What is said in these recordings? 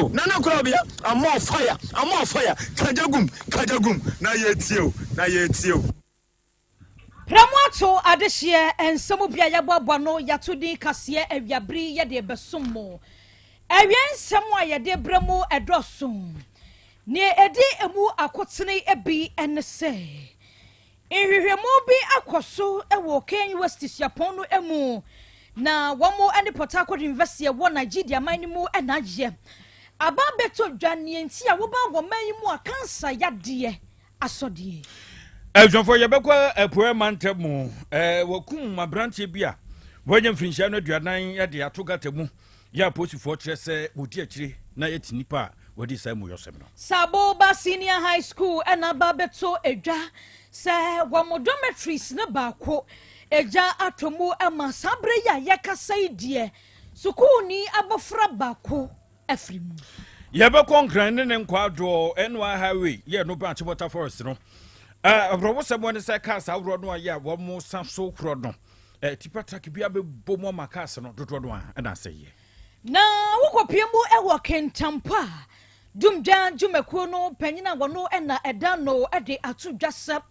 o. Nana Korabea, I'm on fire, I'm on fire, kagya gum, kagya gum, na yɛretie o, na yɛretie o. Prɛmo ato adehyeɛ nsɛm bi a yɛaboaboa ano yɛato din kaseɛ awiabere yi yɛde rebɛsom mo. Awia nsɛm a yɛde brɛ mo ɛdɔɔso. Nea ɛdi emu akotene bi ne sɛ, Nhwehwɛmu bi akɔ so wɔ KNUST suapɔn no mu, na wɔn ne Port Harcourt University a ɛwɔ Nigeria man no mu na ayɛ. Aba abɛtɔ dwa nea nti a woba wɔ man yi mu a kansa yadeɛ asɔdeɛ. Abusuafoɔ, yɛbɛkɔ Apueɛ mantam mu. Wɔkum aberanteɛ bi a wanya mfirinhyia no 40 de ato gata mu. Yɛ apolisifoɔ kyerɛ sɛ wɔdi akyire na yɛte nnipa a wɔadi saa amuyɔsɛm no. Saboba Senior High School na aba abɛto dwa sɛ wɔn dormitories no baako gya atɔ mu ma saa berɛ yi a yɛkasa yi deɛ sukuuni abɔfra baako afiri mu. Yɛbɛkɔ Nkran ne ne nkwaadɔɔ NY Highway yɛ no bɛn Achimota Forest no. Awerɛhosɛm ne sɛ cars ahoroɔ no a yɛ a wɔn sa so korɔ no Tipa truck bi abɛbɔ mu ama cars no dodoɔ no a na asɛeɛ. Na wokɔpue mu wɔ Kintampo a, Dumgya dwumakuo no panyin a wɔno na ɛda ano de ato dwa sɛ,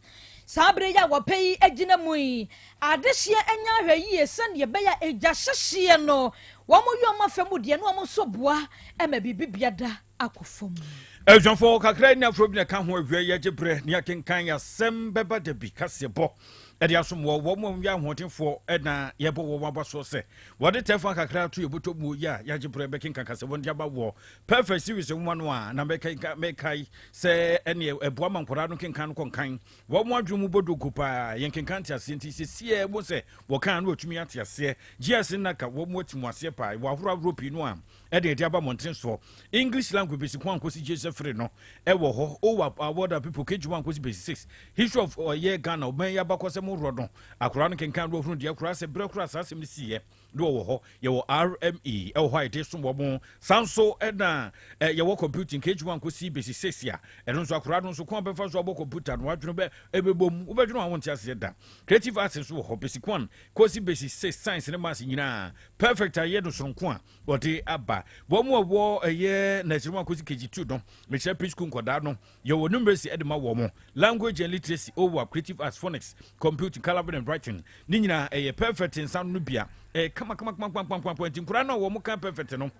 saa bere yi a wɔpɛ yi agyina mu yi, adehyeɛ anya ahwɛyie sɛdeɛ ɛbɛyɛ a egya hyehyeɛ no wɔn yɛ wɔn afa mu deɛ na wɔn nso boa ma biribi biada akɔ fam. Abusuafoɔ kakra ne aforɔ bi na ɛka ho awia yi agye berɛ ne akenkan asɛm bɛba da bi kaseɛbɔ de asom wɔ wɔn a wɔyɛ ahoɔdenfoɔ na yɛbɔ wɔn aba soɔ sɛ wɔde tɛfa kakra to yɛ bɔtɔ mu yi a yɛagye berɛ bɛkenkan kaseɛbɔ de aba wɔ Perfect Series nwoma no a na mɛkae sɛ ɛneɛ ɛboa ma nkwadaa no kenkan no kɔnkan wɔn adwene mu bɔ donko paa yɛn kenkan te aseɛ nti sɛsiɛ mo sɛ wɔkan no wɔtumi ate aseɛ GS nnaka wɔn mu ati mu aseɛ paa wɔ ahorow ahorow pii no a ɛde ɛde aba mmɔnten soɔ. English language basic 1 kɔsi JSS 3 no ɛwɔ hɔ. OWAP, Award of People, KG 1 kɔsi basic 6. History of ɔyɛ Ghana, ɔman yi abakɔsɛm horɔ no. Akwadaa no kenkan no ɔhunu deɛ koraa sɛ berɛ koraa saa asɛm no siiɛ no ɔwɔ hɔ. Yɛwɔ RME ɛwɔ hɔ a yɛde som wɔn. Saa nso ɛna yɛwɔ computing KG 1 kɔsi basic 6 a ɛno nso akwadaa no nso kwan bɛfa so abɔ computer no adwene bɛ ɛbɛbom wobɛdwene a wonte aseɛ da. Creative arts nso wɔ hɔ basic 1 kɔsi basic 6 science ne maths nyinaa perfect ayɛ no soronko a wɔde aba. Wɔn a wɔwɔ ɛyɛ nursery 1 kɔsi KG2 no, mekyerɛ preschool nkɔdaa no, yɛwɔ numeracy de ma wɔn, language and literacy, OWAP, creative arts, phonics, computing, colouring and writing, ne nyinaa ɛyɛ perfect nsa no bia, ɛyɛ kama kama kama kama kama kama nti nkɔdaa no a wɔn ka perfect no,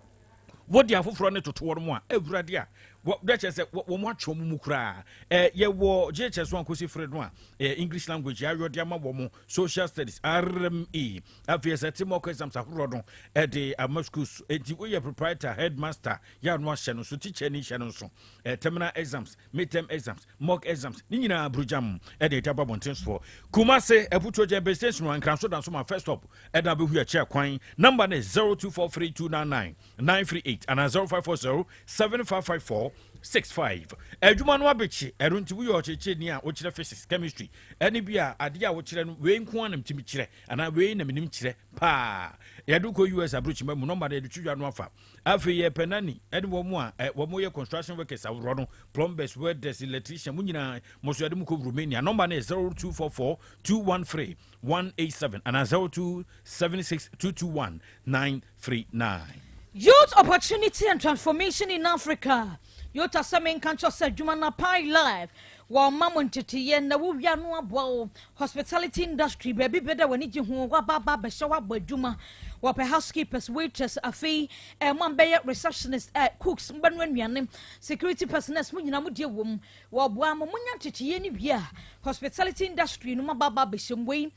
wɔde afoforɔ ne toto wɔn a, awurade a, dɛ kyerɛ sɛ wɔn atwe wɔn mu koraa. Yɛwɔ JHS 1 kɔsi 3 no a, English language yɛayɔ de ama wɔn, social studies, RME, afei ɛsɛ te mock exams ahoroɔ no ɛde ama schools. Enti woyɛ proprietor, headmaster, yɛ ano ahyɛ no so, teacher ni hyɛ no nso, terminal exams, midterm exams, mock exams ne nyinaa burugyam ɛde ɛde aba abɔnten soɔ. Kumase Aputuo gyɛn base station, Nkranso da nso ma first stop ɛna bɛhu akyɛ kwan. Number ne 0243299938 anaa 0540 755465. Adwuma no abɛkyi ɛno nti woyɛ ɔkyerɛkyerɛni a wokyerɛ physics, chemistry ɛne bi a adeɛ a wokyerɛ no wei nko ara na mtumi kyerɛ anaa wei na menim kyerɛ paa, yɛde kɔ US aburokyima mu nɔmba no yɛde twidwa no afa. Afei yɛpɛ nani ɛne wɔn a wɔn yɛ construction workers aworɔ no, plumbers, welders, electrician, mu nyinaa mo so yɛde mu kɔ Romania. Nɔmba no yɛ 0244213187 anaa 0276221939. Youth Opportunity and Transformation in Africa, YOTA, sɛ menka nkyerɛ sɛ adwuma no apan live wɔn ma mo nteteyɛ na wowia no aboa wo hospitality industry baabi bɛda w'ani gye ho waba aba abɛhyɛ woabɔ adwuma. Wɔpɛ housekeepers, waiters, afei mo bɛyɛ receptionist, cooks, mbɛno anuane, security personnel, mo nyinaa mo die wɔ mu. Wɔboa mo monya nteteyɛ no wie a hospitality industry no maba aba abɛhyɛ mu. Wei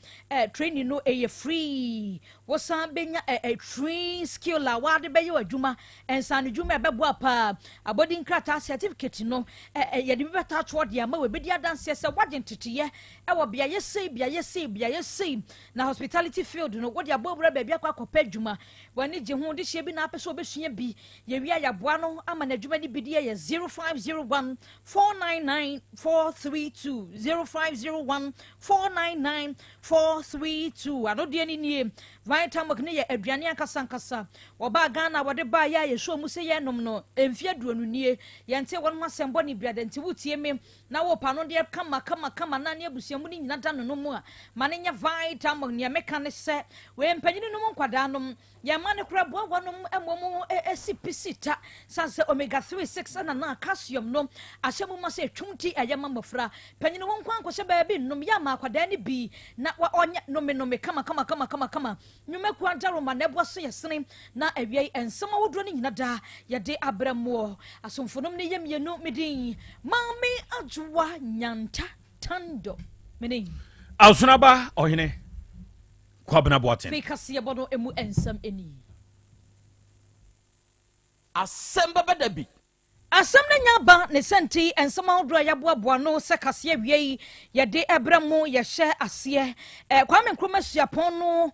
training no ɛyɛ free. Wosan bɛnya train skill a wɔade bɛyɛ w'adwuma nsaano dwuma ɛbɛboa paa. Abɔde nkrataa certificate no yɛde bi bɛta atoɔ de ama wɔbɛdi adanseɛ sɛ woagye nteteyɛ ɛwɔ beayɛ sei, beayɛ sei, beayɛ sei na hospitality field no wode abɔ wura baabi akɔ akɔpɛ adwuma. W'ani gye ho de hyia bi na apɛ sɛ wobɛsua bi, yɛwie a yɛaboa no ama n'adwuma no bi deɛ yɛ 0501 499 432, 0501 499 432. Anodeɛ no nie. Vitamilk no yɛ aduane ankasa ankasa. Wɔbaa Ghana a wɔde baeɛ a yɛsɔɔ mu sɛ yɛrenom no mfeɛ aduonu nie. Yɛntee wɔn ho asɛm bɔne biara da nti wotie me na worepa ano deɛ kama kama kama na ne abusua mu no nyina da no no mu a, ma no nyɛ Vitamilk. Nea meka ne sɛ wei mpanyini nom nkwadaa nom. Yɛn mma no koraa boa wɔnom ma wɔn si pi si ta sane sɛ omega 3, 6 ɛna na calcium no ahyɛ mu ma sɛ ɛtwum ti ɛyɛ ma mmɔfra. Panyini wo nko ankɔhyɛ baabi nnom yɛ ama akwadaa no bi na ɔnyɛ nome nome kama kama kama kama kama. Nnwumakuo adaworoma na ɛboa so yɛ sene na awiei nsɛm ahodoɔ no nyina daa yɛde abrɛ moɔ. Asomfonom no yɛ mmienu me din Maame Adwoa Nyanta Tando me ne. Awosonaba ɔhene. Kwabena Boateng. Afei kaseɛbɔ no mu nsɛm ni. Asɛm bɛba da bi. Asɛm no nya aba ne sɛ nti nsɛm ahodoɔ a yɛaboaboa ano sɛ kaseɛ awia yi yɛde brɛ mo yɛhyɛ aseɛ eh, Kwame Nkrumah Suapɔn no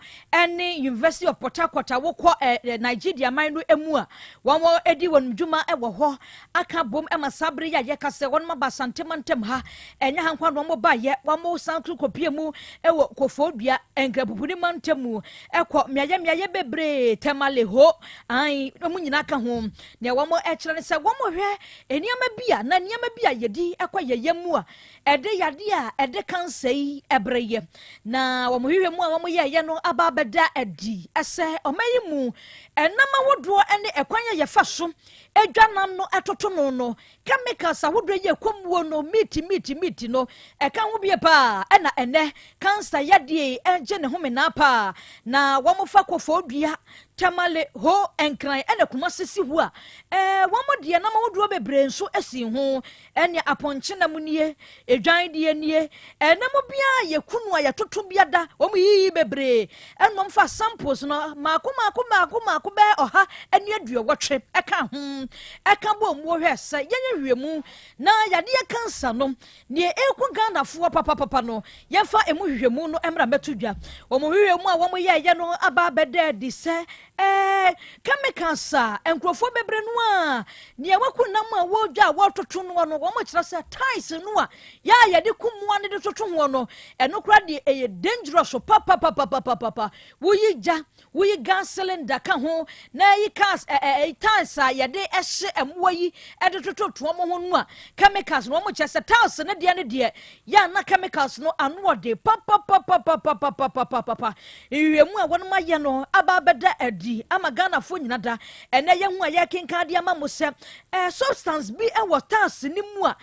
ne University of Port Harcourt a wokɔ eh, Nigeria man no mu a wɔn di wɔn dwuma wɔ hɔ aka abom ma saa bere yi a yɛka sɛ wɔnom aba Asante mantam ha. Ɛnyɛ ha nko ara na wɔn baeɛ, wɔn san nso kɔpie mu wɔ Koforidua, Nkrapupuni mantam mu, kɔ mmeaeɛ mmeaeɛ bebree, Tamale, Ho, ae, wɔn nyinaa ka ho. Nea wɔn kyerɛ ne sɛ wɔhwɛ nneɛma bi a na nneɛma bi a yɛdi kɔ yɛn yam mu a ɛde yadeɛ a ɛde kansa yi brɛ yɛ. Na wɔn hwehwɛ mu a wɔyɛeɛ no aba abɛda adi sɛ ɔman yi mu ɛnam ahodoɔ ne ɛkwan a yɛfa so Edwa nam no ɛtoto no no, chemicals ahodoɔ yi ɛkɔ muo no, meat, meat, meat no, ɛka ho bie paa, ɛna ɛnɛ cancer yadeɛ yi ɛgye ne ho menaa paa, na wɔn fa kɔfɔɔ dua, tamale, ho, nkran ɛna kumase si ho a, ɛɛ wɔn deɛ nam ahodoɔ bebree nso ɛsi ho, ɛne apɔnkye nam nie, edwan deɛ nie, ɛnam biara yɛku no a yɛtoto biada, wɔn yiyi bebree, ɛna wɔn fa samples no mako mako mako mako bɛyɛ 180 ɛka ho, ɛka bɔ mu hwɛ sɛ yɛnyɛ hwehwɛmu na yadeɛ kansa no deɛ ɛku Ghanafoɔ papapapa no yɛmfa ɛmu hwehwɛmu no mmra mmɛto dwa. Wɔn hwehwɛmu a wɔn yɛɛyɛ no aba abɛda adi sɛ ɛɛ chemicals a nkurɔfoɔ bebree no a nea waku nam a wɔredwa a wɔretoto noɔ no wɔn kyerɛ sɛ tiles no a yɛ a yɛde ku mmoa no de toto hoɔ no ɛno koraa deɛ ɛyɛ dangerous papapapapapapa. Woyi gya, woyi gas cylinder ka ho na ɛyi cars ɛ ɛ tiles a yɛde ɛhye mmoa yi ɛde toto toɔ mo ho no a chemicals no wɔn kyerɛ sɛ tiles no deɛ no deɛ yɛ a na chemicals no ano ɔde papapapapapapapapapa. Nhwehwɛmu a wɔnom ayɛ no aba abɛda adi ama Ghanafoɔ nyina da ɛnɛ yɛhu a yɛkenkan de ama mo sɛ eh, substance bi wɔ tiles no mu a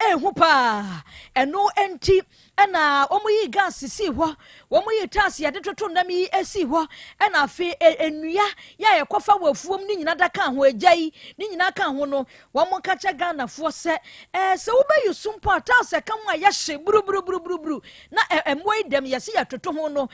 ɛhu paa. Ɛno nti ɛna wɔn yi gas sii hɔ, wɔn yi tiles yɛde toto nam yi sii hɔ, ɛna afei nnua yɛ a yɛkɔfa wɔ afuom ne nyina da ka ho, egya yi ne nyinaa ka ho no, wɔn ka kyerɛ Ghanafoɔ sɛ ɛɛ sɛ wobɛyi so mpo a tiles ɛka ho a yɛhye buruburuburuburu na mmoa yi dɛm yɛse yɛtoto ho no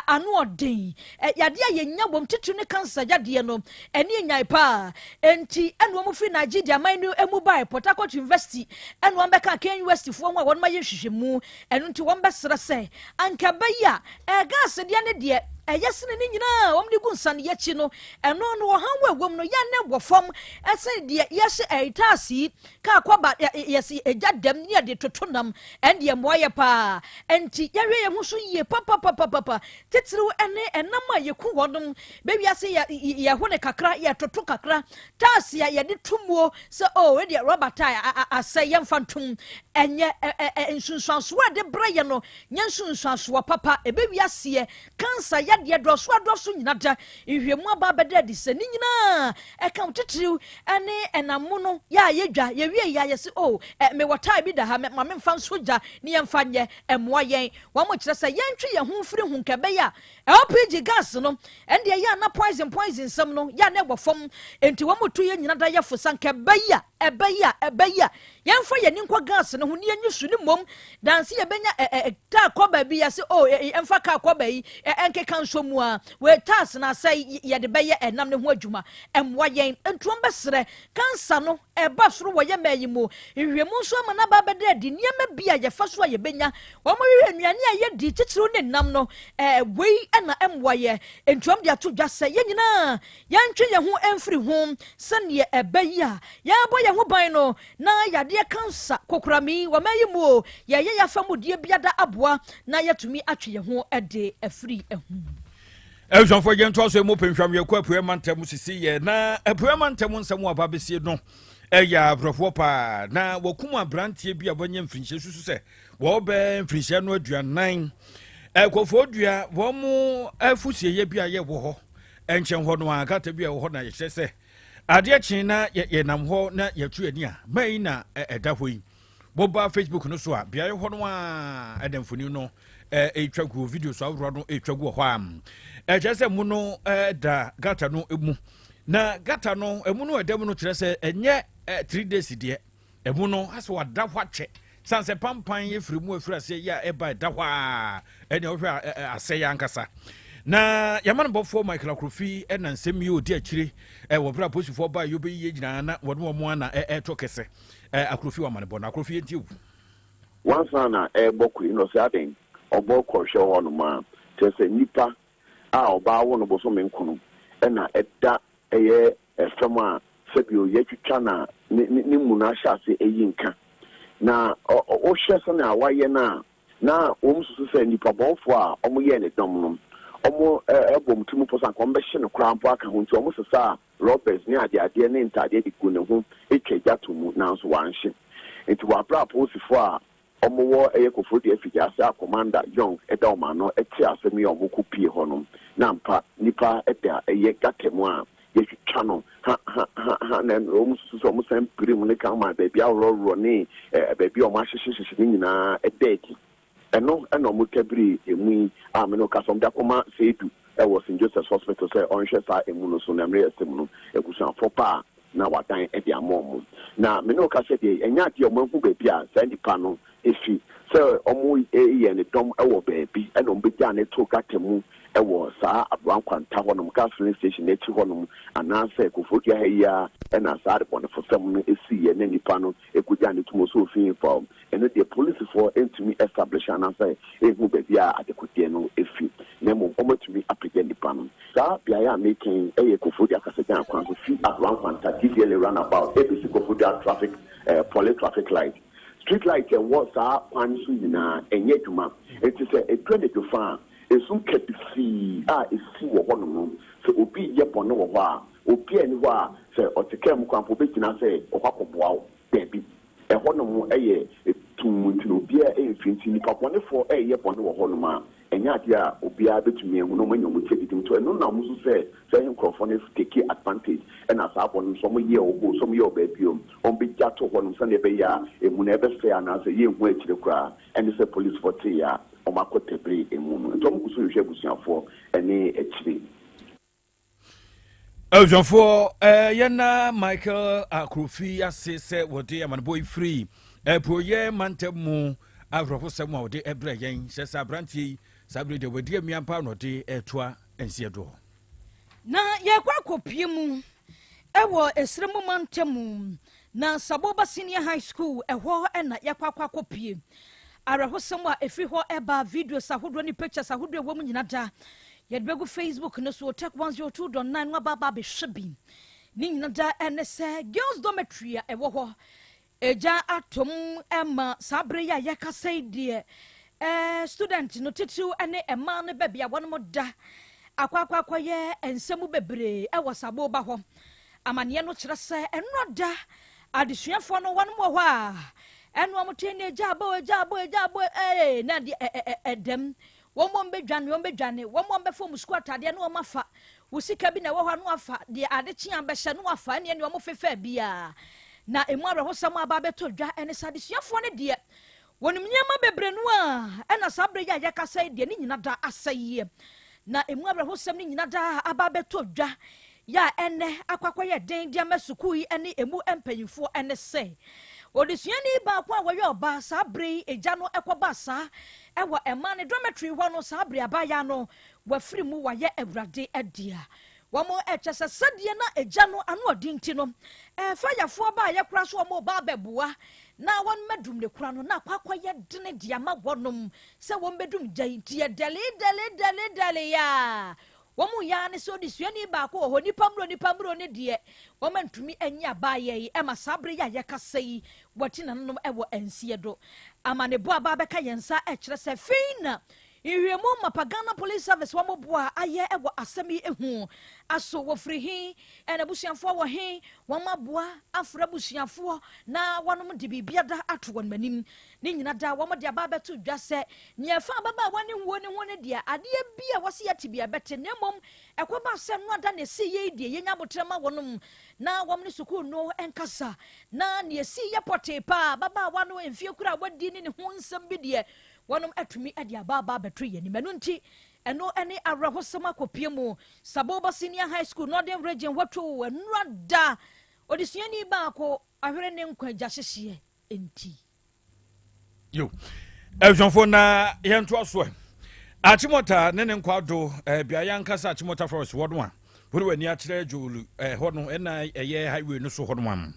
ano ɔden. Yadeɛ a yɛnya wɔm titiri ne cancer yadeɛ no ɛne enyae paa. Enti ɛna wɔn firi Nigeria man no mu bae Port Harcourt University ɛna wɔn bɛka KNUST foɔ ho a wɔn ayɛ nhwehwɛmu. Ɛno nti wɔn bɛsrɛ sɛ anka ɛbɛyɛ a ɛɛ gas deɛ ne deɛ ɛyɛ sene ne nyinaa wɔn de gu nsaneɛ akyi no ɛno no ɔhaw a ɛwɔ mu no yɛ ne wɔ fam ɛsene deɛ yɛhyɛ ɛɛ taasi yi kaa kɔba yɛsi egya dɛm ne yɛde toto nam ɛndeɛ mmoa yɛ paa. Ɛnti yɛhwɛ yɛn ho so yie papapapapapa titiriw ɛne ɛnam a yɛku wɔnom bɛ wiase yɛ yɛho ne kakra yɛtoto kakra taasi a yɛde to muo sɛ o oh, ɛdeɛ rɔba tae asɛ yɛmfa ntom ɛnyɛ nsunsuansoɔ a ɛde brɛ yɛ no nyɛ nsunsuansoɔ papa ɛbɛ wiaseɛ kansa yadeɛ dɔso adɔso nyina da nhwɛmu aba abɛda adi sɛ ne nyinaa ɛka wo titiriw ɛne ɛnam mu no yɛ a yɛdwa yɛwie yɛ a yɛse o oh, mewɔ tae bi da ha ma memfa nso gya ne yɛmfa nyɛ ɛmmoa yɛn. Wɔn kyerɛ sɛ yɛntwe yɛn ho mfiri ho nka ɛbɛyɛ a LPG gas no ɛndeɛ yɛ a na poison poison nsɛm no yɛ a na ɛwɔ fam enti wɔn tu yɛn nyina da yɛ fo sa nka ɛbɛyɛ a ɛbɛyɛ a ɛbɛyɛ a yɛmfa yɛn ani nkɔ gas no ho ne yɛnyi su ne mmom danse yɛbɛnya ɛ ɛ taa kɔba bi yɛse o ɛ ɛmfa kaa kɔba yi ɛ ɛnkeka nso mu a wei taas na asɛ yɛde bɛyɛ ɛnam ne ho adwuma ɛmmoa yɛn ntuom bɛsrɛ kansa no ɛba soro wɔ yɛn mmaa yi mu. Nhwehwɛmu nso ama no aba abɛda adi nneɛma bi a yɛfa so a yɛbɛnya. Wɔhwehwɛ nnuane a yɛdi, titiriw ne nam no. Ɛɛ, wei na ɛmmoa yɛn. Enti wɔde ato dwa sɛ yɛn nyinaa yɛntwe yɛn ho mfiri ho sɛdeɛ ɛbɛyɛ a yɛbɔ yɛn ho ban no na yadeɛ kansa, kokoram yi, wɔ mmaa yi mu o, yɛyɛ yɛn afamudeɛ biada aboa na yɛatumi atwe yɛn ho de afiri ho. Abusuafoɔ, yɛn ntoa so mu pɛnhwam. Yɛkɔ Apueɛ mantam sisi yɛ na Apueɛ mantam nsɛm aba bɛsie no ɛyɛ aborɔfoɔ paa na wɔkum aberanteɛ bi a wɔnyɛ mfirinhyia susu sɛ wɔbɛɛ mfirinhyia no 40. Ɛkɔfoɔ dua wɔn mo afusieyɛ bi a yɛwɔ hɔ nkyɛn hɔ no a gutter bi a ɛwɔ hɔ na yɛkyerɛ sɛ adeɛ kyen na yɛnam hɔ na yɛtu ani a maa na ɛda hɔ yi. Wɔba Facebook no so a, beaeɛ hɔ no a ɛda mfoni no ɛtwa gu, video so ahoroɔ no ɛtwa gu wɔ hɔ a ɛkyerɛ sɛ mu no ɛda gutter no mu, na gutter no ɛmu no ɛda mu no kyerɛ sɛ ɛnyɛ 3 days deɛ. Ɛmu no asɛ wada hɔ akyɛ san sɛ pampan efiri mu efiri aseɛ yi a ɛba ɛda hɔ a ɛnea ɔhwɛ a asɛ yɛ ankasa. Na yɛma no bɔfoɔ Michael Akrofi ɛna nsɛm yi ɔdi akyire ɛwɔ berɛ a polisifoɔ baa yɛ ɔbɛyie nyinaa na wɔne wɔn ana ɛɛtɔ kɛsɛ. Akrofi wɔ amanebɔ no. Akrofi, yɛntie wo. Wansa na ɛrebɔ kɔ yi na ɔsɛ aden ɔbɔ kɔhwɛ hɔ nom a, kyerɛ sɛ nipa a ɔbaa wo no bosome nkono ɛna ɛda ɛyɛ ɛfam a sɛbio yɛtwitwa na ne ne mu no ahyɛ ase ɛyi nka. Na ɔhwɛ sɛnea wayɛ no a, na wɔn susu sɛ nipa bɔnfoɔ a wɔyɛɛ ne dɔm no, wɔn ɛbɔ wɔn ti mu pɔ sɛ anka wɔn bɛhyɛ no koraa mpo aka ho, nti wɔn sesa rubbers ne adeadeɛ ne ntaadeɛ de gu ne ho atwa gya to mu, nanso wanhye. Nti wɔabra apolisifoɔ a wɔwɔ ɛyɛ Koforidua afidie ase a Commander Young ɛda wɔn ano ɛte asɛm yi a wɔn kɔ pie hɔ no, na mpa nipa ɛda ɛyɛ gutter mu a yɛtwitwa no ha ha ha ha, na wɔn susu sɛ wɔn san piri mu ne kan ma baabi aworɔworɔ ne baabi a wɔn ahyehyɛhyehyɛ ne nyinaa ɛda adi. Ɛno ɛna wɔn tabiri emu yi a mene kasa wɔn de akɔma Seidu ɛwɔ St Joseph's Hospital sɛ ɔnhwɛ saa emu no so. Na mmerɛ yɛ sɛm no, abusuafoɔ pa a na wadan ɛde ama wɔn, na mene kasa deɛ, ɛnyɛ adeɛ a wɔn ahu baabi a saa nipa no efi sɛ wɔn yɛ ne dɔm ɛwɔ baabi ɛna wɔn bɛgya ne to gutter mu ɛwɔ saa Aboa Nkwanta hɔnom, gas filling station n'akyi hɔnom, anaasɛ Koforidua ha yi a ɛna saa adebɔnefosɛm no esi yɛ na nipa no ekogya ne tum so ofin fa. Ɛno deɛ, polisifoɔ ntumi establish anaasɛ ehu baabi a adekodeɛ no efi, na mmom wɔatumi apagya nipa no. Saa beaeɛ a mekan ɛyɛ Koforidua Kasagyan kwan so, fi Aboa Nkwanta DVLA roundabout ebesi Koforidua traffic poly traffic light. Street light ɛwɔ saa kwan so nyinaa ɛnyɛ adwuma, nti sɛ edu anadwo fa a, esum kɛse a esi wɔ hɔnom no, sɛ obi yɛ bɔne wɔ hɔ a, obi a ni hɔ a sɛ ɔte kaa mu kwan po obɛgyina sɛ ɔkɔ akɔboa wo. Baabi ɛhɔnom ɛyɛ tum, nti na obiara ɛmfi, nti nipa bɔnefoɔ ɛyɛ bɔne wɔ hɔnom a, ɛnyɛ adeɛ a obiara bɛtumi ahu na ɔmo anya ɔmo ti adidim to. Ɛno na ɔmo nso sɛ nkurɔfoɔ no take advantage, ɛna saa bɔne nso ɔmo yɛ wɔ hɔ sɛ ɔmo yɛ wɔ baabi o, ɔmo bɛgya to hɔnom sɛdeɛ ɛbɛyɛ a emu no ɛbɛsɛe anaasɛ yɛnhu akyire koraa. Ɛne sɛ polisifoɔ tee a, ɔmo akɔ tɛbere emu no, nti ɔmo gu so hwehwɛ abusuafoɔ ɛne akyire. Abusuafoɔ, yɛna Michael Akrofi ase sɛ wɔde amanebɔ yi firi Apuoyɛ mantam mu awerɛhosɛm a wɔde ɛbrɛ yɛn sɛ aberanteɛ yi saa bere deɛ wɔadi amia mpa na ɔde ɛtoa nseɛ doɔ. Na yɛkɔ akɔpie mu ɛwɔ Esrɛ mu mantam mu na Saboba Senior High School ɛhɔ ɛna yɛkɔ akɔpie awerɛhosɛm a ɛfiri hɔ ɛba. Videos ahodoɔ ne pictures ahodoɔ ɛwɔ mu nyina da yɛde bɛgu Facebook no so, Tech 102.9 no aba aba abɛhwɛ bi. Ne nyina da ɛne sɛ girls dormitory a ɛwɔ hɔ ɛgya atom ɛma saa bere yi a yɛkasa yi deɛ, student no titiriw ne mmaa no baabi a wɔnom da akɔ akɔyɛ nsɛm bebree ɛwɔ Saboba hɔ. Amanneɛ no kyerɛ sɛ ɛnora da adesuafoɔ no wɔnom wɔ hɔ a ɛno wɔn te ne agya abo, agya abo, agya abo, na deɛ ɛdɛm wɔn wɔn bɛdwane, wɔn bɛdwane, wɔn bɛfa wɔn sukuu atadeɛ na wɔn afa wɔ sika bi na ɛwɔ hɔ no afa deɛ ade kyea bɛhyɛ no afa ɛne wɔn fefɛ biara. Na emu awerɛhosɛm aba abɛtɔ dwa ɛne sɛ adesuafoɔ no deɛ wɔnim nneɛma bebree no a ɛna saa berɛ yi a yɛkasa yi deɛ ne nyina da asɛ yie. Na emu awerɛhosɛm no nyina da aba abɛtɔ dwa yɛ a ɛnɛ akɔ akɔyɛ den de ama sukuu yi ne emu mpanyinfoɔ ɛne sɛ odesuani baako a wɔyɛ ɔbaa, saa bere yi egya no ɛkɔba saa ɛwɔ ɛmaa ne dormitory hɔ no, saa bere abaayaa no wafiri mu, wayɛ Awurade adia. Wɔn ɛkyɛ sɛ sɛdeɛ na egya no ano ɔden ti no, fayafoɔ baa yɛ kora so wɔn ba abɛboa na wɔn mɛdum ne kora no na akɔ akɔyɛ dene de ama wɔnom sɛ wɔn bɛdum gya yi. Nti yɛ dɛle dɛle dɛle dɛle yaa wɔn mu yaa ne sɛ odesuani baako wɔ hɔ, nipa mmuro nipa mmuro ne deɛ wɔn ntumi anyi abaayɛ yi ɛma saa bere yi a yɛkasa yi wɔte nananom ɛwɔ nsie do. Amanebɔ aba abɛka yɛn nsa ɛkyerɛ sɛ fei na Nhwehwɛmu mapa Ghana Police Service wɔn boa ayɛ wɔ asɛm yi ho. Aso wɔfiri he? Ɛna abusuafoɔ wɔ he? Wɔn aboa afrɛ abusuafoɔ na wɔnom de biribiada ato wɔn anim. Ne nyina da wɔn de aba abɛto dwa sɛ nea ɛfa ababaawa ne wuo ne ho no deɛ, adeɛ bi a wɔsi yɛte bi ɛbɛte, na mmom ɛkɔba sɛ no ada na esi yie deɛ, yɛnya abotire ma wɔnom na wɔn ne sukuu no nkasa na nea esi yɛ pɔtee paa ababaawa no mfie kura a wadi ne ne ho nsɛm bi deɛ, wɔnom atumi de aba abɛto yɛn anim. Ɛno nti ɛno ne awerɛhosɛm akɔpie mu Saboba Senior High School, Northern Region. Wɔto nnura da odesuani baako ahwere ne nkwa gya hyehyeɛ nti. Yo, abusuafoɔ, na yɛntoa so ɛ. Achimota ne ne nkwado beaeɛ ankasa, Achimota Forest hɔ no a wode w'ani akyerɛ Dzorwulu hɔ no, ɛna ɛyɛ highway no so hɔ no am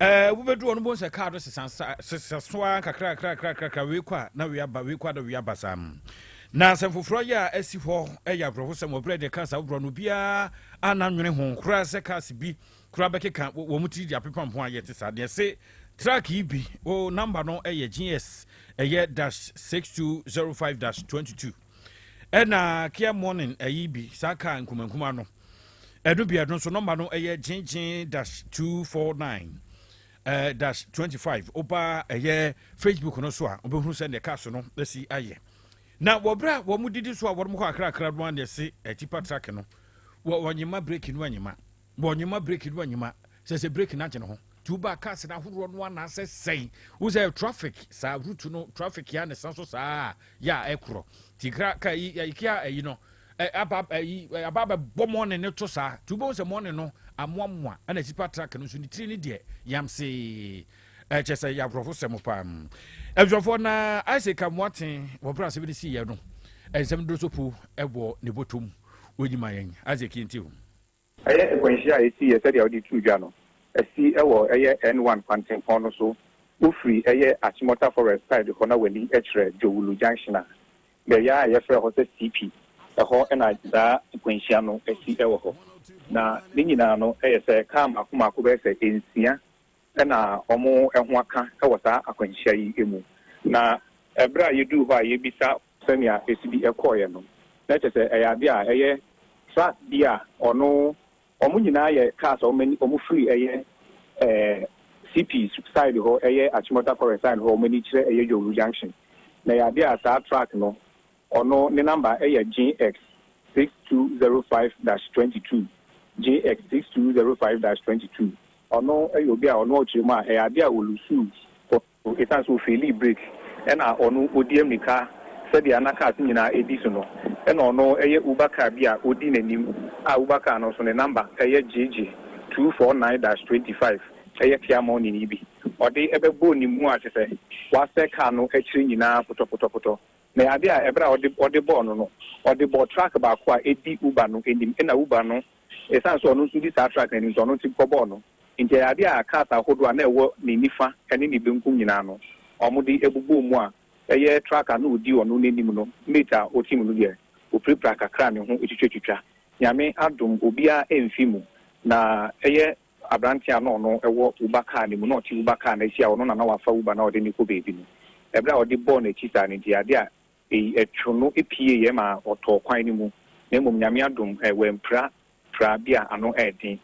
wobɛdu hɔ no, bohu sɛ kaa no sesa so a kakra kakra kakra, wei kɔ a na wei aba, wei kɔ a na wei aba saa. Na asɛm foforɔ yɛ a asi hɔ ɛyɛ awerɛhosɛm wɔ berɛ deɛ cars ahodoɔ no obiara ananwene ho koraa sɛ cars bi koraa bɛkeka wɔn tiri de apepam ho ayɛ te saa deɛ se truck yi bi o. Number no ɛyɛ GS ɛyɛ -6205-22, ɛna Kia Morning ɛyi bi saa kaa nkumankuma no ɛno bi, ɛno nso number no ɛyɛ GG -249 -25. Woba ɛyɛ Facebook no so a, wobɛhunu sɛ deɛ kaa so no asi ayɛ. Na wɔberɛ a wɔn didi so a wɔn kɔ akrakra no a, deɛ se tipper truck no wɔnyema brake no anyema, wɔnyema brake no anyema sɛ brake no agye ne ho nti woba cars no ahodoɔ no anaasɛ sɛn wo sɛ traffic saa route no, traffic ya ne sa so saa yɛ a ɛkorɔ nti kra ka yi kia ayi no aba ayi aba bɛbɔ mɔne ne to saa nti wobɛhu sɛ mɔne no amoamoa, ɛna tipper truck no nso ne tiri ne deɛ yamsee. Ɛkyɛ sɛ yɛ aborɔfo sɛm paa. Abusuafoɔ, na Isaac Amoaten wɔbrɛ asɛm no siiɛ no, ɛnsɛm dodo so po ɛwɔ ne bɔtɔm. Onyima yɛn Isaac yɛnti o. Ɛyɛ nkwanhyia a ɛsi yɛ sɛdeɛ wode tu dwa no, ɛsi ɛwɔ ɛyɛ N1 kwantempɔn no so. Wofiri ɛyɛ Achimota Forest side hɔ na w'ani kyerɛ Dzorwulu Junction a, baabi a yɛfrɛ hɔ sɛ CP, ɛhɔ ɛna saa nkwanhyia no asi ɛwɔ hɔ. Na ne nyinaa no ɛyɛ sɛ kaa mako mako bɛyɛ sɛ 6 ɛna wɔn ɛho aka ɛwɔ saa akwanhyia yi mu. Na ɛberɛ a yɛduu hɔ a yɛbisa sɛnea esi bi ɛkɔɔeɛ no, na kyerɛ sɛ ɛyɛ adeɛ a ɛyɛ truck bi a ɔno wɔn nyinaa yɛ cars a wɔn ani wɔn firi ɛyɛ CP side hɔ, ɛyɛ Achimota Forest side hɔ, wɔn ani kyerɛ ɛyɛ Dzorwulu Junction. Na ɛyɛ adeɛ a saa truck no, ɔno ne number ɛyɛ GX 6205-22, GX 6205-22. Ɔno ɛyɛ obi a ɔno ɔkyerɛ mu a ɛyɛ adeɛ a ɔlose ɛsiane sɛ ɔfail brake, ɛna ɔno ɔdi amirika sɛdeɛ na cars nyinaa ɛdi so no, ɛna ɔno ɛyɛ Uber car bi a ɔdi n'anim a Uber car no nso ne number ɛyɛ GG 249-25, ɛyɛ Kia Morning yi bi, ɔde ɛbɛbɔ ne mu a kyerɛ sɛ wasɛ car no akyire nyinaa potɔpotɔpotɔ. Na ɛyɛ adeɛ a ɛberɛ a ɔde bɔɔ no, ɔde bɔɔ truck baako a ɛdi Uber no anim, ɛna Uber no, ɛsiane sɛ ɔno nso di saa truck n'anim nti, ɔno nso kɔbɔɔ no. Nti ɛyɛ adeɛ a cars ahodoɔ a na ɛwɔ ne nifa ne ne benkum nyinaa no, wɔde ebobɔ mu a ɛyɛ truck a na ɔdi ɔno n'anim no mate a ɔte mu no deɛ, ɔpirapira kakra, ne ho etwitwatwitwa. Nyame adom, obiara ɛmfi mu. Na ɛyɛ aberanteɛ a na ɔno ɛwɔ Uber car no mu na ɔte Uber car n'akyi a ɔno na wafa Uber na ɔde ne kɔ baabi no, ɛberɛ a ɔde bɔɔ n'akyi saa no nti, adeɛ a ɛyi ɛtwo no epie yɛ ma ɔtɔɔ kwan no mu. Na mmom Nyame adom, wɔampira pra bi a ano ɛɛden.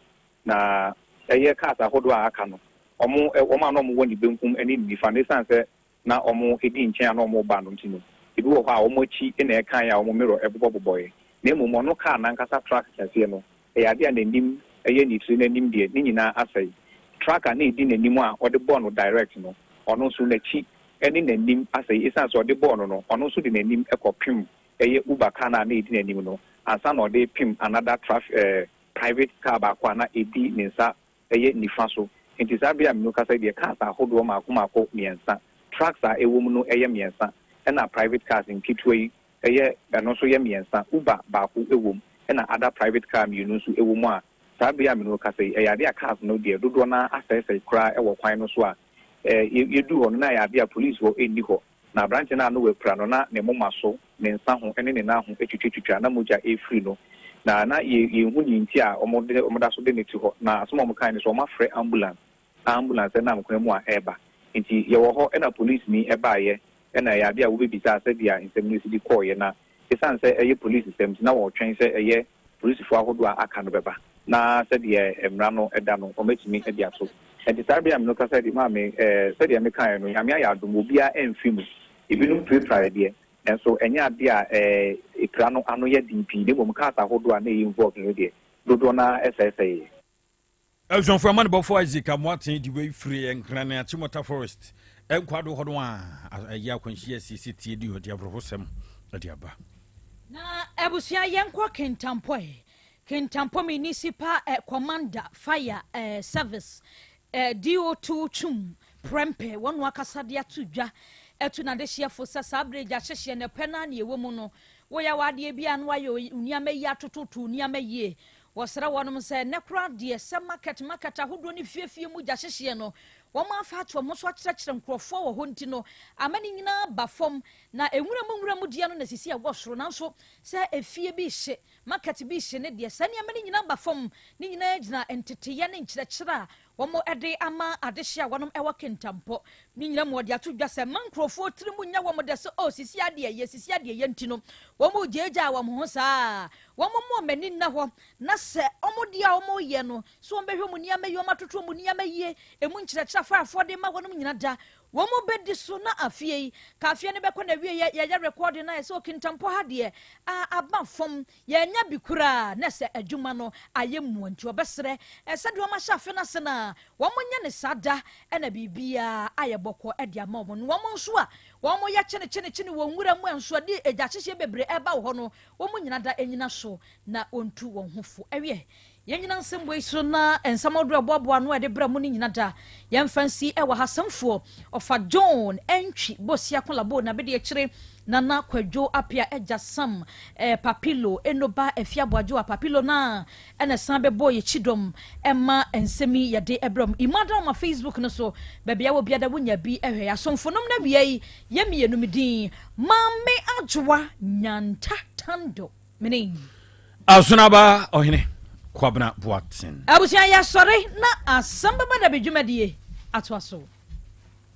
Na ɛyɛ cars ahodoɔ a aka no, wɔn a na wɔn wɔ ne benkum ne ne nifa no, esan sɛ na wɔn edi nkyɛn a na wɔn ba no nti no, ebi wɔ hɔ a wɔn akyi na ɛkan a wɔn mirror ɛbobɔbobɔɛ. Na mmom ɔno car nankasa, truck kɛseɛ no, ɛyɛ adeɛ a n'anim, ɛyɛ ne tiri n'anim deɛ, ne nyinaa asɛe. Truck a na edi n'anim a ɔde bɔɔ no direct no, ɔno nso n'akyi ne n'anim asɛe, esan sɛ ɔde bɔɔ no, ɔno nso de n'anim ɛkɔpem ɛyɛ Uber car no a na edi n'anim no ansa na ɔde pem another traffic private car baako a na edi ne nsa ɛyɛ nifa so. Nti saa bere a mmienu kasa deɛ, cars ahodoɔ mako mako mmiɛnsa, trucks a ɛwɔ mu no ɛyɛ mmiɛnsa, ɛna private cars nketewa yi ɛyɛ ɛno nso yɛ mmiɛnsa, Uber baako ɛwɔ mu, ɛna other private car mmienu nso ɛwɔ mu. A saa bere a mmienu kasa yi, ɛyɛ adeɛ a cars no deɛ, dodoɔ naa asɛesɛe koraa ɛwɔ kwan no so a yɛdu hɔ no, na ɛyɛ adeɛ a police hɔ ɛnni hɔ. Na aberante no a no wapira no, na ne moma so, ne nsa ho ne ne nan ho atwitwatwitwa na mogya ɛfiri no, na yɛnhu ne nti a wɔda so de ne ti hɔ. Na asɛm a wɔn ne so, wɔn afrɛ ambulance, ambulance ɛnam kwan mu a ɛreba. Nti yɛwɔ hɔ ɛna police ni ɛbaayɛ. Ɛna ɛyɛ adeɛ a wobɛbisa sɛdeɛ nsɛm no si de kɔɔeɛ, na ɛsiane sɛ ɛyɛ polisi sɛm nti na wɔretwɛn sɛ ɛyɛ polisifoɔ ahodoɔ a aka no bɛba na sɛdeɛ mmara no ɛda no wɔmatumi de ato. Nti saa bere a meno kasa de maame sɛdeɛ mekaeɛ no, Nyame ayɛ adom, obiara ɛmfi mu. Ebinom pirapiraeɛ deɛ, nanso ɛnyɛ adeɛ a ɛpira no ano yɛ den pii, na mmom cars ahodoɔ a na ɛyɛ involved no deɛ, dodoɔ no ara ɛsɛesɛeɛ. Abusuafo amanebɔfo Isaac Amoaten de wei firi Nkran Achimota Forest nkwado hɔ no a ɛyɛ akwanhyia asiesie tie di ɔde awerɛhosɛm de aba. Na abusua yɛnkɔ Kintampo ɛ. Kintampo Municipal Commander Fire Service DO2 Twum Prempeh wɔn akasa de ato dwa atu n'adehyeɛfo sɛ saa bere gya hyehyeɛ na ɛpɛ naa ne ɛwɔ mu no, woyɛ w'adeɛ bi a na wayɛ nneɛma yi atototo nneɛma yie. Wɔsrɛ wɔnom sɛ nnɛ koraa deɛ sɛ market market ahodoɔ ne fiefie mu gya hyehyeɛ no wɔn afa ato wɔn so akyerɛkyerɛ nkurɔfoɔ wɔ hɔ nti no ama ne nyinaa ba fam, na nwura mu nwura mu deɛ no na sisi ɛwɔ soro, nanso sɛ efie bi hye, market bi hye ne deɛ saa nneɛma no nyinaa ba fam. Ne nyinaa gyina nteteyɛ ne nkyerɛkyerɛ a wɔn de ama adehye a wɔnom ɛwɔ Kintampo. Ne nyinaa mu wɔde ato dwa sɛ mma nkurɔfoɔ tiri mu nyɛ wɔn dɛ sɛ oh sisi adeɛ yɛ, sisi adeɛ yɛ nti no wɔn gyaagyaa wɔn ho saa. Wɔn mu wɔn ani nna hɔ na sɛ wɔn deɛ a wɔn yɛ no so wɔn bɛhwɛ wɔn nneɛma yie, wɔn atoto wɔn nneɛma yie, emu nkyerɛkyerɛ afaafoɔ de ma wɔn nyina da wɔn bɛdi so. Na afie yi ka afie no bɛkɔ na wie yɛ yɛyɛ recording na yɛ sɛ Okintampo ha deɛ a aba fam, yɛnya bi koraa na sɛ adwuma no ayɛ mua nti ɔbɛsrɛ sɛdeɛ wɔn ahyɛ afe no ase na wɔn nyɛ ne saa da ɛna biribiara ayɛ bɔkɔ ɛde ama wɔn. Wɔn nso a wɔn yɛ kyene kyene kyene wɔ nwura mu a nso ɛde egya hyehyɛ bebree ɛba wɔ hɔ no, wɔn nyina da ɛnyina so na wɔntu wɔn ho fo. Ɛwiɛ yɛn nyina nsɛm wei so na nsɛm ahodoɔ ɛboaboa ano a ɛde brɛ mu no nyina da yɛmfa nsi ɛwɔ ha. Sɛmfoɔ ɔfa John Ɛntwi Bosiako Labo na bɛde akyire Nana Kwadwo Apia Agya Sam Papilo Enoba Afiaboadwo a Papilo na ɛna san bɛbɔ yɛ kyidɔm ɛma nsɛm yi yɛde ɛbrɛ mu. Imadan ma Facebook no so baabi a wɔ biada wonya bi ɛhwɛ asomfo nom. Na wia yi yɛ mmienu me din Maame Adwoa Nyanta Tando mene Asonaba Ɔhene Kwabena Boaten. Abusua, yɛsɔre na asɛm bɛba da bi dwumadie atoa so.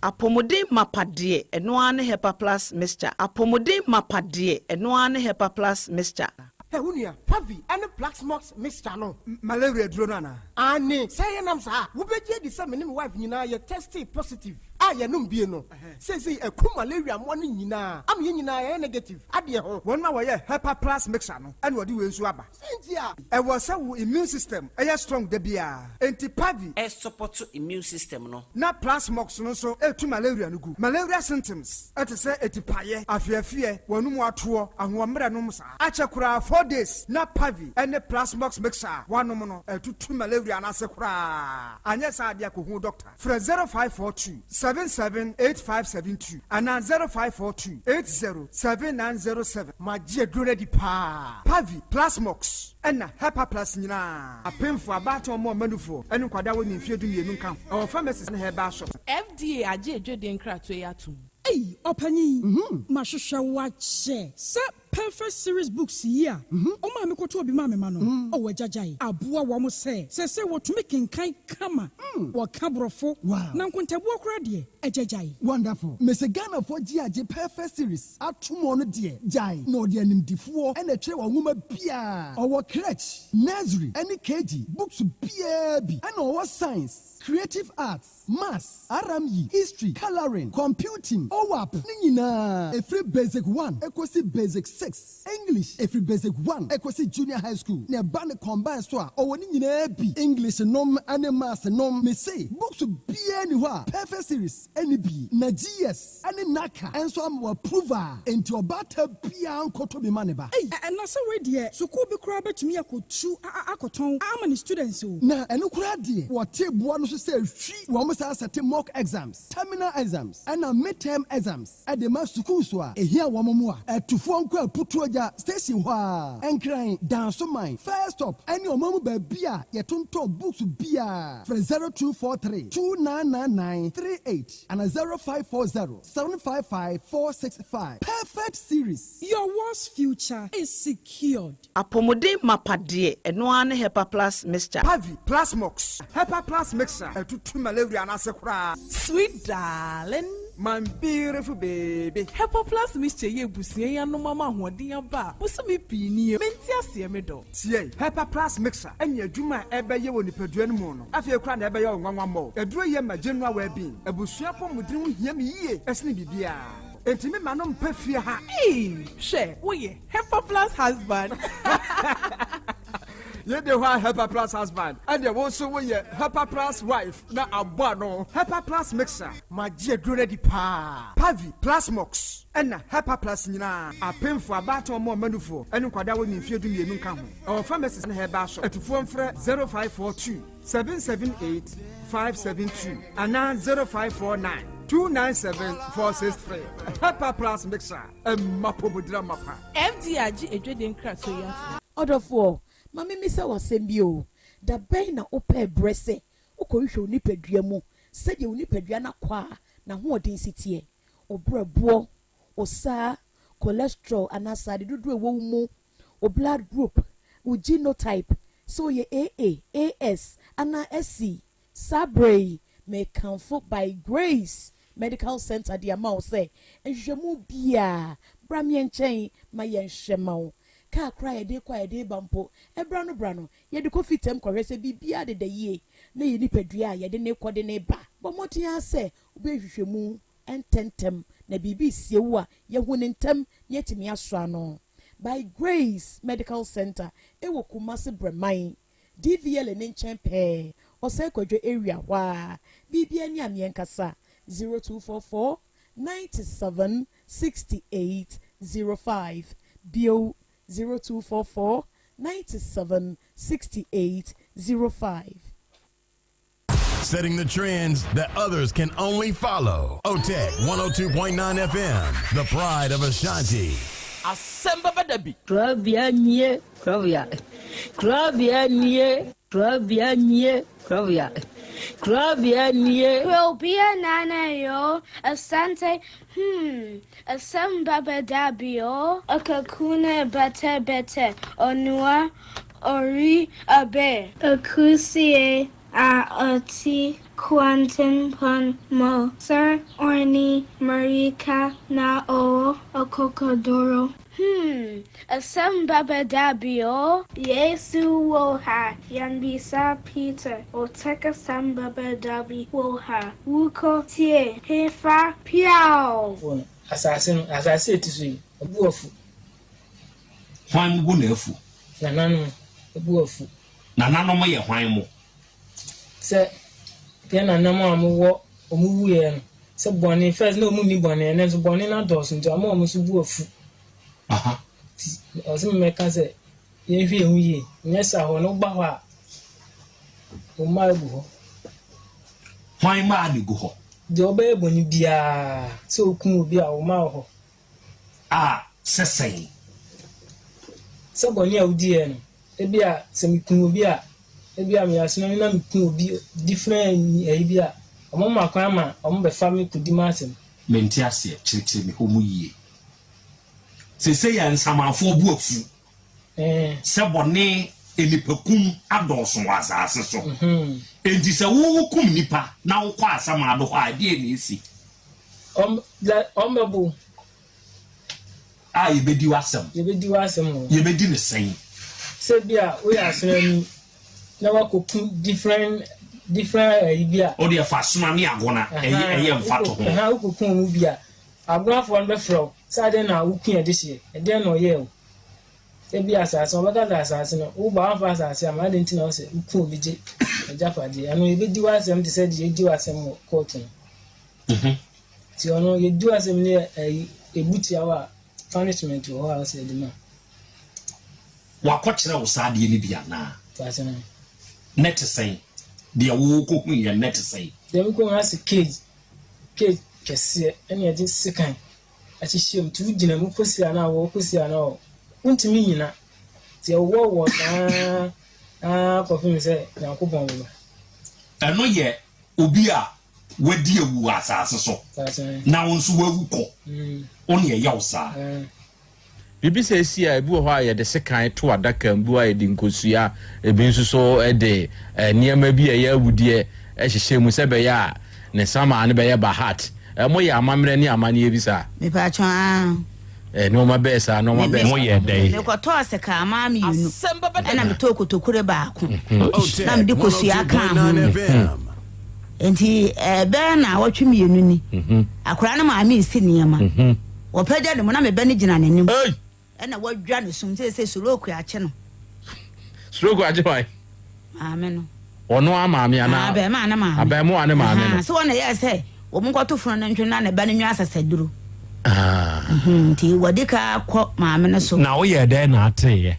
Apɔmuden mapa deɛ, ɛno ara ne Hepa Plus Mixture. Apɔmuden mapa deɛ, ɛno ara ne Hepa Plus Mixture. Ɛ wo nua, Pavi ne Plasmox mixture no. Malaria duro no anaa? Aane, sɛ yɛnam saa a, wobɛgye adi sɛ me ne me wife nyinaa yɛ testee positive a yɛnom bie no. Seesei ɛku malaria mmoa no nyinaa ama yɛn nyinaa yɛayɛ negative adeɛ ho. Wɔn a wɔyɛ Hepa Plus mixture no ɛna wɔde wei nso aba. Sɛ nti a. Ɛwɔ sɛ wo immune system ɛyɛ strong da biara, enti Pavi. Ɛsupport immune system no. Na Plasmox no nso ɛtu malaria no gu. Malaria symptoms ɛte sɛ etipaeɛ, afeafeɛ, w'anum atoɔ, ahoɔmmerɛ nom saa. Akyɛ koraa 4 days na Pavi ɛne Plasmox mixture a wanom no ɛtutu malaria no ase koraa. Anyɛ saa adeɛ akɔhu doctor. Frɛ 0542 778572 anaa 0542 807907. Magye aduro no adi paa. Pavi, Plasmox ɛna Hepa Plus nyinaa. Apemfo, abaatan, ɔmo ɔmanufoɔ ɛne nkwadaa wɔ ne mfeɛ 12 nka ho. Ɛwɔ pharmacies ne herbal shop. FDA agye edwadie nkratoɔ yi atom. Ei, ɔpanyin, mahwehwɛ wo akyɛ sɛ Perfect Series books yi a ɔmaa me kɔtɔɔ bi maa me ma no. Ɔwɔ agyagyae aboa wɔn sɛ sɛsɛ wɔtumi kenkan kama, wɔka Borɔfo na nkontabuo koraa deɛ, agyagyae. Wonderful. Mese Ghanafoɔ gye agye Perfect Series ato mu. Ɔno deɛ gyae na ɔde animdifoɔ ɛna ɛtwerɛ wɔn nwoma biara. Ɔwɔ crèche, nursery ɛne KG books biara bi, ɛna ɔwɔ science, creative arts, maths, RME, history, colouring, computing, OWAP ne nyinaa ɛfiri basic 1 ɛkɔsi basic 6, English ɛfiri basic 1 ɛkɔsi junior high school, na ɛba ne combine so a ɔwɔ ne nyinaa bi, English nom ne maths nom. Mese books biara ni hɔ a Perfect Series ɛne bi na GS ɛne NaCCA ɛnso ama wɔ approve a, enti ɔbaata biara nkɔtɔ bi ma ne ba. Ei, ɛna sɛ wei deɛ, sukuu bi koraa bɛtumi akɔtu akɔtɔn ama ne students o. Na ɛno koraa deɛ, wɔte boa no so sɛ hwi wɔn saa sɛte mock exams, terminal exams ɛna midterm exams ɛde ma sukuu so a ehia wɔn mu a ɛtufoɔ nkɔ Aputuogya station hɔ a Nkran Dansoman first stop ɛne ɔman mu baabi a yɛtontɔn books biara. Frɛ 0243 299938 ana 0540 755 465. Perfect Series. Your world's future is secured. Apɔmuden mapa deɛ, ɛno ara ne Hepa Plus Mixture. Pavi, Plasmox, Hepa Plus mixture ɛtutu malaria no ase koraa. Sweet darling. My beautiful baby. Hepa Plus mixture yi abusua yi anom ama ahoɔden aba a bosome pii nie. Mente aseɛ me dɔ. Tie, Hepa Plus mixture ne adwuma a ɛbɛyɛ wɔ nipadua no mu no, afei koraa na ɛbɛyɛ wo nwanwa mmɔ. Aduro yi yɛ ma general well-being. Abusua apɔmuden ho hia me yie sene biribiara. Enti me ma no mpɛ fie ha. Eii hwɛ woyɛ Hepa Plus husband. Yei de hɔ a Hepa Plus husband, ɛnneɛ wo nso woyɛ Hepa Plus wife na abɔ ano. Hepa Plus mixture. Magye aduro no adi paa. Pavi, Plasmox, ɛna Hepa Plus nyinaa. Apemfoɔ, abaatan ɔmo ɔma nufoɔ, ɛne nkwadaa a wɔnni mfeɛ 12 nka ho. Ɛwɔ pharmacies ne herbal shop. Atufoɔ mfrɛ 0542 778 572 anaa 0549 297 463. Hepa Plus mixture, ɛma apɔmuden amapa. FDA agye adwadie nkratoɔ yi atom. Ɔdɔfoɔ, ma memmisa wo asɛm bi o, da bɛn na wopɛɛ berɛ sɛ wokɔhwehwɛ wo nipadua mu sɛdeɛ wo nipadua no akwaa n'ahoɔden si teɛ, wo berɛboɔ, wo saa, cholesterol anaa sradeɛ dodoɔ a ɛwɔ wo mu, wo blood group, wo genotype, sɛ woyɛ AA, AS anaa SC? Saa berɛ yi, mekamfo By Grace Medical Center de ama wo sɛ nhwehwɛmu biara, bra me nkyɛn ma yɛnhwɛ ma wo. Kaa koraa a yɛde rekɔ a yɛde reba mpo, ɛberɛ ano berɛ ano, yɛde kɔ fitam kɔhwɛ sɛ biribiara deda yie na yɛn nipadua a yɛde no rekɔ de no reba. Bɔ mmɔden ara sɛ wobɛyɛ nhwehwɛmu ntɛmntɛm na biribi resie wo a, yɛahu no ntɛm na yɛatumi asɔ ano. By Grace Medical Center wɔ Kumasi Brɛman, DVLA no nkyɛn pɛɛ, Ɔsɛe Kwadwo area hɔ ara. Biribiara ni a meɛnkasa, 0244 97 68 05, bio 0244 97 68 05. Setting the trends that others can only follow. OTEC 102.9 FM, the pride of Ashanti. Asɛm bɛba da bi. Korabea nie, korabea, korabea nie, korabea nie, korabea, korabea nie. Krobea nana yo, Asante hmm, asɛm bɛba da bi o. Akakuna bɛtɛ bɛtɛ, onua ori abe. Akusie a ɔte kwantempɔn mu sɛ ɔne mmirika na ɔwɔ akokoduru. Hmm, asɛm bɛba da bi o. Yesu wɔ ha, yɛmmisa Peter, ɔtɛk asɛm bɛba da bi wɔ ha, wokɔ tie hefa piaw. Wɔ no, asase no, asase a ɛte so yi, ɛbo afu. Hwan mo bo na afu? Nananom bo afu. Nananom yɛ hwan mo? Sɛ yɛn nananom a wɔwɔ wɔn wuiɛ no, sɛ bɔne, first na wɔn nni bɔne, ɛnɛ nso bɔne no adɔɔso nti ama wɔn nso bo afu. Nti ɔsɛ mmɛka sɛ yɛnhwɛ yɛn ho yie, nyɛ saa hɔ no woba hɔ a, wo mma agu hɔ. Hwan mma na egu hɔ? Deɛ ɔbɛyɛ bɔne biara, sɛ okum obi a, wo mma wɔ hɔ. A, sɛ sɛn? Sɛ bɔne a wodiiɛ no, ebia sɛ mekum obi a, ebia meyɛ asomani na mekum obi different ayi bi a, wɔma kwan ma wɔbɛfa me kɔdi m'asɛm. Mente aseɛ, kyerɛkyerɛ me hɔ mu yie. Seesei a nsamanfoɔ bo afu sɛ bɔne, nnipakum adɔɔso wɔ asase so. Enti sɛ wo wokum nnipa na wokɔ asamando hɔ a, ɛdeɛn na ɛsi? Wɔbɛbo wo. A yɛbɛdi w'asɛm. Yɛbɛdi w'asɛm wɔ. Yɛbɛdi no sɛn? Sɛ bi a woyɛ asonani na woakɔku different different ayi bi a. Wo deɛ fa asona ne agona ɛyɛ mfatoho. Wokɔku wɔn mu bi a, agonafoɔ no bɛfrɛ wo sɛ adɛn na woku yɛn dehyeɛ, ɛdeɛn na ɔyɛɛ wo? Ebia asase no, wɔbɛka sɛ asase no, wo ba woamfa asase amma, adɛn nti na wo sɛ woku obi gye agyapadeɛ? Ɛno yɛbɛdi w'asɛm te sɛ deɛ yɛdi w'asɛm wɔ kɔɔto no. Nti ɔno yɛdi w'asɛm no yɛ ɛyi ebu tia wo a, punishment wɔ hɔ a ɔsɛ yɛde ma. Wakɔkyerɛ wo saa adeɛ no bi anaa? Asase no. Nɛ te sɛn? Deɛ wokɔhuiɛ nɛ te sɛn? Deɛ mekɔhu ase cage, cage kɛseɛ ɛna yɛde sekan ahyehyɛ mu nti wogyina mu kɔsi a na awɔ kɔsi a na awɔ wontumi nnyina nti ɛwowɔwowɔ saa ara kɔpem sɛ Nyankopɔn bɛba. Ɛno yɛ obi a wadi awu wɔ asase so na wo nso woawu kɔ, wo na ɛyɛ wo saa. Biribi saa si a, ebi wɔ hɔ a yɛde sekan to adaka mu, ebi wɔ hɔ a yɛde nkosua, ebi nso so de nneɛma bi a ɛyɛ awudeɛ hyehyɛ mu sɛ ɛbɛyɛ a ne samaa no bɛyɛ bahat. Eh, moyɛ amammerɛ ne amanneɛ bi saa? Mepatwɔ aa. Eh, nneɛma bɛɛ saa, nneɛma bɛɛ saa. Moyɛ dɛn? Mekɔtɔɔ sekammaa mmienu, ɛna metɔɔ kotokure baako, Otec na mede kosua kaa ho. 102.9 FM. Nti ɛbɛyɛ naawɔtwe mmienu ni, akwadaa no maame resi nneɛma. Wɔpagya ne mu na me ba no gyina n'anim. Ɛna wadwa ne sum sɛ sɛ stroke akye no. Stroke akye hwan? Maame no. Ɔno a maame anaa? Abɛɛmaa ne maame. Abɛɛmoa ne maame no. Sɛ wɔn na yɛɛ sɛ wɔn nkɔto funu no ntwene na ne ba no nwa asasaduro. Ah. Mhm, nti wɔde ka kɔ maame no so. Na woyɛ dɛn na ateeɛ?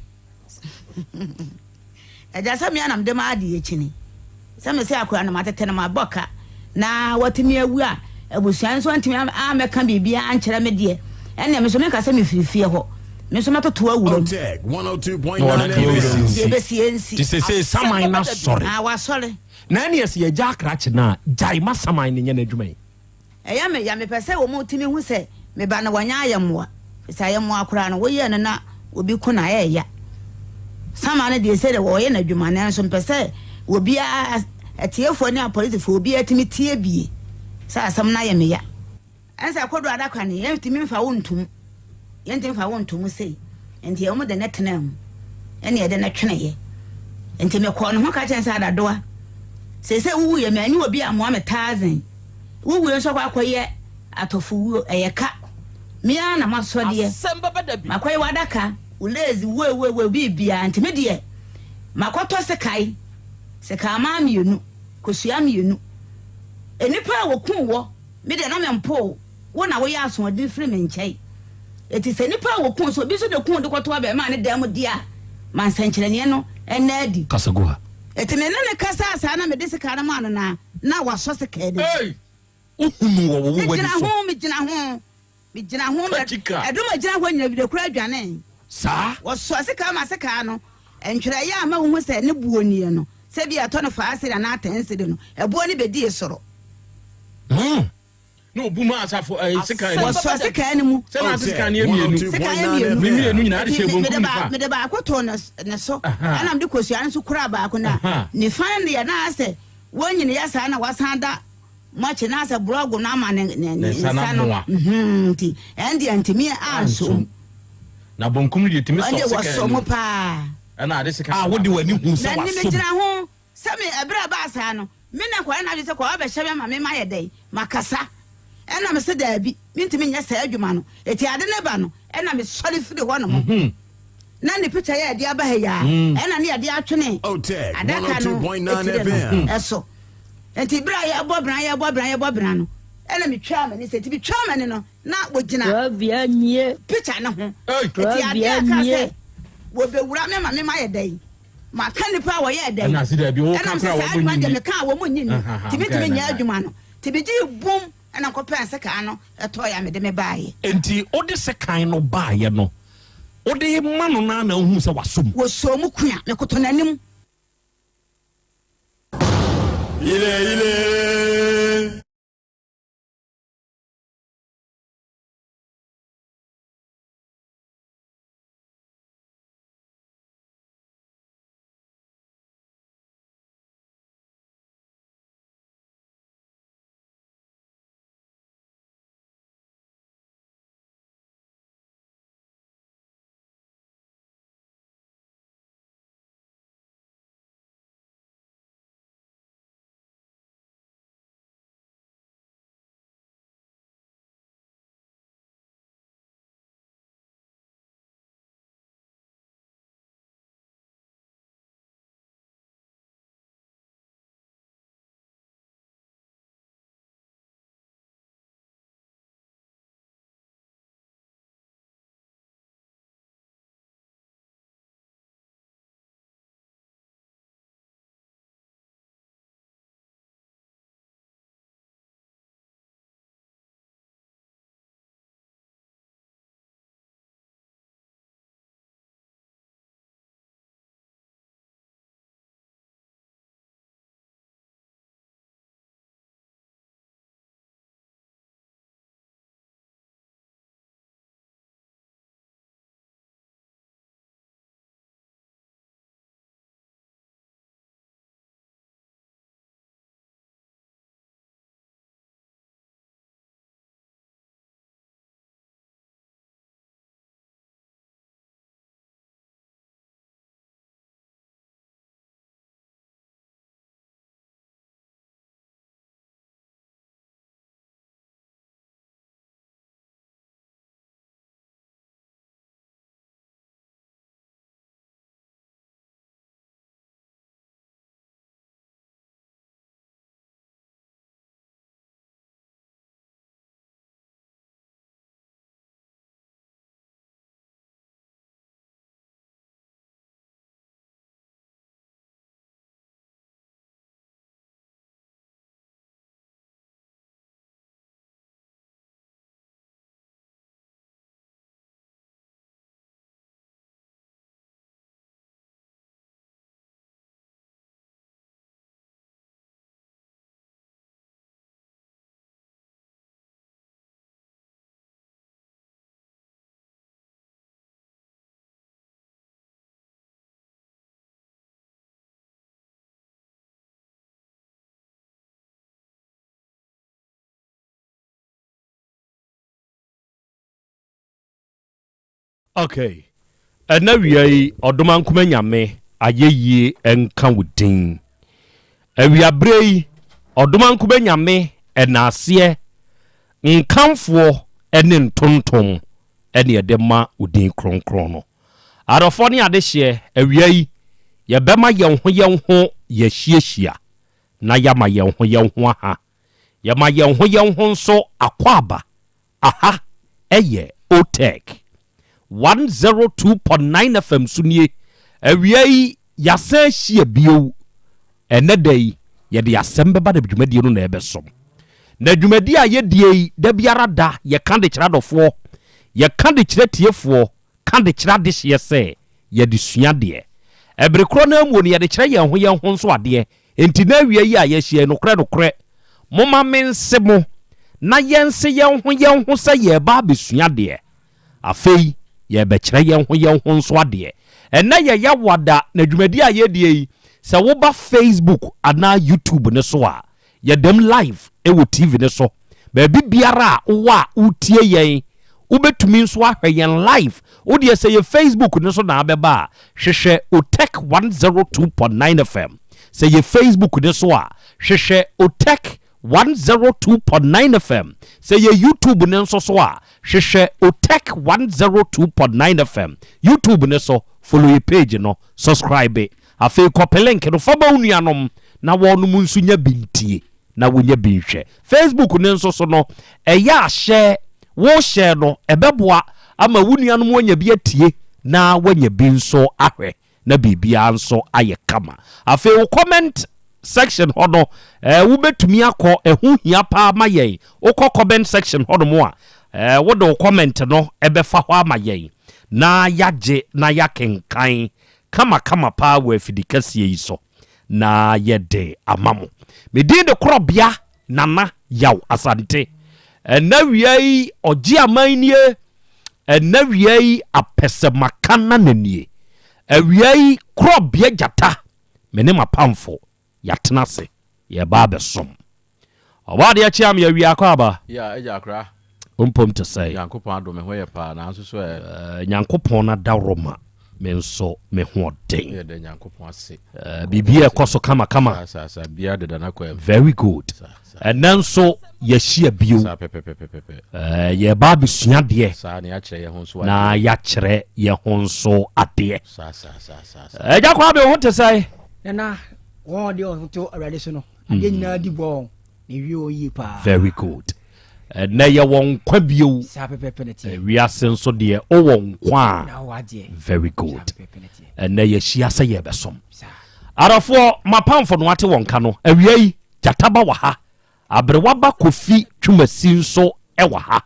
Agya sɛ me ara na mede m'adeɛ kyini. Sɛ mese akwadaa no matete no mabɔ ka na watumi awu a, abusua nso antumi ammɛka biribiara ankyerɛ me deɛ, ɛnneɛ me nso menka sɛ mefiri fie hɔ. Me nso mɛtoto awura mu. Otec 102.9 Na wɔde FM. awura mu. Deɛ ɛbɛsi ɛnsi. Nti seesei saman no asɔre. Ah, wasɔre. Na ɛneɛ sɛ yɛgya akrakye no a, gyae ma saman no nyɛ n'adwuma yi. Ɛyɛ me ya, mepɛ sɛ wɔtumi hu sɛ me ba no wanyɛ ayɛmmoa, ɛfiri sɛ ayɛmmoa koraa no woyɛ no na obi ko no a ɛyɛ ya. Sama no deɛ sɛdeɛ wɔyɛ n'adwuma nanso mepɛ sɛ obiara, atiefoɔ ne apolisifoɔ obiara tumi tie bie sɛ asɛm no ayɛ me ya. Ɛnsɛ kodoɔ adaka no yɛntumi mfa wo ntom. Yɛntumi mfa wo nto mu sei. Enti wɔde no tenaa mu, ɛnna yɛde no tweneeɛ. Enti mekɔɔ ne ho ka kyerɛɛ no sɛ, Adadoa, seesei wowuiɛ, manni obi ammoa me taazen. Wo wuo nso akɔ akɔyɛ atɔfowuo, ɛyɛ ka. Me ara na masɔ deɛ. Makɔyɛ w'adaka, wo lace, woewoewoe, biribiara. Enti me deɛ, makɔtɔ sekae, sekammaa mmienu, kosua mmienu. Nnipa a wɔkuu wɔ, me deɛ na mempoo wo. Wo na woyɛ asoɔden firi me nkyɛn. Enti sɛ nnipa a wɔkuu sɛ obi nso na ɛkuu de kɔto abarimaa no dan mu deɛ a, ma nsɛnkyerɛnneɛ no nna adi. Kasa gu ha. Enti me ne no kasaa saa na mede sekan no maa no na na wasɔ sekan no mu. Ei! Wohunuu wɔ wo w'ani Megyina so. ho, megyina ho, megyina ho. Katika. Ɛdɔm a ɛgyina hɔ nyina wira koraa dwanee. Saa. Wɔsɔɔ sekan ma sekan no, ntwerɛeɛ a ma wohu sɛ ne boɔ nie no, sɛ ebia ɛtɔ no faa sedi anaa tɛn sedi no, ɛboɔ no bɛdii soro. Hmm. Na obu maa asafo ɛɛ sekan no. Wɔsɔ sekan no mu. Sɛ na ase sekan no yɛ mmienu. Sekan yɛ mmienu. Ne mmienu nyinaa de hyɛ bonkum nifa. Mede baako too ne so, ɛna mede kosua no nso kuraa baako na nifa no deɛ na asɛ wɔn nyina yɛ saa na wasan da mɔkye na asɛ borɔgo no ama ne ne nsa no nti ɛn deɛ ntumi ansom. Na bonkum no deɛ tumi sɔ sekan no. Ɛn deɛ wɔsɔ mu paa. Ɛna ade sekan. A wode w'ani hu sɛ Na wasom. megyina ho. Sɛ me, ɛberɛ a ɛbaa saa no, me na kɔyɛ n'adwene sɛ kɔ abɛhyɛ me ama me mayɛ dɛn? Makasa. Ɛna me se daabi, mentumi nyɛ saa adwuma no. Eti ade no ba no, ɛna me sɔre firi hɔ nom. Na ne picture yi a yɛde aba ha yi ara, ɛna ne yɛde atwene adaka no etire no ɛso. Enti berɛ a yɛbɔ bena, yɛbɔ bena, yɛbɔ bena no, ɛna metwaa m'ani sɛ, enti metwaa m'ani no, na wɔgyina picture no ho. Eti adeɛ a ɛkaa sɛ wɔbɛwura me ma me mayɛ dɛn? Maka nnipa a wɔyɛɛ dɛn? Ɛna ase daabi, woka Ɛna mesɛ koraa saa wɔn adwuma nyi deɛ ni. meka a wɔn nyi ni. Nti mentumi nyɛ adwuma no. Nti megyee bum ɛna mekɔpɛɛ sekan no tɔeɛ a mede me baeɛ. Enti wode sekan no baeɛ no, wode rema no no ara na wohuu sɛ wasɔ mu? Wɔsɔɔ mu kua, mekoto n'anim. Ile ile. Okay. Ɛna wia yi Ɔdomankoma Nyame ayɛyie nka wo din. Awiaberɛ yi Ɔdomankoma Nyame ɛnaaseɛ nkamfoɔ ne ntontom ɛne ɛde ma wo din kronkron no. Adɔfoɔ ne adehyeɛ, awia yi yɛbɛma yɛn ho yɛn ho yɛahyiahyia na yɛama yɛn ho yɛn ho aha. Yɛma yɛn ho yɛn ho nso akwaaba Aha yɛ Otec 102.9 FM so nie. Awia yi yɛasan ahyia bio. Ɛnnɛ da yi yɛde asɛm bɛba na dwumadie no na ɛbɛsom. Na dwumadie a yɛdie yi da biara da yɛka de kyerɛ adɔfoɔ, yɛka de kyerɛ tiefoɔ, ka de kyerɛ adehyeɛ sɛ yɛde sua adeɛ. Ɛbere korɔ no ara muo no yɛde kyerɛ yɛn ho yɛn ho nso adeɛ. Enti na awia yi a yɛahyia yi, nokorɛ nokorɛ, momma mense mo na yɛnse yɛn ho yɛn ho sɛ yɛreba abɛsua adeɛ. Afei yɛrebɛkyerɛ yɛn ho yɛn ho nso adeɛ. Ɛnnɛ yɛ Yawada na dwumadie a yɛredie yi, sɛ woba Facebook anaa YouTube no so a, Yɛda mu live wɔ TV no so. Baabi biara a wowɔ a woretie yɛn, wobɛtumi nso ahwɛ yɛn live. Wo deɛ sɛ yɛ Facebook no so na abɛba a, hwehwɛ Otec 102.9 FM. Sɛ yɛ Facebook no so a, hwehwɛ Otec 102.9 FM. Sɛ yɛ YouTube no nso so a, hwehwɛ Otec 102.9 FM. YouTube no so, follow yɛ page no, subscribe. Afei kɔpɛ link no fa ma wo nuanom na wɔnom nso nya bi ntie na wonya bi nhwɛ. Facebook no nso so no, ɛyɛ a hyɛ, wo hyɛ no, ɛbɛboa ama wo nuanom anya bi atie na woanya bi nso ahwɛ na biribiara nso ayɛ kama. Afei wo comment section hɔ no, eh, wobɛtumi akɔ, ɛho hia paa ma yɛn. Wokɔ comment section hɔ nom a, eh, wode wo comment no ɛbɛfa hɔ ama yɛn na yɛagye na yɛakenkan kamakama paa wɔ afidi kɛseɛ yi so na yɛde ama mo. Me din de Korɔbea Nana Yaw Asante. Ɛnna wia yi ɔgye aman nie, ɛnna wia yi apɛsɛmaka nana nie. Awia yi Korɔbea Gyata, me ne m'apamfo yɛatena ase yɛreba abɛsom. Ɔbɔ adeɛ kye a me awia akɔ aba. Yeah, agya akora. Wo mpom te sɛn? Nyankopɔn adom me ho yɛ paa nanso so ɛ. Eh, Nyankopɔn n'adaworo ma me nso me ho ɔden. Yɛ dɛ Nyankopɔn ase. Eh, biribi a ɛkɔ so kama kama. Saa saa saa biara deda n'akwan mu. Very good. Ɛnɛ nso yɛahyia bio. Saa pɛpɛpɛpɛpɛ. Eh, yɛreba abɛsua adeɛ. Saa na yɛakyerɛ yɛn ho nso adeɛ. Na yɛakyerɛ yɛn ho nso adeɛ. Saa saa saa saa. Agya Kwame wo ho te sɛn? Nana, wɔn a wɔde wɔn ho to Awurade so no. Adeɛ nyinaa di boa wɔn na ewie wɔn yie paa. Very good. Ɛnɛ yɛwɔ nkwa bio. Saa pɛpɛpɛ na teɛ. Wiase nso deɛ wowɔ nkwa a. Na wowɔ adeɛ. Very good. Ɛnɛ yɛhyia sɛ yɛbɛsom. Arafoɔ mapamfo no ate wɔn ka no awia yi gyataba wɔ ha aberewaba Kofi Twumasi nso wɔ ha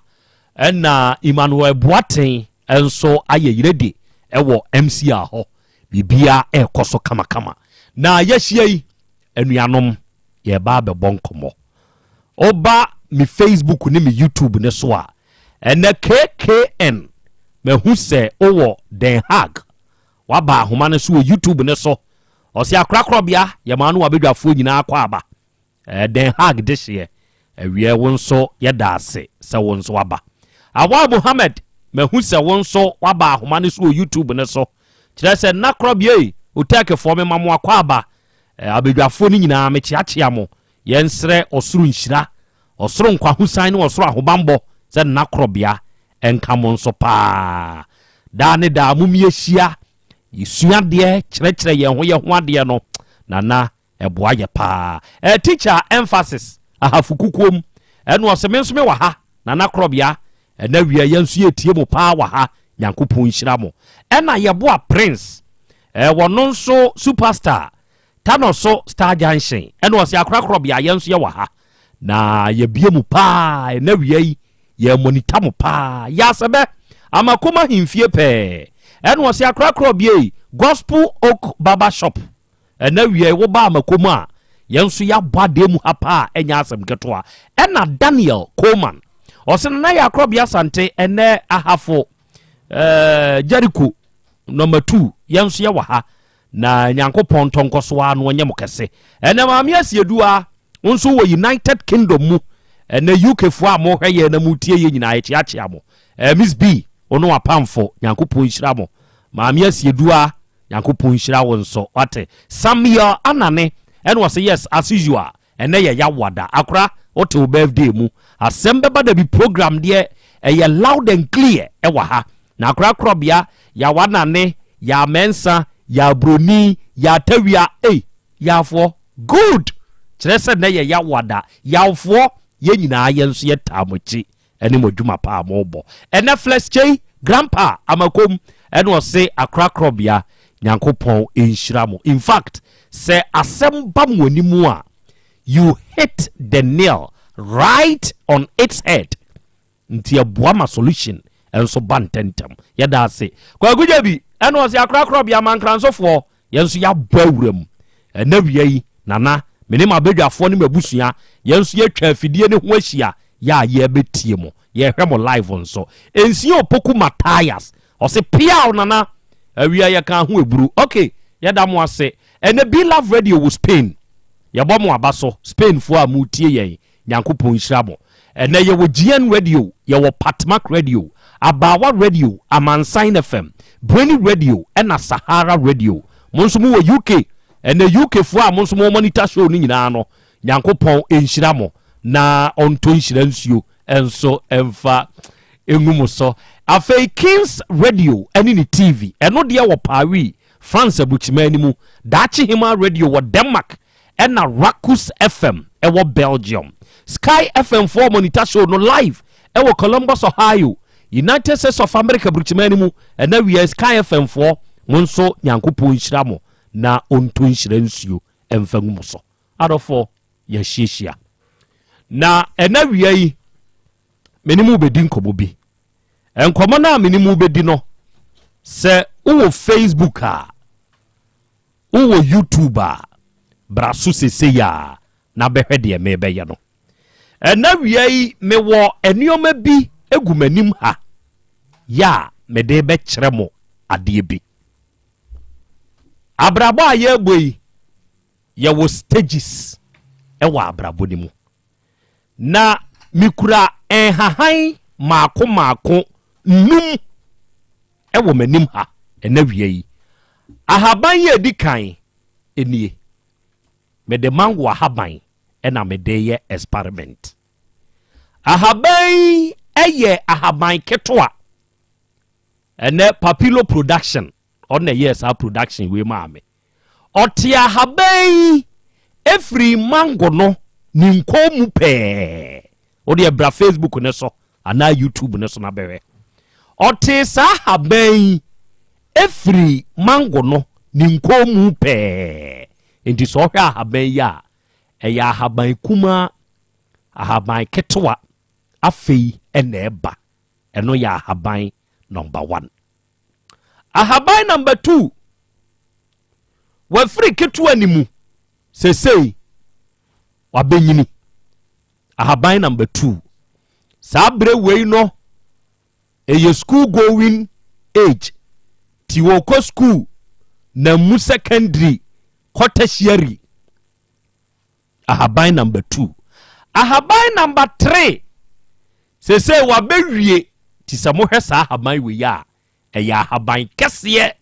ɛna Emmanuel Boateng nso ayɛ yeredi wɔ MCR hɔ biribiara ɛrekɔ so kamakama na yɛahyia yi Anuanom, yɛreba abɛbɔ nkɔmmɔ. Woba me Facebook ne me YouTube no so a, ɛnɛ KKN, mahu sɛ wowɔ Den Haag. Woaba ahoma no so wɔ YouTube no so. Ɔse akorakorɔbea, yɛmaa no wabadwafoɔ nyinaa kɔ aba. Eh, Den Haag dehyeɛ, awiɛ wo nso yɛda ase sɛ wo nso waba. Awal Mohammed, mahu sɛ wo nso waba ahoma no so wɔ YouTube no so. Kyerɛ sɛ nna korɔbea yi, Otɛkfoɔ mema mo akwaaba. Abadwafoɔ no nyinaa, mekyeakyea mo. Yɛnsrɛ ɔsoro nhyira, ɔsoro nkwahosan ne ɔsoro ahobanbɔ sɛ nna korɔbea nka mo nso paa. Daa ne daa momyɛhyia, yɛsua adeɛ, kyerɛkyerɛ yɛn ho yɛn ho adeɛ no, Nana, ɛboa yɛ paa. Eh, teacher emphasis, Ahafo kukuom, ɛna ɔse me nso me wɔ ha, Nana Korɔbea, ɛna wia yɛn nso yɛtie mo paa wɔ ha, Nyankopɔn nhyira mo. Ɛna yɛboa Prince, eh, wɔno nso superstar, Tano so Star Junction, ɛna ɔse Akora Korɔbea yɛn nso yɛwɔ ha, na yɛbie mu paa, ɛna wia yi yɛ monita mo paa, yɛ asɛbɛ, Amakom ahemfie pɛɛ, ɛna ɔse Akora Korɔbea yi, Gospel Oak Barber Shop, Ɛna awiei wobaa mako mu a, yɛn nso yɛabɔ adeɛ mu ha paa a ɛnyɛ asɛm ketewa. Ɛna Daniel Coleman, ɔse Nana yɛ Akorɔbea Asante, ɛnɛ Ahafo, eh, Jericho, number 2, yɛn nso yɛwɔ ha. Na Nyankopɔn ntɔ nkɔ so ara na ɔnyɛ mo kɛse. Ɛnɛ Maame Asieduaa, wo nso wɔ United Kingdom mu. Ɛnɛ UK foɔ a mohwɛ yɛn na motie yɛn nyinaa, yɛkyeakyea mo. Eh, Miss B. Wo ne w'apamfo, Nyankopɔn nhyira mo. Maame Asiedua, Nyankopɔn nhyira wo nso. Wate? Samuel Anane, ɛna ɔse yes, as usual, ɛnɛ yɛ Yawada. Akora, wote wo birthday mu. Asɛm bɛba da bi program deɛ, ɛyɛ loud and clear ɛwɔ ha. Na akora korɔbea, Yaw Anane, Yaw Mɛnsa, Yaw Broni, Yaw Tawia, ei, Yawfoɔ, good! Kyerɛ sɛ nnɛ yɛ Yawada. Yawfoɔ, yɛn nyinaa yɛn nso yɛtaa mo akyi. Ɛne mo adwuma pa a mobɔ. Ɛnɛ Flex Kyei, Grandpa Amakom ɛna ɔse akorakorɔbea Nyankopɔn nhyira mo. In fact, sɛ asɛm ba mo anim a, you hit the nail right on its head. Nti ɛboa ma solution nso ba ntɛntɛm. Yɛda ase. Kwaku Gyabi ɛna ɔse akorakorɔbea Mankransofoɔ Yɛn nso yɛabɔ awura mu. Ɛnnɛ awia yi, Nana, me ne m'abadwafoɔ ne m'abusua, yɛn nso yɛatwa afidie no ho ahyia, yɛ a yɛrebɛtie mo. Yɛrehwɛ mo live nso. Nsia Opoku Matthias, ɔse piaw Nana! Awia yɛkaa ho aburu. Ok, yɛda mo ase. Ɛnnɛ Be Love Radio wɔ Spain. Yɛbɔ mo aba so, Spainfoɔ a moretie yɛn. Nyankopɔn nhyira mo. Ɛnɛ yɛwɔ GN Radio, yɛwɔ Patmak Radio, Abaawa Radio, Amansan FM, Brainy Radio ɛna Sahara Radio. Mo nso mo wɔ UK. Ɛnɛ UK foɔ a mo nso mo monitor show no nyinaa no, Nyankopɔn nhyira mo na ɔntɔ nhyira nsuo nso mfa ngu mo so. Afei Kings Radio ɛne ne TV, ɛno deɛ wɔ Paris, France aburukyiman no mu. Daakye Hemaa Radio wɔ Denmark ɛna Rakus FM ɛwɔ Belgium. Sky FM foɔ monitor show no live ɛwɔ Columbus, Ohio, United States of America burukyiman no mu. Ɛna wia Sky FM foɔ mo nso Nyankopɔn nhyira mo na ɔnto nhyira nsuo ɛmfa ngu mo so. Adɔfoɔ yɛahyiahyia na ɛna wia yi me ne mo bɛdi nkɔmmɔ bi. Nkɔmmɔ no a me ne mo bɛdi no, sɛ wowɔ Facebook a, Wowɔ YouTube a, bra so sesei ara na bɛhwɛ deɛ merebɛyɛ no. Ɛnnɛ awia yi, mewɔ nneɛma bi gu m'anim ha yɛ a mede rebɛkyerɛ mo adeɛ bi. Abrabɔ a yɛrebɔ yi, yɛwɔ stages wɔ abrabɔ no mu. Na mekura nhahan mmaako mmaako nnum wɔ m'anim ha ɛnnɛ awia yi. Ahaban yi a ɛdi kan nie. Mede mango ahaban na mede reyɛ experiment. Ahaban yi yɛ ahaban ketewa. Ɛnɛ Papilo Production, ɔno na ɛyɛɛ saa production wei maa me. Ɔte ahaban yi firi mango no ne nkɔn mu pɛɛ. Wo deɛ bra Facebook no so anaa YouTube no so na bɛhwɛ. Ɔtee saa ahaban yi firi mango no ne nkɔn mu pɛɛ. Nti sɛ ɔhwɛ ahaban yi a, ɛyɛ ahaban kumaa, ahaban ketewa, afei na ɛba. Ɛno yɛ ahaban number one. Ahaban number two, wafiri ketewa ne mu, sesei wabɛnyini. Ahaban number 2. Saa berɛ wei no ɛyɛ school going age ti wɔkɔ school na mu secondary kɔ tertiary. Ahaban number 2. Ahaban number 3 sese wabɛwie ti sɛ mohwɛ saa ahaban wei a ɛyɛ ahaban kɛseɛ.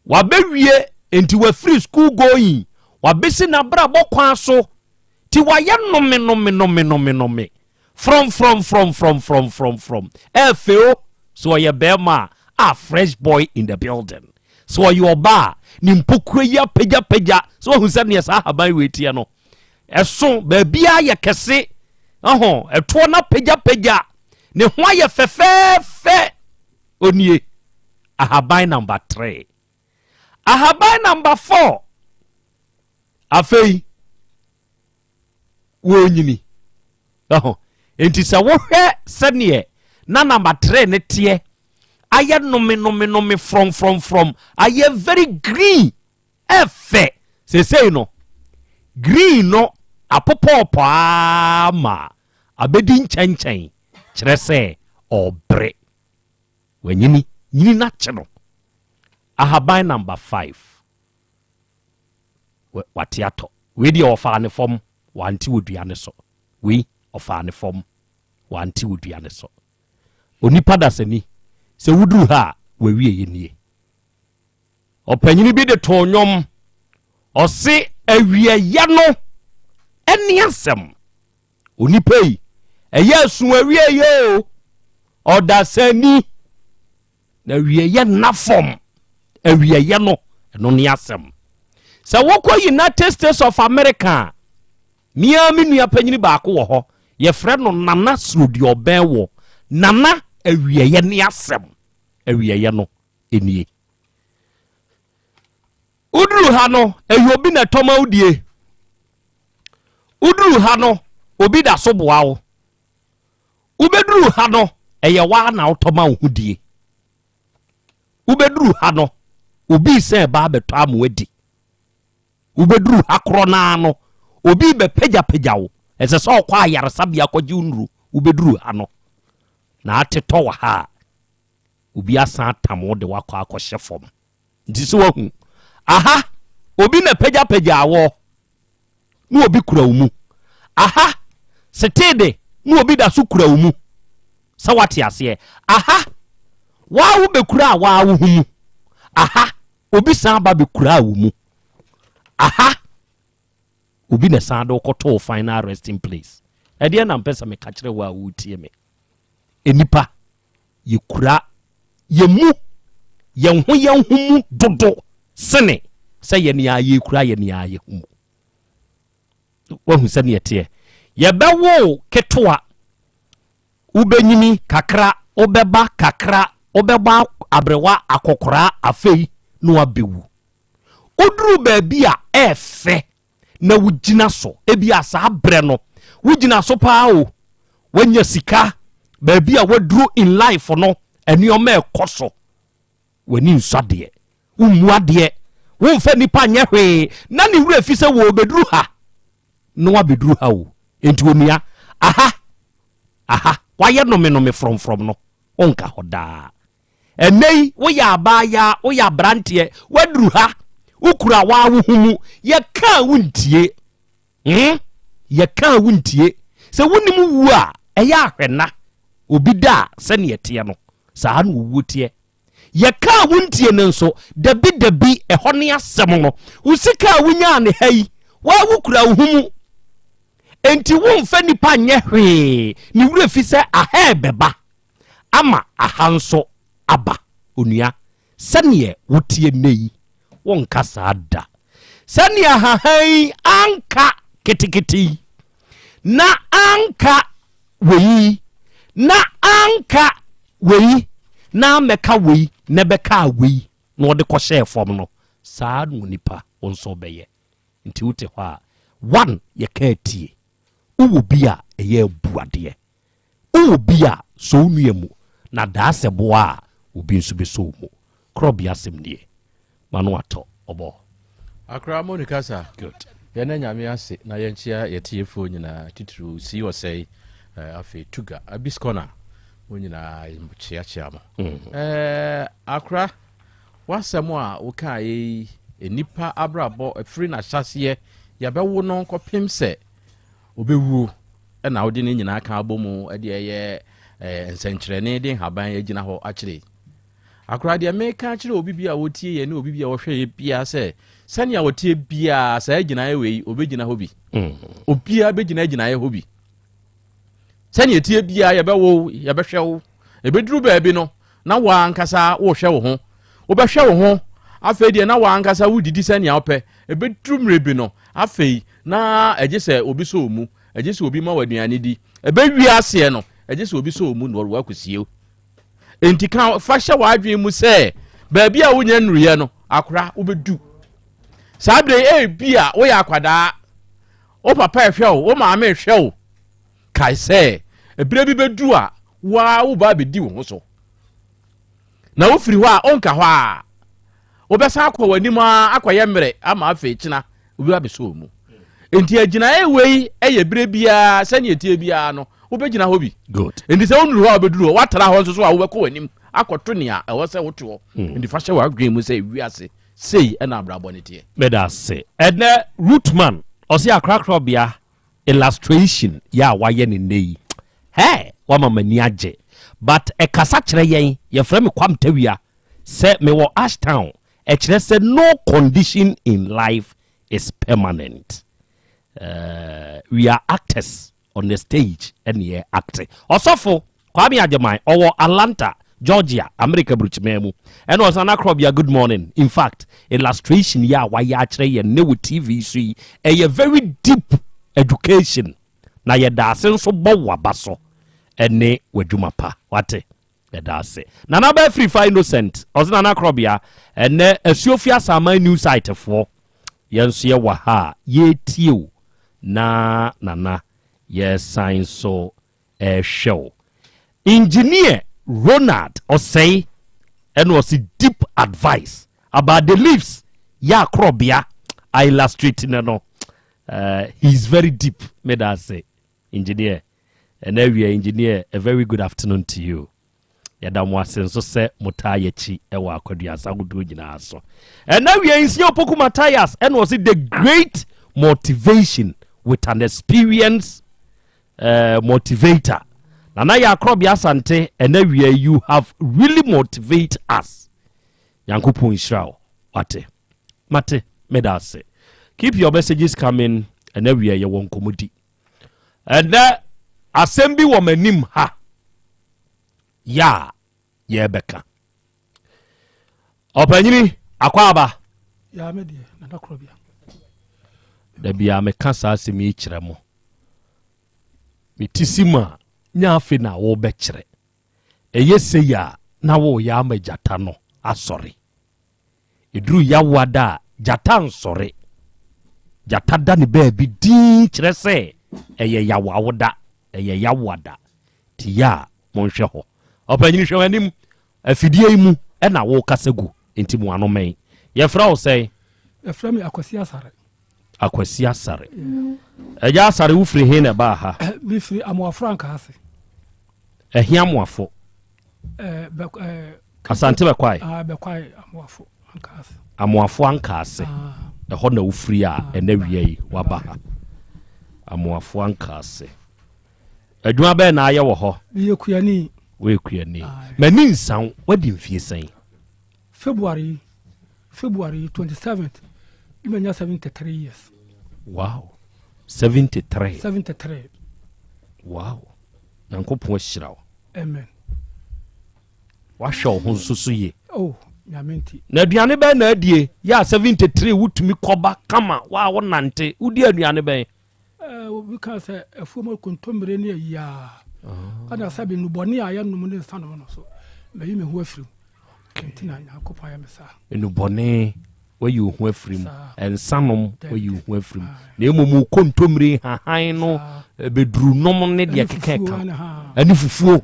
Wabɛwie nti wafiri school going, wabɛsi n'abrabɔ kwan so nti wayɛ nome nome nome nome nome frɔm frɔm frɔm frɔm frɔm frɔm frɔm ɛɛfɛ o. Sɛ ɔyɛ bɛrima a, a fresh boy in the building. Sɛ ɔyɛ ɔbaa a, ne mpokua yi apagyapagya. Sɛ wahu sɛ neɛ saa ahaban wei teɛ no, ɛso baabiara yɛ kɛse, ɛho ɛtoɔ no apagyapagya, ne ho ayɛ fɛfɛɛfɛ. Onie ahaban number 3. Ahaban number 4, afei wɔnyini. Ɛho nti sɛ wohwɛ sɛneɛ na number 3 ne teɛ, ayɛ nome nome nome frɔm frɔm frɔm, ayɛ very green, ɛfɛ. Sesei no green no apopɔɔpɔ aa ma abɛdi nkyɛnkyɛn, kyerɛ sɛ ɔbrɛ wanyini nyini no akye no. Ahaban number 5, wate atɔ. Wei deɛ ɔfaa ne fam, wante wɔ dua ne so. Wei ɔfaa ne fam, wante wɔ dua ne so. Onipa dasani, sɛ woduru ha a, w'awieɛ nie. Ɔpanyini bi de too nnwom, ɔse awieɛ no ɛne asɛm. Onipa yi, ɛyɛ asu awieɛ o, ɔdasani. Na awieɛ nna fam, awieɛ no, ɛno ne asɛm. Sɛ wokɔ United States of America a, Me ara me nua panyini baako wɔ hɔ, yɛfrɛ no Nana Surodeɛ-Ɔbɛn wɔ Nana awieɛ ne asɛm. Awieɛ no nie. Woduru ha no, ɛyɛ obi na ɛtɔ ma wo die. Woduru ha no, obi da so boa wo. Wobɛduru ha no, ɛyɛ waa na wotɔ ma wo ho die. Wobɛduru ha no, obi sɛ ɛba abɛtɔ ama adi. Wobɛduru ha korɔ no ara no, obi rebɛpagyapagya wo. Ɛsɛ sɛ ɔkɔ ayaresabea kɔgye wo nnuro. Wobɛduru ha no, na atetɔ wɔ ha a, obi asan atam wo de wo akɔ akɔhyɛ fam. Nti sɛ wahu, aha, obi na pagyapagyaa wɔ, na obi kura wo mu. Aha, seteede na obi da so kura wo mu. Sɛ wate aseɛ. Aha, waa wobɛkura a waa wo ho mu. Aha, Obi san ba bɛkuraa wo mu. Aha! Obi na ɛsan de wo kɔtoo wo final resting place. Ɛdeɛn na mpɛ sɛ meka kyerɛ wo a woretie me? Nnipa, yɛkura yɛn mu, yɛn ho yɛn ho mu dodo sene sɛ yɛn ara yɛkura yɛn ara yɛn ho mu. Wahu sɛdeɛ ɛteɛ. Yɛbɛwo wo ketewa Wobɛnyini kakra, wobɛba kakra, wobɛbɔ aberewa akɔkoraa afei na woabɛwu. Woduru baabi a ɛɛfɛ na wogyina so, ebia saa berɛ no wogyina so paa o, woanya sika, baabi a woaduru in life no, nneɛma ɛkɔ so, w'ani nsɔ adeɛ, wommu adeɛ, womfa nnipa nyɛ hwee, na ne werɛ fi sɛ wɔrebɛduru ha na wabɛduru ha o. Enti onua, aha, aha, wayɛ nomenome frɔmfrɔm no, wonka hɔ daa. Ɛnnɛ yi, woyɛ abaayaa, woyɛ aberanteɛ, woaduru ha, wokura waa wo ho mu, yɛka a wontie. Hmm? Yɛka a wontie. Sɛ wonim wuo a, ɛyɛ ahwɛ na obi da a sɛdeɛ ɛteɛ no, saa na owuo teɛ. Yɛka a wontie no nso, dabi dabi, ɛhɔ ne asɛm no. Wo sika a wonyaa ne ha yi, woa wokura wo ho mu. Enti womfa nnipa nyɛ hwee, ne werɛ fi sɛ aha ɛbɛba ama aha nso aba. Onua, sɛdeɛ woteɛ nnɛ yi, wonka saa da. Sɛdeɛ ahahan yi anka ketekete yi, na anka wei na anka wei na ammɛka wei na ɛbɛkaa wei na ɔde kɔhyɛɛ fam no, saa na onipa wo nso wobɛyɛ. Nti wote hɔ a, one yɛka atie. Wowɔ bi a ɛyɛ abu adeɛ. Wowɔ bi a sɔ wo nua mu na daa sɛ boa a obi nso bɛsɔ wo mu. Korɔbea asɛm nie. M'ano atɔ, ɔbɔ. Akra mo ne kasa. Good. Yɛnna Nyame ase na yɛnkyea yɛtiefoɔ nyinaa titiriw Sii Ɔsɛe afei Tuga Abis Corner mo nyinaa kyeakyea mo. Eh, Akra w'asɛm a wokaeɛ yi nnipa abrabɔ ɛfiri n'ahyɛaseɛ yɛbɛwo no kɔpem sɛ ɔbɛwuo ɛna wode ne nyinaa ka abɔ mu ɛde ɛyɛ nsɛnkyerɛnne de nhaban agyina hɔ akyerɛ yi. Akora, deɛ meka akyerɛ obi bi a ɔtie yɛn ne obi bi a ɔhwɛ yɛn biara sɛ, sɛnea ɔteɛ biara, saa gyinaeɛ wei, ɔbɛgyina hɔ bi. Mm. Obiara bɛgyina gyinaeɛ hɔ bi. Sɛnea ɛteɛ biara, yɛbɛwo, yɛbɛhwɛ wo. Ɛbɛduru baabi no, na wo ankasa wohwɛ wo ho. Wobɛhwɛ wo ho, afei deɛ na wo ankasa wodidi sɛnea wopɛ. Ɛbɛduru mmerɛ bi no, afei na ɛgye sɛ obi sɔ wo mu, ɛgye sɛ obi ma wo aduane di. Ɛbɛwie aseɛ no, ɛgye sɛ obi sɔ wo mu na ɔde wo akɔsie. Enti ka fa hyɛ w'adwene mu sɛ baabi a wonya nnuruyɛ no, akora wobɛdu. Saa berɛ yi ebi a woyɛ akwadaa, wo papa ɛhwɛ wo, wo maame ɛhwɛ wo. Kae sɛ ɛberɛ bi bɛdu a woa wo ba bɛdi wo ho so. Na wofiri hɔ a wonka hɔ a wobɛsan akɔ w'anim a akɔyɛ mmerɛ ama afei kyena obi abɛsɔ wo mu. Enti agyinaeɛ wei yɛ berɛ biara sɛdeɛ ɛteɛ biara no wobɛgyina hɔ bi. Good. Enti sɛ wonuru hɔ a wobɛduru hɔ, woatra hɔ nso so a wobɛkɔ w'anim akɔto nea ɛwɔ sɛ wotoɔ. Hmm. Enti fa hyɛ w'adwene mu sɛ wiase sei ɛna abrabɔ no teɛ. Meda ase. Ɛnɛ Rootman ɔse akorakorabea illustration yɛ a wayɛ ne nnɛ yi. Hey, wama m'ani agye. But ɛkasa kyerɛ yɛn, yɛfrɛ me Kwam Tawia, sɛ mewɔ Ashtown, ɛkyerɛ sɛ no condition in life is permanent. Uh, we are actors on the stage ɛne yɛ acte. Ɔsɔfo Kwame Agyeman ɔwɔ Atlanta, Georgia, America burukyiman mu. Ɛna ɔsan akorɔbea good morning. In fact, illustration yi a wayɛ akyerɛ yɛn ne wɔ TV so yi, ɛyɛ very deep education. Na yɛda ase nso bɔ waba so ɛne w'adwuma pa. Wate? Yɛda ase. Nana bɛɛ firi fa innocent. Ɔse Nana Korɔbea, ɛnɛ Asuofi Asaman new site foɔ, yɛn nso yɛwɔ ha a yɛretie wo na Nana yɛsan nso ɛrehwɛ wo. Engineer Ronald Ɔsɛe ɛna ɔse deep advice about the leaves yɛ akorɔbea a illustrate no no. Uh, he is very deep. Meda ase engineer. Ɛna awia engineer, a very good afternoon to you. Yɛda mo ase nso sɛ motaa yɛkyi ɛwɔ akwaduasa ahodoɔ nyinaa so. Ɛna awia nsia Opoku Matthias ɛna ɔse the great motivation with an experience motivator. Nana yɛ akorɔbea Asante ɛna awia you have really motivate us. Nyankopɔn nhyira wo. Wate. Mate, meda ase. Keep your messages coming. Ɛna awia yɛwɔ nkɔmmɔdi. Ɛnɛ asɛm bi wɔ m'anim ha yɛ a yɛbɛka. Ɔpanyini akɔ aba. Ya me deɛ Nana Korɔbea. Da bia meka saa asɛm yi kyerɛ mo. Mete si mu a nyɛ afe na wobɛkyerɛ. Ɛyɛ sei a na woyɛ ama gyata no asɔre. Ɛduru yawoada a gyata nsɔre. Gyata da ne baabi din kyerɛ sɛ ɛyɛ yawoawoda, ɛyɛ yawoada. Nti yɛ a monhwɛ hɔ. Ɔpanyini hwɛ w'anim afidie yi mu ɛna wokasa gu nti mo ano mɛn. Yɛfrɛ wo sɛn? Yɛfrɛ me Akwasi Asare. Akwasi Asare. Agya Asare wofiri he na ɛbaa ha? Mefiri Amoafo Ankaase. Ɛhe Amoafo? Asante Bɛkwae? Bɛkwae Amoafo Ankaase. Amoafo Ankaase. Ɛhɔ na wofiri a ɛnɛ wia yi waba ha. Amoafo Ankaase. Adwuma bɛɛ na ayɛ wɔ hɔ? Meyɛ kuani. Woyɛ kuani. M'ani nsa wo, woadi mfie sɛn? February February 27th, manya 73 years. Wow. 73. 73. Wow. Nyankopɔn ahyira wo. Amen. Wahwɛ wo ho nso so yie. Oh, nyame nti. Na aduane bɛn na adie? Yɛ a 73 wotumi kɔba kama wa wo nante. Wodi aduane bɛn? Obi ka sɛ afuom kontommire ne ayi a. Ɛna sɛ bi nnubɔne a yɛnom ne nsa nom no so. Mayi me ho afiri mu. Nti na Nyankopɔn ayɛ me saa. Nnubɔne wayi wo ho afiri mu. Nsa nom wayi wo ho afiri mu. Na mmom wo kontommire hahan no bɛduru nom ne deɛ keka ka. Ɛne fufuo.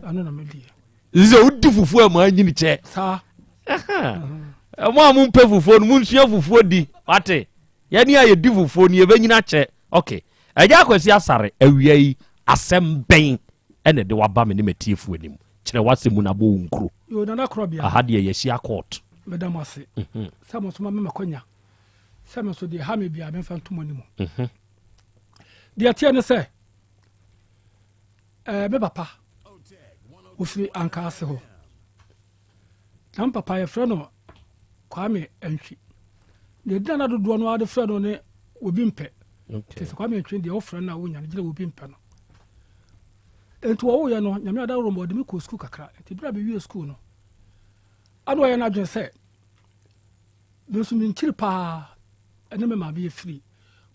Sɛ wodi fufuo a ma anyini kyɛ. Saa. Mo a mompɛ fufuo no monsua fufuo di. Wate? Yɛne a yɛdi fufuo no yɛbɛnyini akyɛ. Ok. Agya Akwasi Asare, awia yi asɛm bɛn ɛna ɛde waba me ne m'atiefoɔ anim? Kyerɛ w'asɛm mu na bɔ wo nkuro. Yo, Nana Korɔbea. Aha deɛ yɛahyia court. Meda mo ase sɛ mo nso moama me akwanya sɛ me nso deɛ ɛha me biara memfa nto mo anim. Deɛ ɛteɛ ne sɛ, eh, me papa ɔfiri Ankaase hɔ. Na me papa yɛfrɛ no Kwame Antwi. Deɛ ɛdi nana dodoɔ no ara de frɛ no ne obi mpɛ. Nti sɛ Kwame Antwi deɛ wofrɛ no a wonya no gyina obi mpɛ no. Nti wɔwoyɛ no Nyame adaworo ma ɔde me kɔɔ sukuu kakra. Nti berɛ a mewie sukuu no, ana ɔyɛ no adwene sɛ me nso menkyiri paa ɛne me maame yɛfiri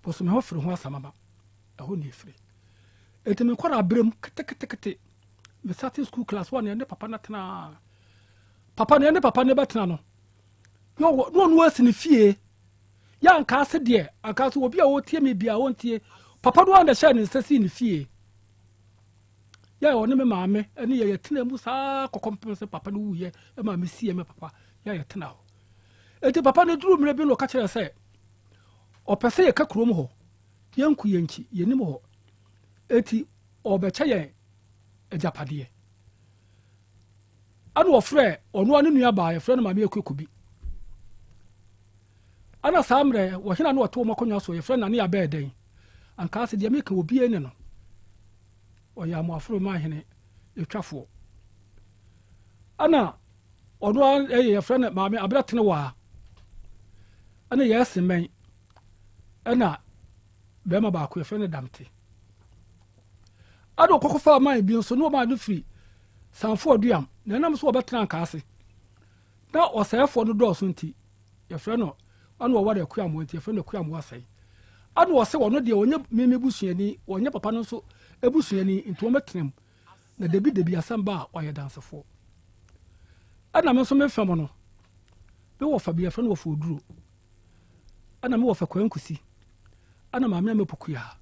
bosome ho firi ho asamama ɛhɔ ne yɛfiri. Nti me nkɔra berɛ mu ketekete me starting school class one ɛne papa no tenaa papa no ɛne papa no bɛtena no na ɔno asi ne fie yɛ anka ase deɛ anka ase obi a ɔtie me bia ɔntie papa no a na hyɛ ne nsa sii ne fie yɛ ɔne me maame ɛne yɛ yɛtena mu saa kɔkɔ mpem sɛ papa no wuyɛ ɛma me sie me papa yɛ yɛtena hɔ enti papa no duru mmerɛ bi na ɔka kyerɛ sɛ ɔpɛ sɛ yɛka kurom hɔ yɛnku yɛnkyi yɛnim hɔ eti ɔbɛkyɛ yɛn agyapadeɛ ɛna ɔfrɛ ɔno ne nua baa yɛfrɛ no maame Akua Kobi ɛna saa mmerɛ wɔhena ne ɔte wɔn akonnwa so yɛfrɛ no Nane Abɛɛ Dɛn anka ase deɛ meka obiara ne no ɔyɛ amoaforo ma ahene etwafoɔ. Ɛna ɔno ara ɛyɛ yɛfrɛ no maame Abrɛ Tenewaa. Ɛna yɛ Semɛn. Ɛna bɛrima baako yɛfrɛ no Damte. Ɛna ɔkɔkɔfaa man bi nso ne ɔmaa no firi Sanfo Aduam na ɛnam so wɔbɛtena Nkaase. Na ɔsɛefoɔ no dɔɔso nti yɛfrɛ no ɛna ɔware Akuamoa nti yɛfrɛ no Akuamoa Asɛe. Ɛna ɔse ɔno deɛ ɔnyɛ me me busuani ɔnyɛ papa no nso busuani nti wɔbɛtena mu na dabi dabi asɛm ba a ɔyɛ dansefoɔ. Ɛna me nso me fam no me wɔfa bi yɛfrɛ no wɔfa Oduro ɛna me wɔfa Kwankusi ɛna maame Ama Pokuaa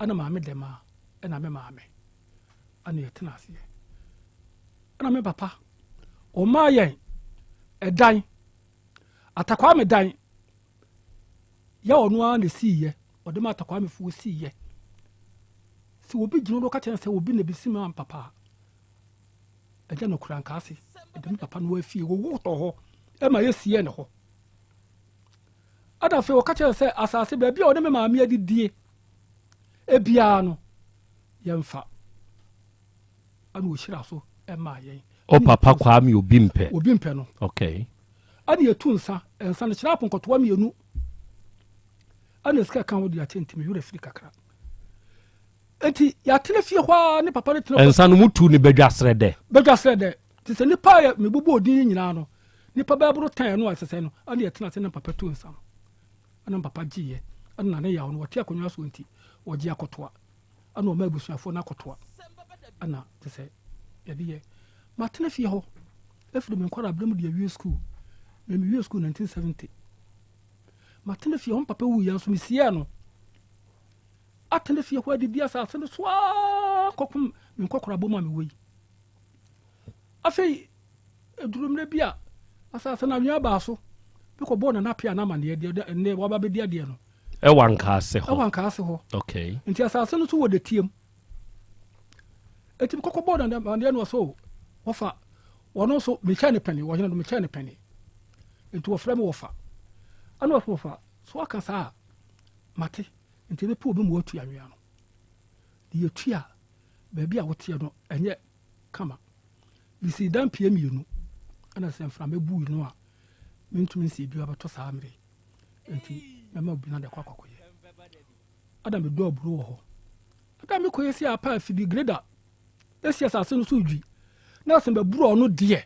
ɛna maame Dɛmaa ɛna me maame ɛna yɛtena aseɛ. Ɛna me papa ɔmaa yɛn ɛdan Atakwame dan yɛ ɔno ara na esiiyɛ ɔde ma Atakwamefoɔ siiɛ sɛ obi gyina hɔ ka kyerɛ sɛ obi na ebesi ma papa a ɛnyɛ nokorɛ anka ase ɛde me papa no afie wɔwu tɔ hɔ ɛma yɛsiiɛ ne hɔ ɛna afei ɔka kyerɛ sɛ asase baabi a ɔne me maame adidie ebiara no yɛmfa ɛna ɔhyira so maa yɛn. O papa Kwame obi mpɛ. Obi mpɛ no. Okay. Ɛna yɛtu nsa, nsa no kyerɛ aponkɔtoa mmienu. Ɛna sika ka ho de akyɛ nti me werɛ firi kakra. Enti yɛatena fie hɔ ara ne papa no tena. Nsa no mu tu ne badwa serɛ dɛ. Badwa serɛ dɛ. Te sɛ nipa a mebobɔ odin yi nyinaa no, nipa bɛyɛ boro tan ɛno a ɛsɛ sɛ no, ɛna yɛtena ase ne papa tu nsa no. Ɛna papa gyeeɛ, ɛna ne yaw no wɔte akonnwa soɔ nti wɔgye akɔtoa. ɛna ɔma abusuafoɔ no akɔtoa ɛna te sɛ yɛde yɛ matena fie hɔ ɛfiri me nkɔla berɛ mu de awie school me mewie school 1970 matena fie hɔ mpapa wuiɛ nso mesiee no atena fie hɔ adidi asase no so aa kɔpem me nkɔkora bɔ mu a mewɔ yi Afei ɛduru mmerɛ bi a, asase no anwea baa so. Mekɔbɔɔ Nana Appiah no amaneɛ deɛ ɛnnɛ waba abɛdi adeɛ no. Ɛwɔ Ankaase hɔ. Ɛwɔ Ankaase hɔ. Okay. Nti asase no so wɔ dɛteɛ mu. Eti mekɔkɔbɔɔ Nana amaneɛ no ɔsɛ o, wɔfa wɔno nso mekyɛn ne pɛne, wɔhene no mekyɛn ne pɛne. Nti wɔfrɛ me wɔfa. Ɛna ɔsɛ wɔfa, so aka saa a, mate. Nti mepɛ obi ma watu anwea no. Deɛ yɛtua baabi a woteɛ no ɛnyɛ kama. Misii dan pia mmienu, ɛna sɛ mframa bui no a, mentumi nsii bio abɛtɔ saa mmere yi. Nti mɛma obi na de akɔ akɔkɔyɛ. Ɛna medɔ aburo wɔ hɔ. Ɛda mekɔyɛ si apa afidi greda esi asase no so dwi. Na sɛ maburo ɔno deɛ,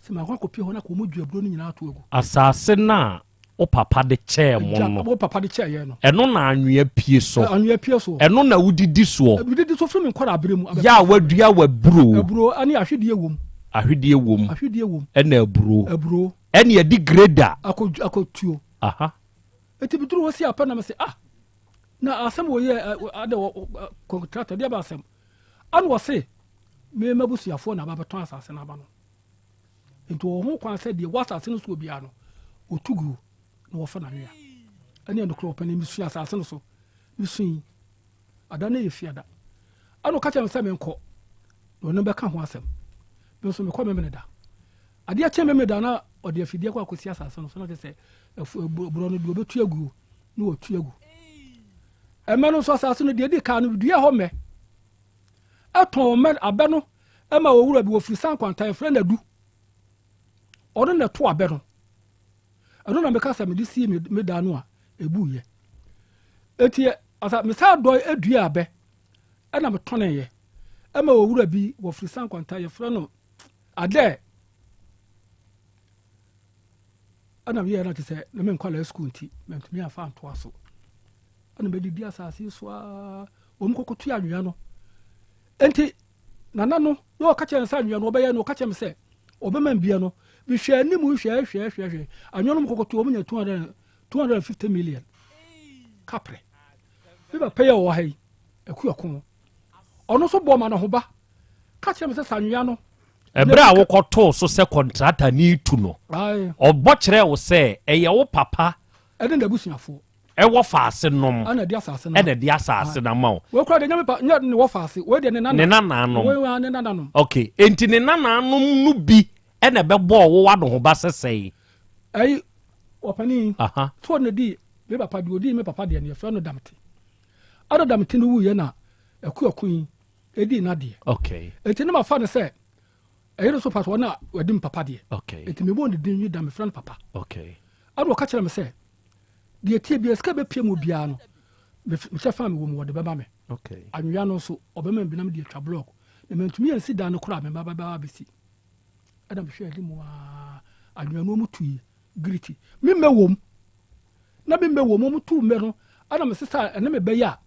sɛ makɔ akɔpie hɔ na kɔ wɔn dwi aburo no nyinaa ato agu. Asase no a wo papa de kyɛɛ mo no. Wo papa de kyɛɛ yɛn no. Ɛno na anwea pue so. Anwea pue soɔ. Ɛno na wodidi soɔ. Medidi so firi me nkwadaa-berɛ mu. Yɛ a woadua w'aburoo. Aburoo ne ahwedeɛ wom. Ahwedeɛ wom. Ahwedeɛ wom. Ɛna aburoo. Aburoo. Ɛne yɛde grader. Akɔ akɔtuo. Aha. Eti meduru hɔ si apɛ na mese ah na asɛm wɔ yɛ adɛ wɔ kɔntrata deɛ ba asɛm. Ɛna wɔse me m'abusuafoɔ na aba bɛtɔn asase no ama no. Enti ɔwɔ ho kwan sɛ deɛ ɛwɔ asase no soɔ biara no, ɔtu guo na wɔfa no anwea. Ɛne nokorɛ ɔpɛ no, mesui asase no so. Mesui. Ada no yɛ fiada. Ɛna ɔka kyerɛ me sɛ menkɔ, na ɔno bɛka ho asɛm. Me nso mekɔ Memeneda. Adeɛ kye Memeneda na ɔde afidie kɔ akɔsi asase no so na kyerɛ sɛ borɔ no deɛ ɔbɛtu aguo na wɔtu agu. Ɛmɛ no nso asase no deɛ ɛdi kan no dua hɔ mmɛ. Ɛtɔn mmɛ abɛ no ma owura bi wɔfiri Sankwanta yɛfrɛ no Adu. Ɔno na ɛto abɛ no. Ɛno na meka sɛ mede sie me dan no a ɛbuiɛ. Enti asa mesaa dɔ dua abɛ ɛna metɔneeɛ ɛma owura bi wɔfiri Sankwanta yɛfrɛ no Adɛ. Ɛna meyɛɛ no te sɛ na menkɔlaa sukuu nti mantumi amfa antoa so. Ɛna mɛdidi asase so ara wɔn kɔkɔtu anwea no. Enti Nana no, na ɔka kyerɛ no sɛ anwea no ɔbɛyɛ no, ɔka kyerɛ me sɛ ɔbɛma me bia no, mehwɛ anim hwɛ hwɛ hwɛ hwɛ, anwea no mu kɔkɔto wɔn nya 200 250 million kaprɛ. Me papa yi a ɔwɔ ha yi, Akuako, ɔno nso bɔɔ ma no ho ba, ka kyerɛ me sɛ sɛ anwea no. Ɛberɛ a wokɔtoo so sɛ kɔntrata ne tu no, ɔbɔ kyerɛɛ wo sɛ ɛyɛ wo papa ɛne n'abusuafoɔ. Ɛwɔ faase nom. Ɛna ɛde asase no. Ɛna ɛde asase no ama wo. Wei kura deɛ nyɛ pa nyɛ ne wɔ faase. Wei deɛ ne nana. Ne nananom. Wei wa ne nananom. Okay, enti ne nananom no bi ɛna ɛbɛbɔɔ wo w'anohoba sɛsɛe. Ɛyi ɔpanin. Aha. So ɔna di me papa deɛ odi me papa deɛ no yɛfrɛ no Damte. Ɛna Damte no wuiɛ na Akuako yi edi n'adeɛ. Okay. Enti ne ma fa no sɛ. Ɛyere so pa so ɔno a wadi me papa deɛ. Okay. Enti mebɔɔ ne din yi da mefrɛ no papa. Okay. Ɛna ɔka kyerɛ me sɛ deɛ tie biara sika bɛpie mu biara no mekyɛ fa mewɔ mu wɔde bɛma me. Okay. Anwea no nso ɔbɛma me bi na mede atwa blɔk. Na mantumi ansi dan no koraa me mma bɛba abɛsi. Ɛna mehwɛ anim aa anwea no wɔn tui giriti. Me mmɛ wom. Na me mmɛ wom wɔn tu mmɛ no ɛna mesesa ɛne me bɛyɛ a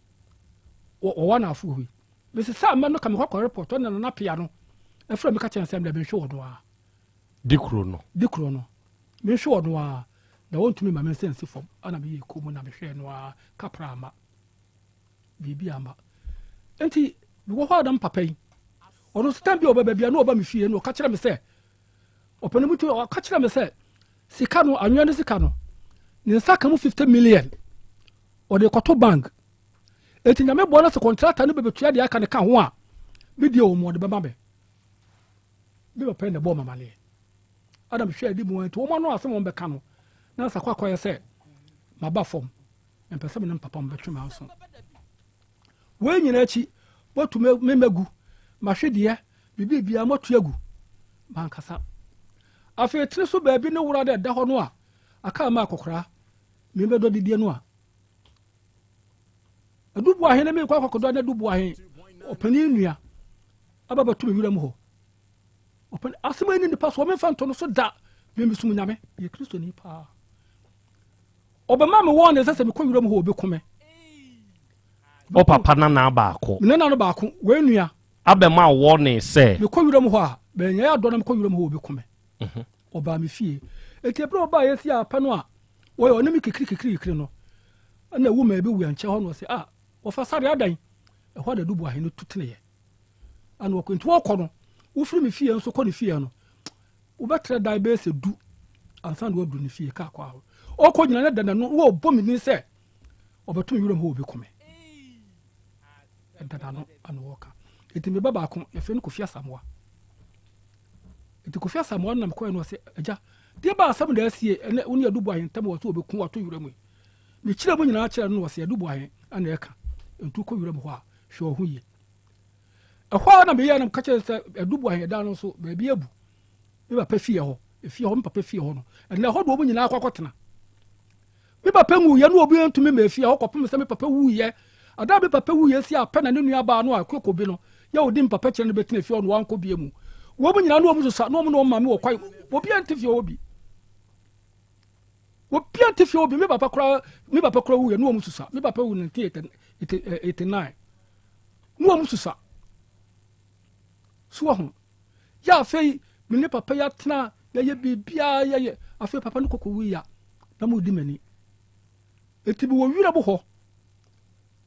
wɔwɔ anaafoɔ hɔ yi. Mesesaa mmɛ no ka mekɔ kɔ report ɛna Nana Pia no ɛfrɛ me ka kyerɛ sɛ mdɛ menhwe wɔ no aa. Di kuro no. Di kuro no. Menhwe wɔ no aa na wɔntumi ma me nsa nsi fam ɛna meyɛ komm na mehwɛɛ no aa kapra amma. Biribi amma. Nti mewɔ hɔ a na me papa yi ɔno nso time bi a ɔbɛba bia na ɔba me fie na ɔka kyerɛ me sɛ ɔpɛ no mu nti ɔka kyerɛ me sɛ sika no anwea no sika no ne nsa ka mu 50 million ɔde kɔto bank Enti Nyame boa na sɛ kɔntrata no bɛbɛtua deɛ aka no ka ho a, me deɛ wɔ mu ɔde bɛma me. Me papa yi na ɛbɔɔ me amaneɛ. Ɛna mehwɛ adi mu nti wɔn ano asɛm wɔn bɛka no na nsa kɔ akɔyɛ sɛ maba fam. Mempɛ sɛ me ne me papa mbɛtwe m'aso. Wei nyinaa akyi, moatu me mmagu, mahwedeɛ, biribiara moatu agu. Mankasa. Afei tene so baabi ne wora na ɛda hɔ no a aka ama akɔkora, me bɛdɔ didie no a, Aduboahene merekɔ akɔkɔdɔ ne Aduboahe ɔpanin nua aba bɛto me wura mu hɔ. Ɔpanin asɛm a ɛni nipa so ɔmemfa nto no so da. Me mesum nyame yɛ kristoni paa. Ɔbɛma me wɔn ne sɛ sɛ mekɔ wura mu hɔ ɔbɛku me. Ɔpapa nana baako. Me nana no baako wei nua. Abɛma wɔ ne sɛ. Mekɔ wura mu hɔ a bɛnyɛ adɔ na mekɔ wura mu hɔ ɔbɛku me. Mhm. Ɔbaa me fie. Eti ebere ɔbaa yɛsi apɛ no a wɔyɛ ɔne me kikiri kikiri kikiri no ɛna ewu ma ebi wia nkyɛn hɔ na ɔsɛ ah wɔfa sare adan ɛhɔ na dubu ahene tu teneɛ ɛna ɔkɔ nti wɔkɔ no wofiri me fie nso kɔ ne fie no wobɛtrɛ dan bɛyɛ sɛ du ansa na wadu ne fie kaa kɔ ahɔ ɔkɔ nyina ne dada no wɔbɔ me din sɛ ɔbɛto me wuram hɔ obi kome ɛdada no ana wɔka nti meba baako yɛfrɛ no Kofi Asamoa Nti Kofi Asamoah no na mekɔɛ no ɔse agya deɛ ba asɛm na asie ɛnɛ wo ne Adu Boahen ntam wɔ sɛ ɔbɛku wato wura mu yi. Mekyerɛ mu nyinaa kyerɛ no na ɔse Adu Boahen ana ɛka nti wokɔ wura mu hɔ a hwɛ wo ho yie. Ɛhɔ ara na meyɛɛ no meka kyerɛ sɛ Adu Boahen ɛdan no nso baabi abu me papa fie hɔ efie hɔ me papa fie hɔ no ɛnɛ ɛhɔ de wɔn nyinaa akɔ akɔtena. Me papa nwuiɛ na obiara ntumi mmaa fie hɔ kɔpem sɛ me papa wuiɛ. Ada a me papa wuiɛ si apɛ na ne nua baa no a Kwekobi no yɛ ɔdi me papa kyerɛ no bɛtena fie hɔ na wankɔ bie mu. Wɔn nyinaa na wɔn susa na wɔn ne wɔn maame wɔ kwae. Obiara nte fie hɔ bi. Obiara nte fie hɔ bi. Me papa koraa me papa koraa wuiɛ na wɔn susa. Me papa wu 1989 na wɔn susa. So wɔ ho. Yɛ afei me ne papa yi atena yɛyɛ biribiara yɛyɛ afei papa no kɔkɔ wui a na mo di m'ani eti bi wɔ wira mu hɔ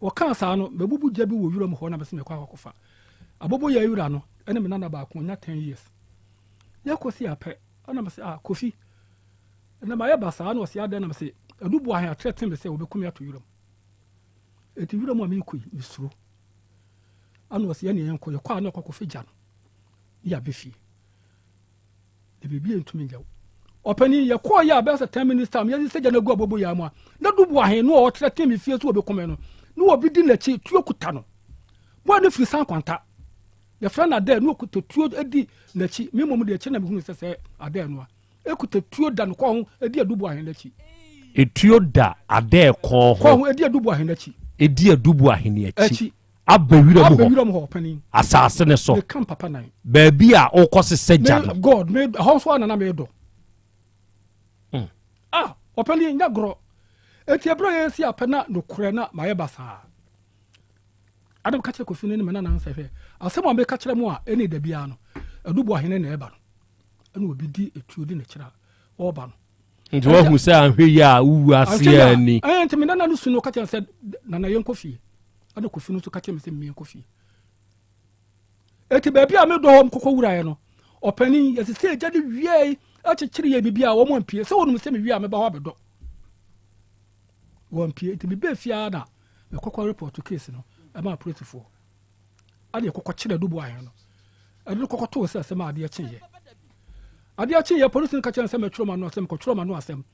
wɔkaa saa no mɛbubu gya bi wɔ wira mu hɔ na mɛsɛ mɛkɔ akɔkɔfa abobo yɛ wira no ɛne me nana baako nya 10 years yɛkɔ si apɛ ɛna mɛsɛ ah kofi ɛna mayɛ ba saa na ɔsɛ adɛn na mɛsɛ adubu ahe atrɛ tem sɛ wɔbɛkum ato wira mu eti wira mu a mekɔ yi mesuro Ɛna ɔse ɛneɛ yɛnkɔ, yɛkɔ a na ɔkɔ akɔfa gya no ne yɛaba fie. Na biribi ntumi nyɛ wo. Ɔpanin, yɛkɔɔ yɛ a bɛyɛ sɛ 10 minutes time yɛde sɛ gya no agu abobo yɛ mu a, na dubu ahe no a ɔtrɛ tee me fie so wɔbɛku me no, na obi di n'akyi, tuo kuta no. Boy no firi Sankwanta. Yɛfrɛ no Adɛɛ, na ɔkuta tuo di n'akyi. Me mmom deɛ akyire na mehunu sɛ sɛ Adɛɛ no a. Ekuta tuo da ne kɔn ho di Adubu Ahene akyi. Etuo da Adɛɛ kɔn ho. Kɔn ho di Adubu Ahene akyi. Edi Adubu Ahene akyi. Aba wiram hɔ. Aba wiram hɔ ɔpanin. Asase ne so. Meka papa nan. Baabi a wokɔ sesa gya no. God, me ɛhɔ nso ana na medɔ. Ah, ɔpanin nya gorɔ. Eti ebere a yɛsi apɛ na nokorɛ na mayɛ basaa. Adam ka kyerɛ Kofi no ne me nana sɛ hwɛ asɛm a meka kyerɛ mo a ɛne da biara no Adubu Ahene na ɛba no. ɛna obi di etuo di n'akyiri a ɔreba no. Nti wahu sɛ anhwɛ yi a wowu ase a ni. Ɛɛ nti me nana no su no ɔka kyerɛ sɛ nana yɛnkɔ fie ɛna kofi no nso ka kyerɛ me sɛ mmea nkɔ fie. Eti baabi a medɔ hɔ kɔkɔ wuraeɛ no ɔpanin yɛsɛ sɛ agya de wiei akyekyere yɛ biribi a wɔn ampie sɛ wɔnum sɛ mewie a meba hɔ abɛdɔ wɔn ampie nti mebɛɛ fie ara na mekɔkɔ report case no ɛma apolisifoɔ. Ɛna yɛkɔkɔkyeree Adu Boahen no. Ɛde no kɔkɔtoo sɛ asɛm a adeɛ kyeeɛ. Adeɛ kyeeɛ, polisi no ka kyerɛɛ no sɛ mɛtwerɛ m'ano asɛm. Mekɔtwerɛɛ m'ano asɛm.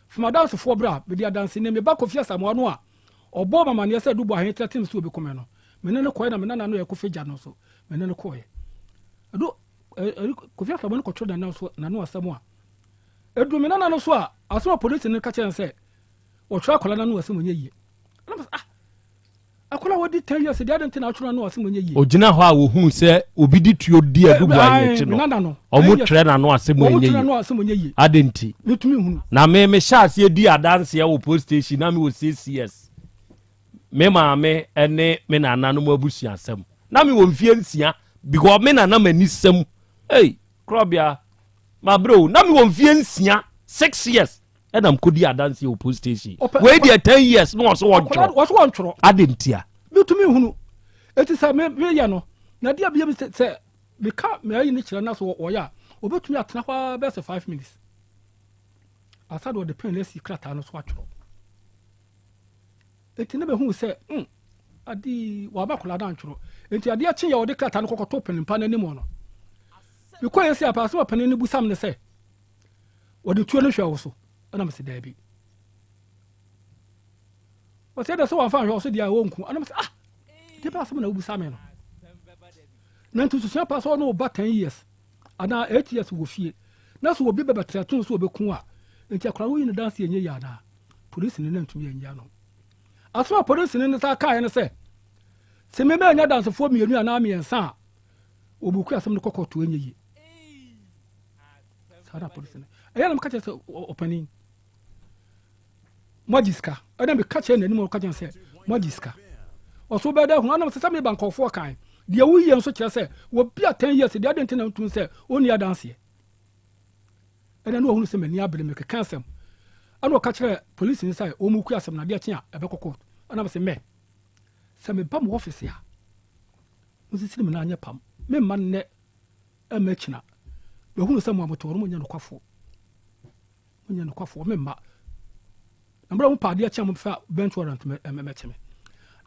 Fa m'adansefoɔ bra. Mede adanseni, me ba Kofi Asamoah no a ɔbɔɔ me amaneɛ sɛ Adu Boahen threaten me sɛ ɔbɛku me no, me ne no kɔeɛ na me nana no a yɛkɔfa gya no nso, me ne no kɔeɛ. Adu. Kofi Afrabɔ no kɔtwerɛ nana so n'ano asɛm a ɛduru me nana no so a asɛm a polisi no ka kyerɛ no sɛ wɔtwerɛ akwadaa n'ano asɛm ɔnyɛ yie. Ɛna sɛ ah akwadaa wɔdi 10 years deɛ adɛn nti na atwerɛ n'ano asɛm ɔnyɛ yie. Ogyina hɔ a wɔhuu sɛ obi de tuo di Adu Boahen akyi no, ɔmo twerɛ n'ano asɛm ɔnyɛ yie. Adɛn nti? Na me mehyɛ aseɛ di adanseɛ wɔ police station na mewɔ 6 years. Me maame ne me nananom abusuasɛm. Na mewɔ mfeɛ nsia because me nana m'ani sɛm. Ei, korɔbea, mabrɛ o. Na mewɔ mfeɛ nsia, 6 years. Ɛna mekɔdi adanseɛ wɔ police station. Wei deɛ 10 years na ɔso wɔntwerɛ. Ɔso wɔntwerɛ. Adɛn ntia? Metumi nhunu. Eti sɛ meyɛ no, na deɛ bia sɛ meka meayi no kyerɛ na so wɔyɛ a, wɔbɛtumi atena hɔ ara bɛyɛ sɛ 5 minutes. Asa de wɔde pen no asi krataa no so atwerɛ. Enti na mehu sɛ, hmm, ade yi, wama akwadaa no antwerɛ. Enti adeɛ kye yɛ ɔde krataa no kɔkɔto panin pa no anim no. Mekɔɛ sɛ apa asɛm a panin no busam ne sɛ, wɔde tuo no hwɛ wo so? Ɛna mese daabi. Ɔsɛ dɛ sɛ wɔamfa nhwɛ wo so deɛ a wɔnku. Ɛna mese ah, deɛ bɛ asɛm na wobusa me no. Na nti susua pa sɛ ɔne wo ba 10 years anaa 8 years wɔ fie na sɛ obi bɛbɛtrɛto no sɛ ɔbɛku a, nti akwadaa no woyi no danse ɛnyɛ yie anaa? Polisini no antumi anyi ano. Asɛm a polisini no san kaeɛ ne sɛ, sɛ me mannya adansefoɔ mmienu anaa mmiɛnsa a, wɔbuku asɛm no kɔ kɔɔto ɛnyɛ yie. Saa na polisini. Ɛyɛ na meka kyerɛ sɛ ɔpanin, moagye sika. Ɛna meka kyerɛ n'anim ɔka kyerɛ sɛ moagye sika. Ɔso bɛyɛ dɛ hunu anam sɛ sɛ meba nkɔfoɔ kan. Deɛ woyɛ nso kyerɛ sɛ wɔbi a 10 years deɛ adɛn nti na ntum sɛ ɔnni adanseɛ. Ɛnna na ɔhunu sɛ m'ani abere, merekeka asɛm. Ɛnna ɔka kyerɛɛ polisini sɛ wɔmmukue asɛm no, adeɛ kye a, ɛbɛkɔ court. Ɛnna mese, Mɛ, sɛ meba mo ɔfese a, monsisiri me nan nyɛ pam. Memma nnɛ mma akyina. Mahunu sɛ mo a mote hɔ no, monyɛ nokwafoɔ. Monyɛ nokwafoɔ, memma. Na mmerɛ a mopɛ adeɛ kye a mobɛfa bench warrant mɛkye me.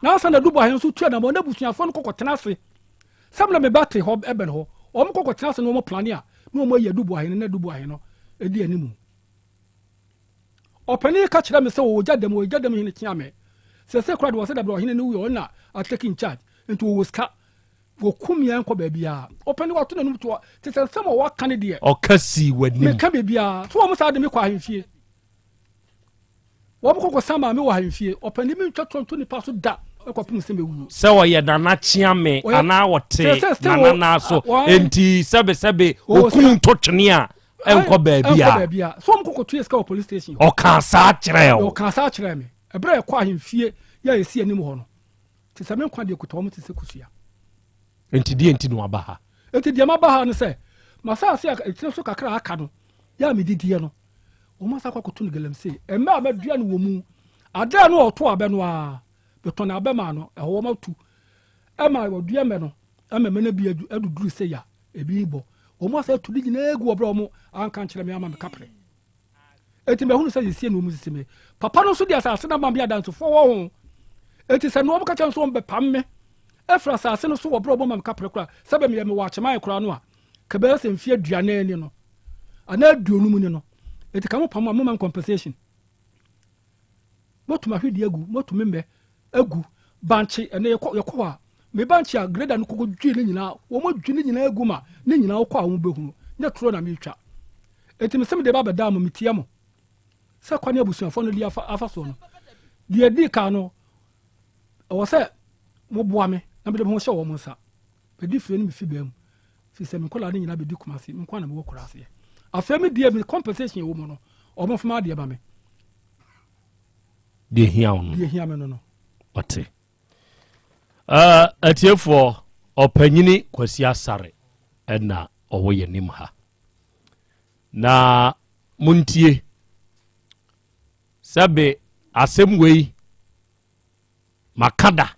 Na ansa na Dubois nso tua na wɔn abusuafoɔ no kɔkɔtena ase. Sɛ mmerɛ me ba te hɔ bɛn hɔ, wɔn kɔkɔtena ase na wɔn plane a na wɔn ayi Aduboahene na Aduboahene no di animu. Ɔpanin yi ka kyerɛ me sɛ ɔwɔ gya dam, ɔyɛ gya dam hene kyea me. Seesei koraa de wɔsɛ dabrɛ ɔhene no wuiɛ ɔno na atake in charge nti ɔwɔ sika. Wɔkum yɛn kɔ baabiara. Ɔpanin wato n'anum toɔ te sɛ nsɛm a wɔaka no deɛ. Ɔka sii w'anim. Meka biribiara. So wɔn saa de me kɔ ahemfie. Wɔn kɔkɔ san maame wɔ ahemfie. Ɔpanin mi ntwa toɔ nto nipa so da kɔpem sɛ mɛwuo. Sɛ ɔyɛ nana kyeame anaa ɔte nana nan so enti sɛbesɛbe okum nto twene a ɛnkɔ baabi a. Ɛnkɔ baabi a. So wɔn kɔkɔ tuye sika wɔ police station hɔ. Ɔkaa saa kyerɛɛ wo. Ɔkaa saa kyerɛɛ me. Ɛberɛ a yɛkɔ ahemfie yɛ a yɛsi anim hɔ no, te sɛ me nkwa deɛ kuta wɔn te sɛ kosua. Enti deɛ nti na waba ha? Enti deɛ maba ha ne sɛ, m'asaase a ɛkyerɛ so kakra a aka no, yɛ a medidiɛ no, Wɔasan akɔ akɔto no galamsey. Mmɛ a mɛdua no wɔ mu. Ada a na ɔto abɛ no ara, metɔn abɛ maa no. Ɛhɔ wɔatu. Ɛma wɔdua mmɛ no, ɛma mmɛ no bi aduduru sei a, ebi rebɔ. Wɔasan atu ne nyinaa agu wɔ berɛ a wɔn anka nkyerɛ me ama me kaprɛ. Enti mahunu sɛ sesie na wɔsisi me. Papa no nso de asase no ama me adansefoɔ wɔ ho. Enti sɛ nea wɔka kyerɛ me sɛ wɔbɛpam me afiri asase no so wɔ berɛ a wɔma me kaprɛ koraa, sɛ bɛmeyɛ mewɔ akyeman koraa no a, ka bɛyɛ sɛ mfeɛ aduanan ni no anaa aduonum ni no eti ka mo pam a mo ma compensation motu mahwedeɛ agu motu me mmɛ agu bankye ɛnɛ yɛkɔ yɛkɔ hɔ a me bankye a greda no koko dwi ne nyinaa wɔn adwi ne nyinaa agu ma ne nyinaa wokɔ a wɔn bɛhunu nyɛ turo na metwa eti mesɛ mede ba bɛdaa mo metia mo sɛ kwan abusuafoɔ no de afa afa soɔ no deɛ di kan no ɛwɔ sɛ moboa me na mede me ho hyɛ wɔn nsa Medi fie ne me fibaa mu, firi sɛ me nkwadaa no nyinaa bɛdi Kumasi, me nko ara na mewɔ kuraaseɛ. Afei me deɛ me compensation ɛwɔ mu no, wɔn mfa m'adeɛ ma me. Deɛ hia wo no. Deɛ hia me no no. Ɔte. Uh, atiefoɔ, ɔpanyini Kwasi Asare ɛna ɔwɔ yɛn anim ha. Na montie sɛbe asɛm wei maka da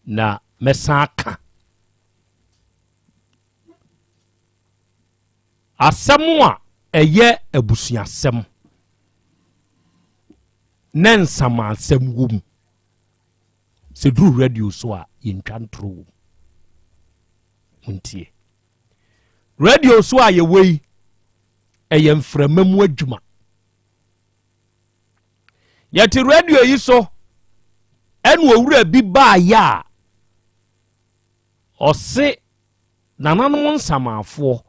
na mɛsan aka asɛm a ɛyɛ abusuasɛm na nsamansɛm wɔ mu sɛ duru radio so a yɛntwa ntoro wɔ mu montie radio so a yɛwɔ yi ɛyɛ mframa mu adwuma Yɛte radio yi so ɛna owura bi baayɛ a Ɔse nananom nsamanfoɔ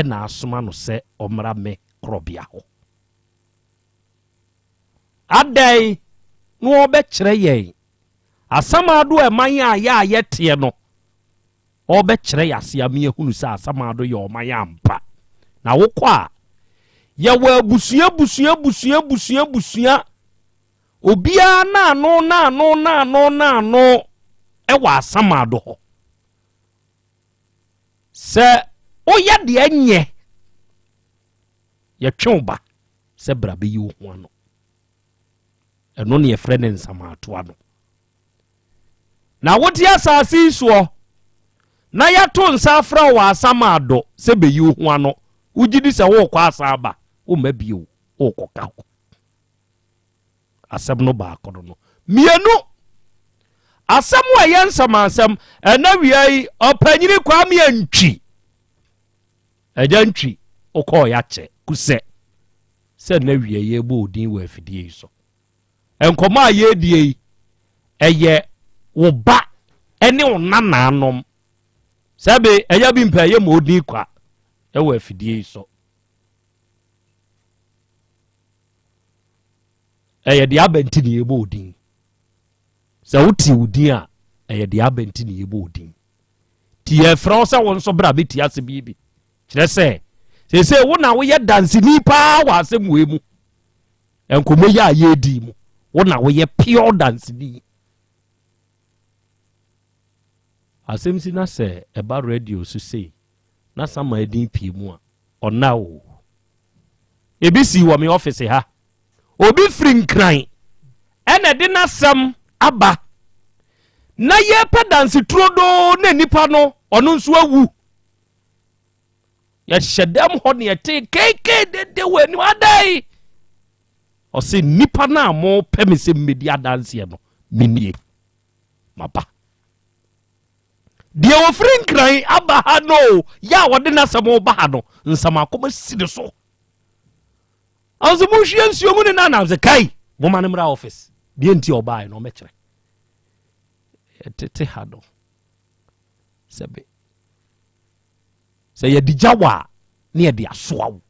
na asoma no sɛ ɔmmra me korɔbea hɔ. Adɛn na ɔrebɛkyerɛ yɛn Asamado ɛman a yɛ a yɛteɛ no? Ɔrebɛkyerɛ yɛn ase ama yɛahunu sɛ Asamado yɛ ɔman ampa. Na wokɔ a, yɛwɔ abusua abusua abusua abusua abusua. Obiara n'ano n'ano n'ano n'ano wɔ Asamado hɔ. Sɛ woyɛ deɛ nyɛ, yɛtwe wo ba sɛ bra bɛyi wo ho ano. Ɛno ne yɛfrɛ no nsamatoa no. Na wote asase yi soɔ na yɛato nsa afrɛ wo wɔ asamado sɛ bɛyi wo ho ano, wogye di sɛ worekɔ asan aba, womma bio, worekɔka hɔ. Asɛm no baako no no. Mmienu, asɛm a ɛyɛ nsɛmansɛm, ɛna wia yi, ɔpanyini Kwame Antwi, Agya Ntwi, wokɔɔ yɛakyɛ, kusɛ, sɛ na wia yi ɛbɔ odin wɔ afidie yi so. Nkɔmmɔ a yɛredie yi, ɛyɛ wo ba ne wo nanaanom. Sɛbe, ɛyɛ bi mpɛ ɛyɛ ma odin kwa ɛwɔ afidie yi so. Ɛyɛ deɛ aba nti na yɛbɔ odin. Sɛ wote wo din a, ɛyɛ deɛ aba nti na yɛbɔ odin. Nti yɛfrɛ wo sɛ wo nso bra bɛtie asɛm yi bi. Kyerɛ sɛ, seesei wo na woyɛ danseni paa wɔ asɛm wei mu. Nkɔmmɔ yi a yɛredi mu, wo na woyɛ pure danseni. Asɛm si na sɛ ɛba radio so sei na sama edin pie mu a, ɔnna o. Ebi sii wɔ me ɔfese ha. Obi firi Nkran ɛna ɛde n'asɛm aba. Na yɛpɛ danse turodoo na nipa no ɔno nso awu. Yɛhyɛ dɛm hɔ ne yɛte keekee dede wɔ anim adɛn. Ɔse nipa no a mopɛ me sɛ mmɛdi adanseɛ no menie maba. Deɛ ɔfiri Nkran aba ha no o, yɛ a ɔde n'asɛm reba ha no, nsɛm si ne so. Ɔnso monhwie nsuo mu ne no anam sɛ kai, moma no mmra office. Deɛ nti a ɔbaeɛ no ɔmɛkyerɛ. Yɛtete ha no, sɛbe sɛ yɛde gya wɔ a ne yɛde asoa wo.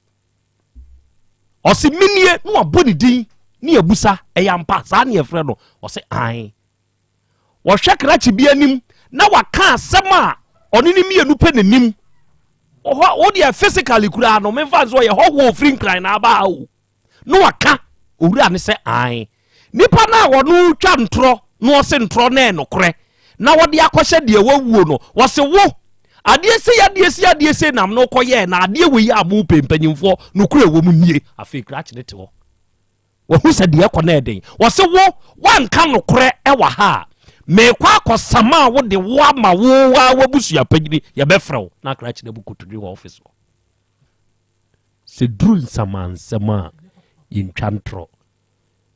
Ɔse menie na wabɔ ne din ne yɛbusa ɛyɛ ampa saa ne yɛfrɛ no. Ɔse ae. Wɔhwɛ krakye bi anim na waka asɛm a ɔne ne mmienu pɛ n'anim. Ɔhɔ wo deɛ physically koraa no memfa nso ɔyɛ hɔhoɔ ofiri Nkran na aba ha o. Na waka owura ne sɛ ae. Nipa no a ɔno twa ntorɔ na ɔse ntorɔ na ɛnokorɛ na wɔde akɔhyɛ deɛ wawuo no wɔse wo adeɛ sei adeɛ sei adeɛ sei nam no kɔyɛɛ na adeɛ wei a mopɛ mpanyimfoɔ nokorɛ wɔ mu nie. Afei krakye ne te hɔ. Wahu sɛ deɛ ɛkɔ no yɛ den. Ɔse wo, woanka nokorɛ wɔ ha a, meekɔ akɔsama wo de wo ama wo ara w'abusua panyini, yɛbɛfrɛ wo na akrakye no abu kotodwe wɔ office hɔ. Sɛ duru nsamansɛm a, yɛntwa ntorɔ.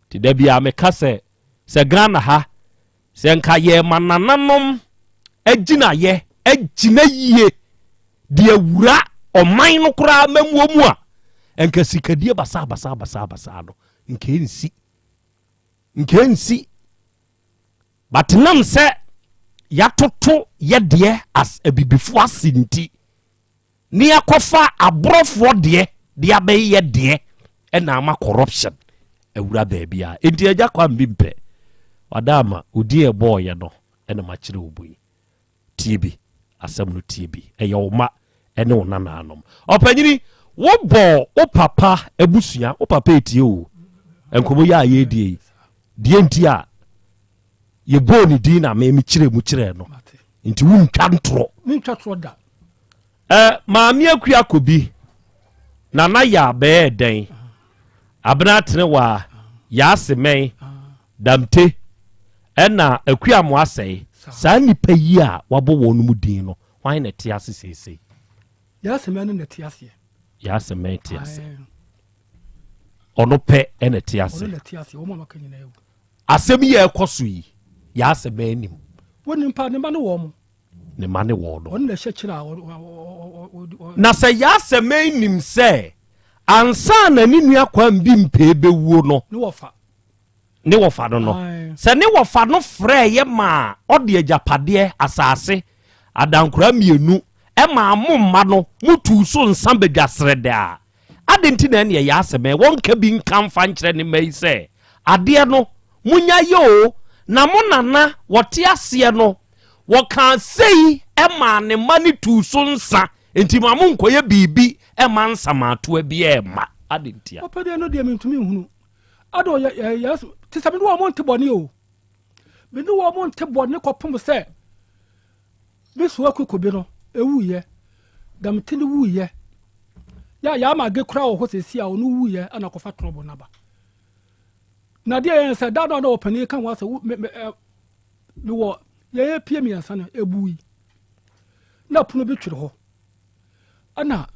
Nti da biara meka sɛ, sɛ Ghana ha, Sɛ nka yɛrema nananom agyinayɛ agyina yie de awura ɔman no koraa mmamuo mu a, nka sikadie basaa basaa basaa basaa no nka ɛnsi. Nka ɛnsi. But nam sɛ yɛatoto yɛdeɛ as abibifoɔ ase nti, Ne akɔfa aborɔfoɔ deɛ de abɛyɛ deɛ ɛna ama corruption awura baabi a enti agya Kwame bi mpɛ wada ama odin ɛbɔɔyɛ no ɛna makyerɛ wo mu yi tie bi asɛm no tie bi ɛyɛ wo ma ɛne wo nanaanom ɔpanyini wobɔ wo papa abusua wo papa etie o nkɔmɔ yi a yɛredie yi deɛ nti a yɛbɔɔ ne din na me mekyerɛ mu kyerɛɛ no nti wontwa ntorɔ mentwa torɔ da Ɛ Maame Akua Kobi, Nana Yaa bɛyɛɛ dɛn? Abena Atenewaa, Yaa Semɛn, Damte, ɛna Akua Amoasɛe. Saa nnipa yi a wabɔ wɔn mu din no, hwan na ɛte ase seesei? Yaa Semɛn no na ɛte aseɛ. Yaa Semɛn te ase. Ɔno pɛ na ɛte ase. Ɔno na ɛte aseɛ, wɔn a wɔaka nyinaa awu. Asɛm yi a ɛkɔ so yi, Yaa Semɛn nim. Wɔnim paa, ne mma ne wɔn. ne mma ne wɔn no. Ɔno na ɛhyɛ kyerɛ a ɔ. Na sɛ Yasemin nim sɛ ansa na ne nua Kwam bi mpee bɛwuo no, Ne wɔfa. Ne wɔfa no no, Ae. sɛ ne wɔfa no frɛeɛ maa ɔde agyapadeɛ, asase, adankora mmienu maa mo mma no motuu so nsa badwa srɛdɛ a, adɛn nti na ɛneɛ yɛ asɛm ɛ? Wɔnka bi nka mfa nkyerɛ ne mma yi sɛ, adeɛ no, monya yɛ o, na mo nana wɔte aseɛ no, wɔkaa sei maa ne mma no tuu so nsa, enti ma monkɔyɛ biribi mma nsamatoa biara mma. Adɛn ntia? Ɔpɛ deɛ no deɛ mentumi nhunu. Adɛn ɔyɛ yɛ yɛ te sɛ me ne wɔn nte bɔne o. Me ne wɔn nte bɔne kɔpem sɛ me soa kukobe no ewuiɛ, damte no wuiɛ. Yɛ a yɛama age koraa wɔ hɔ seesei a ɔno wuiɛ ana akɔfa trɔbo no aba. Na deɛ yɛn sɛ da no a na ɔpanin ka ho asɛ wo me me ɛ mewɔ yɛyɛ pie mmiɛnsa no ebui na pono bi twere hɔ ɛna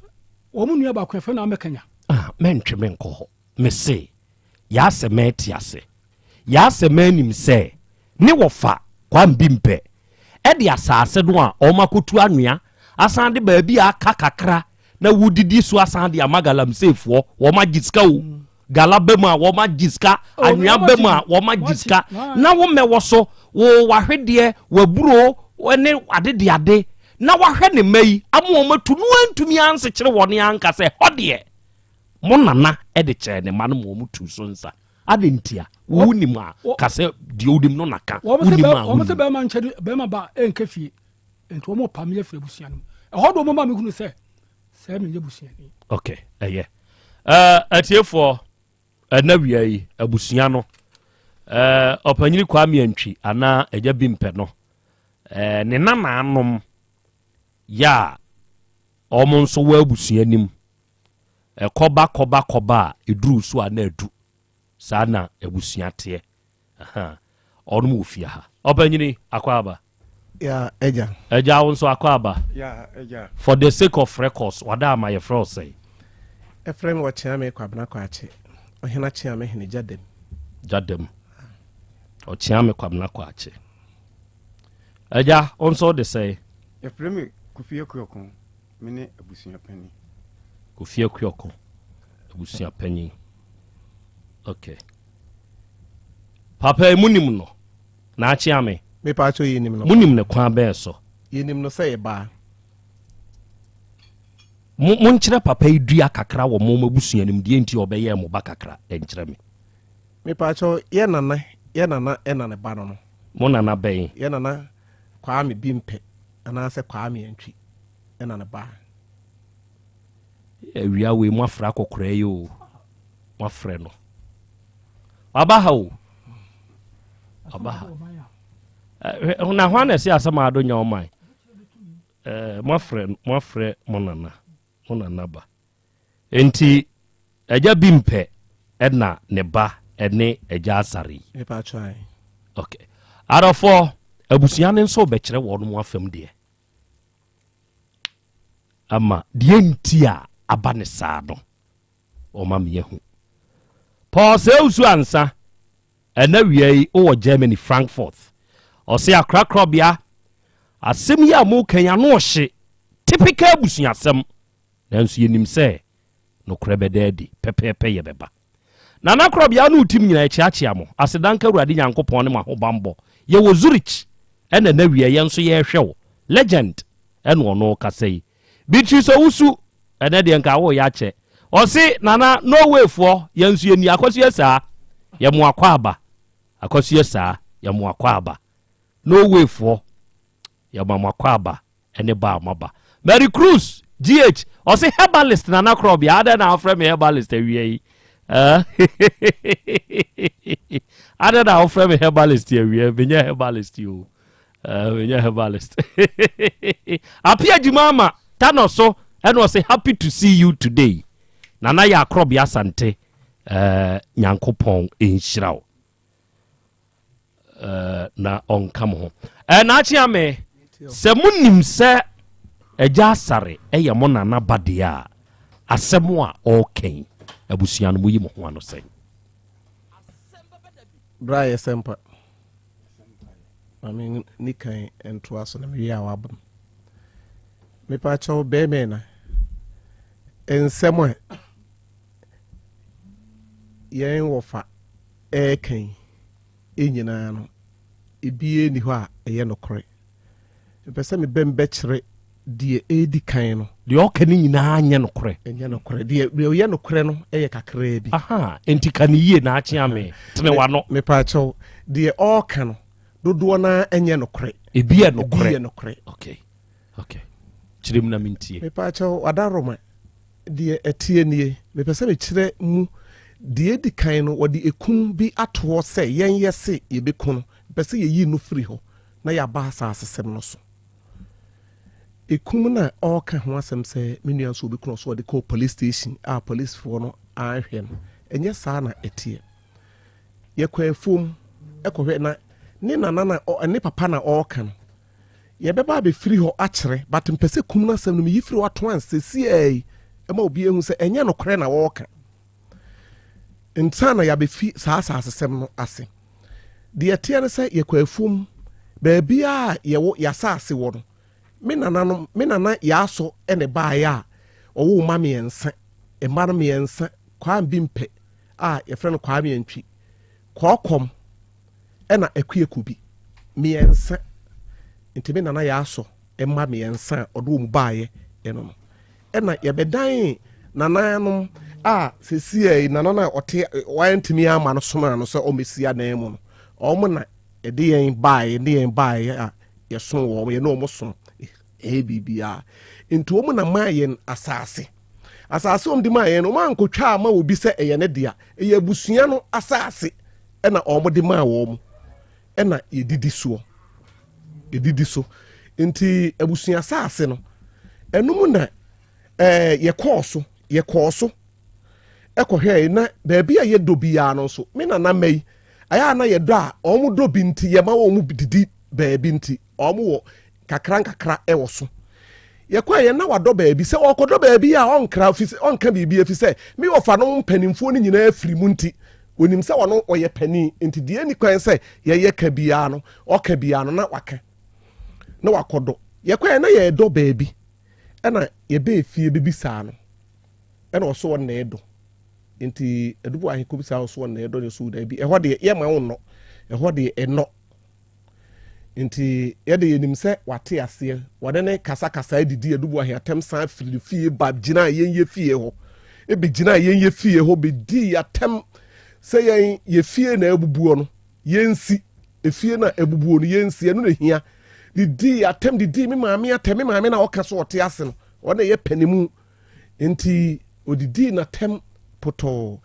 wɔn nua baako yɛfrɛ no amɛkanya. Ah, mɛntwe me nkɔ hɔ. Mese, Yaa sɛ mɛte ase. Yaa sɛ manim sɛ ne wɔfa Kwame Bimpɛ de asaase no a wɔakɔtu anwea asan de baabi a aka kakra na wodidi so asan de ama galamseyfoɔ, wɔagye sika o, gala ba mu a wɔagye sika, Oh, anwea ba mu a wɔagye sika, na wo mmɛwɔ so, wo wahwedeɛ, w'aburo ne adedeade, na wahwɛ ne mma yi ama wɔatu no antumi ansekyere wɔn anka sɛ hɔ deɛ Mo nana de kyɛɛ ne mma no ma wɔn tuu so nsa. Adɛn ntia? Wo wonim a, ka sɛ deɛ wonim no na ka. Wonim a, Wɔn sɛ wonim. bɛrima nkyɛ de bɛrima ba ɛnkɛ fie, nti wɔn pa me afiri abusua no mu. Ɛhɔ de wɔn ma me hunu sɛ sɛ menyɛ busuani. Ok, ɛyɛ. Uh, atiefoɔ, ɛna wia yi, abusua no, uh, ɔpanyini Kwame Antwi anaa Agya Bimpɛ no, uh, ne nanaanom yɛ a wɔn nso wɔ abusua nim Ɛkɔba kɔba kɔba a, ɛduru so a na adu. Saa na abusua teɛ. Ahaa. Ɔnom wɔ fie ha. Ɔpanyini, akɔ aba. Ya, agya. Agya, wo nso akɔ aba. Ya, agya. For the sake of records, wada ama yɛfrɛ wo sɛn? Ɛfrɛ me Ɔkyeame Kwabena Kwakye, Ɔhene Akyeame Hene Gyadam. Gyadam. Ɔkyeame Kwabena Kwakye. Agya, wo nso wode sɛn? Yɛfrɛ me Kofi Akuoko. Me ne abusua panin. Kofi Akuoko, abusua panyin. Okay. Papa yi munim no? N'akye ame. Mepa akyɛ yɛnim no. Munim ne kwan bɛn so? Yɛnim no sɛ yɛ baa. Mo monkyerɛ papa yi dua kakra wɔ mo abusua no mu deɛ nti ɔbɛyɛɛ mo ba kakra nkyerɛ me. Mepa akyɛ yɛ nana yɛ nana ɛna ne ba no no. Mo nana bɛn? Yɛ nana Kwame Bimpɛ anaasɛ Kwame Antwi. ɛna ne ba. Awia wei mo afrɛ akɔkora yi o mo afrɛ no waba ha o waba ha na hwan na ɛsɛ asɛm ado nya ɔman mo afrɛ mo afrɛ mo nana mo nana ba nti agya bi mpɛ ɛna ne ba ɛne agya asare yi okay adɔfoɔ abusua no nso bɛkyerɛ wɔn mo afam deɛ Ama deɛ nti a aba ne saa no, ɔma me ahu. Paul Seusu Ansa, ɛna wia yi wowɔ Germany, Frankfurt. Ɔse akorakorabea, asɛm yi a moka yi ano ɔhye, typical abusuasɛm. Nanso yɛnim sɛ nokorɛ bɛda adi, pɛpɛɛpɛ yɛ bɛba. Nana Korɔbea ne wo team nyinaa yɛkyeakyea mo. Aseda nka Awurade Nyankopɔn ne mo ahobanbɔ. Yɛwɔ Zurich ɛna na wia yɛn nso yɛrehwɛ wo. Legend ɛna ɔno rekasa yi. Beatrice Owusu ɛnɛ deɛ nka woyɛ akyɛ. Ɔse Nana Norway foɔ yɛn nso yɛni akɔsoɛ saa yɛ mo akwaaba. Akɔsoɛ saa yɛ mo akwaaba. Norway foɔ Yɛma mo akwaaba ne ba a moaba. Mary Cruz, GH, ɔse herbalist Nana Korɔbea, adɛn na wofrɛ me herbalist awia yi? Eh? Adɛn na wofrɛ me herbalist awia yi? Menyɛ herbalist o. Eh, menyɛ herbalist. Apia Jimama, Tano so, ɛna ɔse happy to see you today. Nana yɛ akorɔbea Asante, eh, Nyankopɔn nhyira wo. Eh, na ɔnka mo ho. Eh, Naakye Ame, sɛ monim sɛ Agya Asare yɛ mo nana ba deɛ a, asɛm a ɔreka yi, abusua no moyi mo ho ano sɛn? Bra yɛ sɛmpa. Ma me ni kan ntoa so na mewie a wabom. Mepa kyɛw bɛɛmɛ na nsɛm a yɛn wɔfa ɛreka yi nyinaa no, ebiara nni hɔ a ɛyɛ nokorɛ. Mepɛ sɛ mebɛm bɛkyerɛ deɛ ɛredi kan no. Deɛ ɔka no nyinaa nyɛ nokorɛ. Ɛnyɛ nokorɛ. Deɛ deɛ ɔyɛ nokorɛ no yɛ kakraa bi. Aha, enti ka no yie na akye ame. Tene w'ano. Mepaakyɛw, deɛ ɔreka no, dodoɔ no ara nyɛ nokorɛ. Ebi yɛ nokorɛ. Ebi yɛ nokorɛ. Okay, okay. Kyerɛ mu na mentie. Mepaakyɛw, Adaworoma, deɛ ɛteɛ nie, mepɛ sɛ mekyerɛ mu deɛ edi kan no, wɔde ekum bi ato hɔ sɛ yɛn yɛse yɛbɛku no. Mepɛ sɛ yɛyi no firi hɔ na yɛaba asaasesɛm no so. Ekum no a ɔreka ho asɛm sɛ me nua nso obi kunu so ɔde kɔɔ police station a policefoɔ no anhwɛ no, ɛnyɛ saa na ɛteɛ. Yɛkɔ afuom kɔhwɛ na ne nana na ne papa na ɔreka no. Yɛbɛba abɛfiri hɔ akyerɛ but mpɛ sɛ kum no asɛm no meyi firi hɔ ato ansa siaa yi ma obi ahu sɛ ɛnyɛ nokorɛ na wɔreka. Nsa na yɛabɛfi saa asasesɛm no ase. Deɛ ɛteɛ ne sɛ yɛkɔ afuom baabiara a yɛwɔ yɛasase wɔ no, me nananom, me nana Yaaso na ɛbaeɛ a ɔwoo mma mmiɛnsa, mma no mmiɛnsa, Kwame Bimpɛ a yɛfrɛ no Kwame Antwi, Kɔɔkɔm ɛna Akuakubi, mmiɛnsa. Nti me nana Yaaso mma mmiɛnsa a ɔde wɔn baeɛ ɛno no. Ɛna yɛbɛdan nananom a seesei nana no a ɔte wantumi amma no somaa no sɛ ɔmmɛsi adan mu no, wɔn na ɛde yɛn baeɛ ne yɛn baeɛ a yɛsom wɔn, yɛne wɔn som ɛyɛ biribiara. Nti wɔn na maa yɛn asase. Asase wɔn de maa yɛn no, wɔn ankotwa ama obi sɛ ɛyɛ ne dea. Ɛyɛ abusua no asase ɛna wɔn de maa wɔn ɛna yɛdidi soɔ. Ɛdidi so. Nti abusua asase no, ɛno mu na ɛɛ yɛkɔɔ so, yɛkɔɔ so ɛkɔhwɛɛ na baabi a yɛdɔ biara no nso, me nana mma yi, ayɛ a na yɛdɔ a wɔn dɔ bi nti yɛma wɔn didi baabi nti wɔn wɔ kakra nkakra ɛwɔ so. Yɛkɔɛ yɛn na wadɔ baabi sɛ ɔkɔdɔ baabi a ɔnkra fi ɔnka biribi efi sɛ me ɔfa no mpanimfoɔ no nyinaa firi mu nti onim sɛ ɔno ɔyɛ panin nti deɛ ɛni kwan sɛ yɛyɛ ka biara no ɔka biara no na waka na wakɔdɔ. Yɛkɔɛ na yɛdɔ baabi ɛna yɛbɛɛ fie bɛbisaa no ɛna ɔso ɔna ɛdɔ nti adubu ahe kɔbisaa ɔso ɔna ɛdɔ ne so daabi ɛhɔ deɛ yɛma wo nnɔ ɛhɔ deɛ ɛnɔ nti yɛde yɛnim sɛ wate aseɛ wɔde ne kasakasa adidi adubu ahe atɛm san firi ne fie ba gyina yɛn yɛ fie hɔ ebi gyina yɛn yɛ fie hɔ bɛdi atɛm sɛ yɛn yɛ fie na abubuo no yɛnsi efie na abubuo no yɛnsi ɛno na hia didi atɛm didi me maame atɛm me maame na ɔka so ɔte ase no ɔna ɛyɛ panimu nti odidii n'atɛm potɔɔ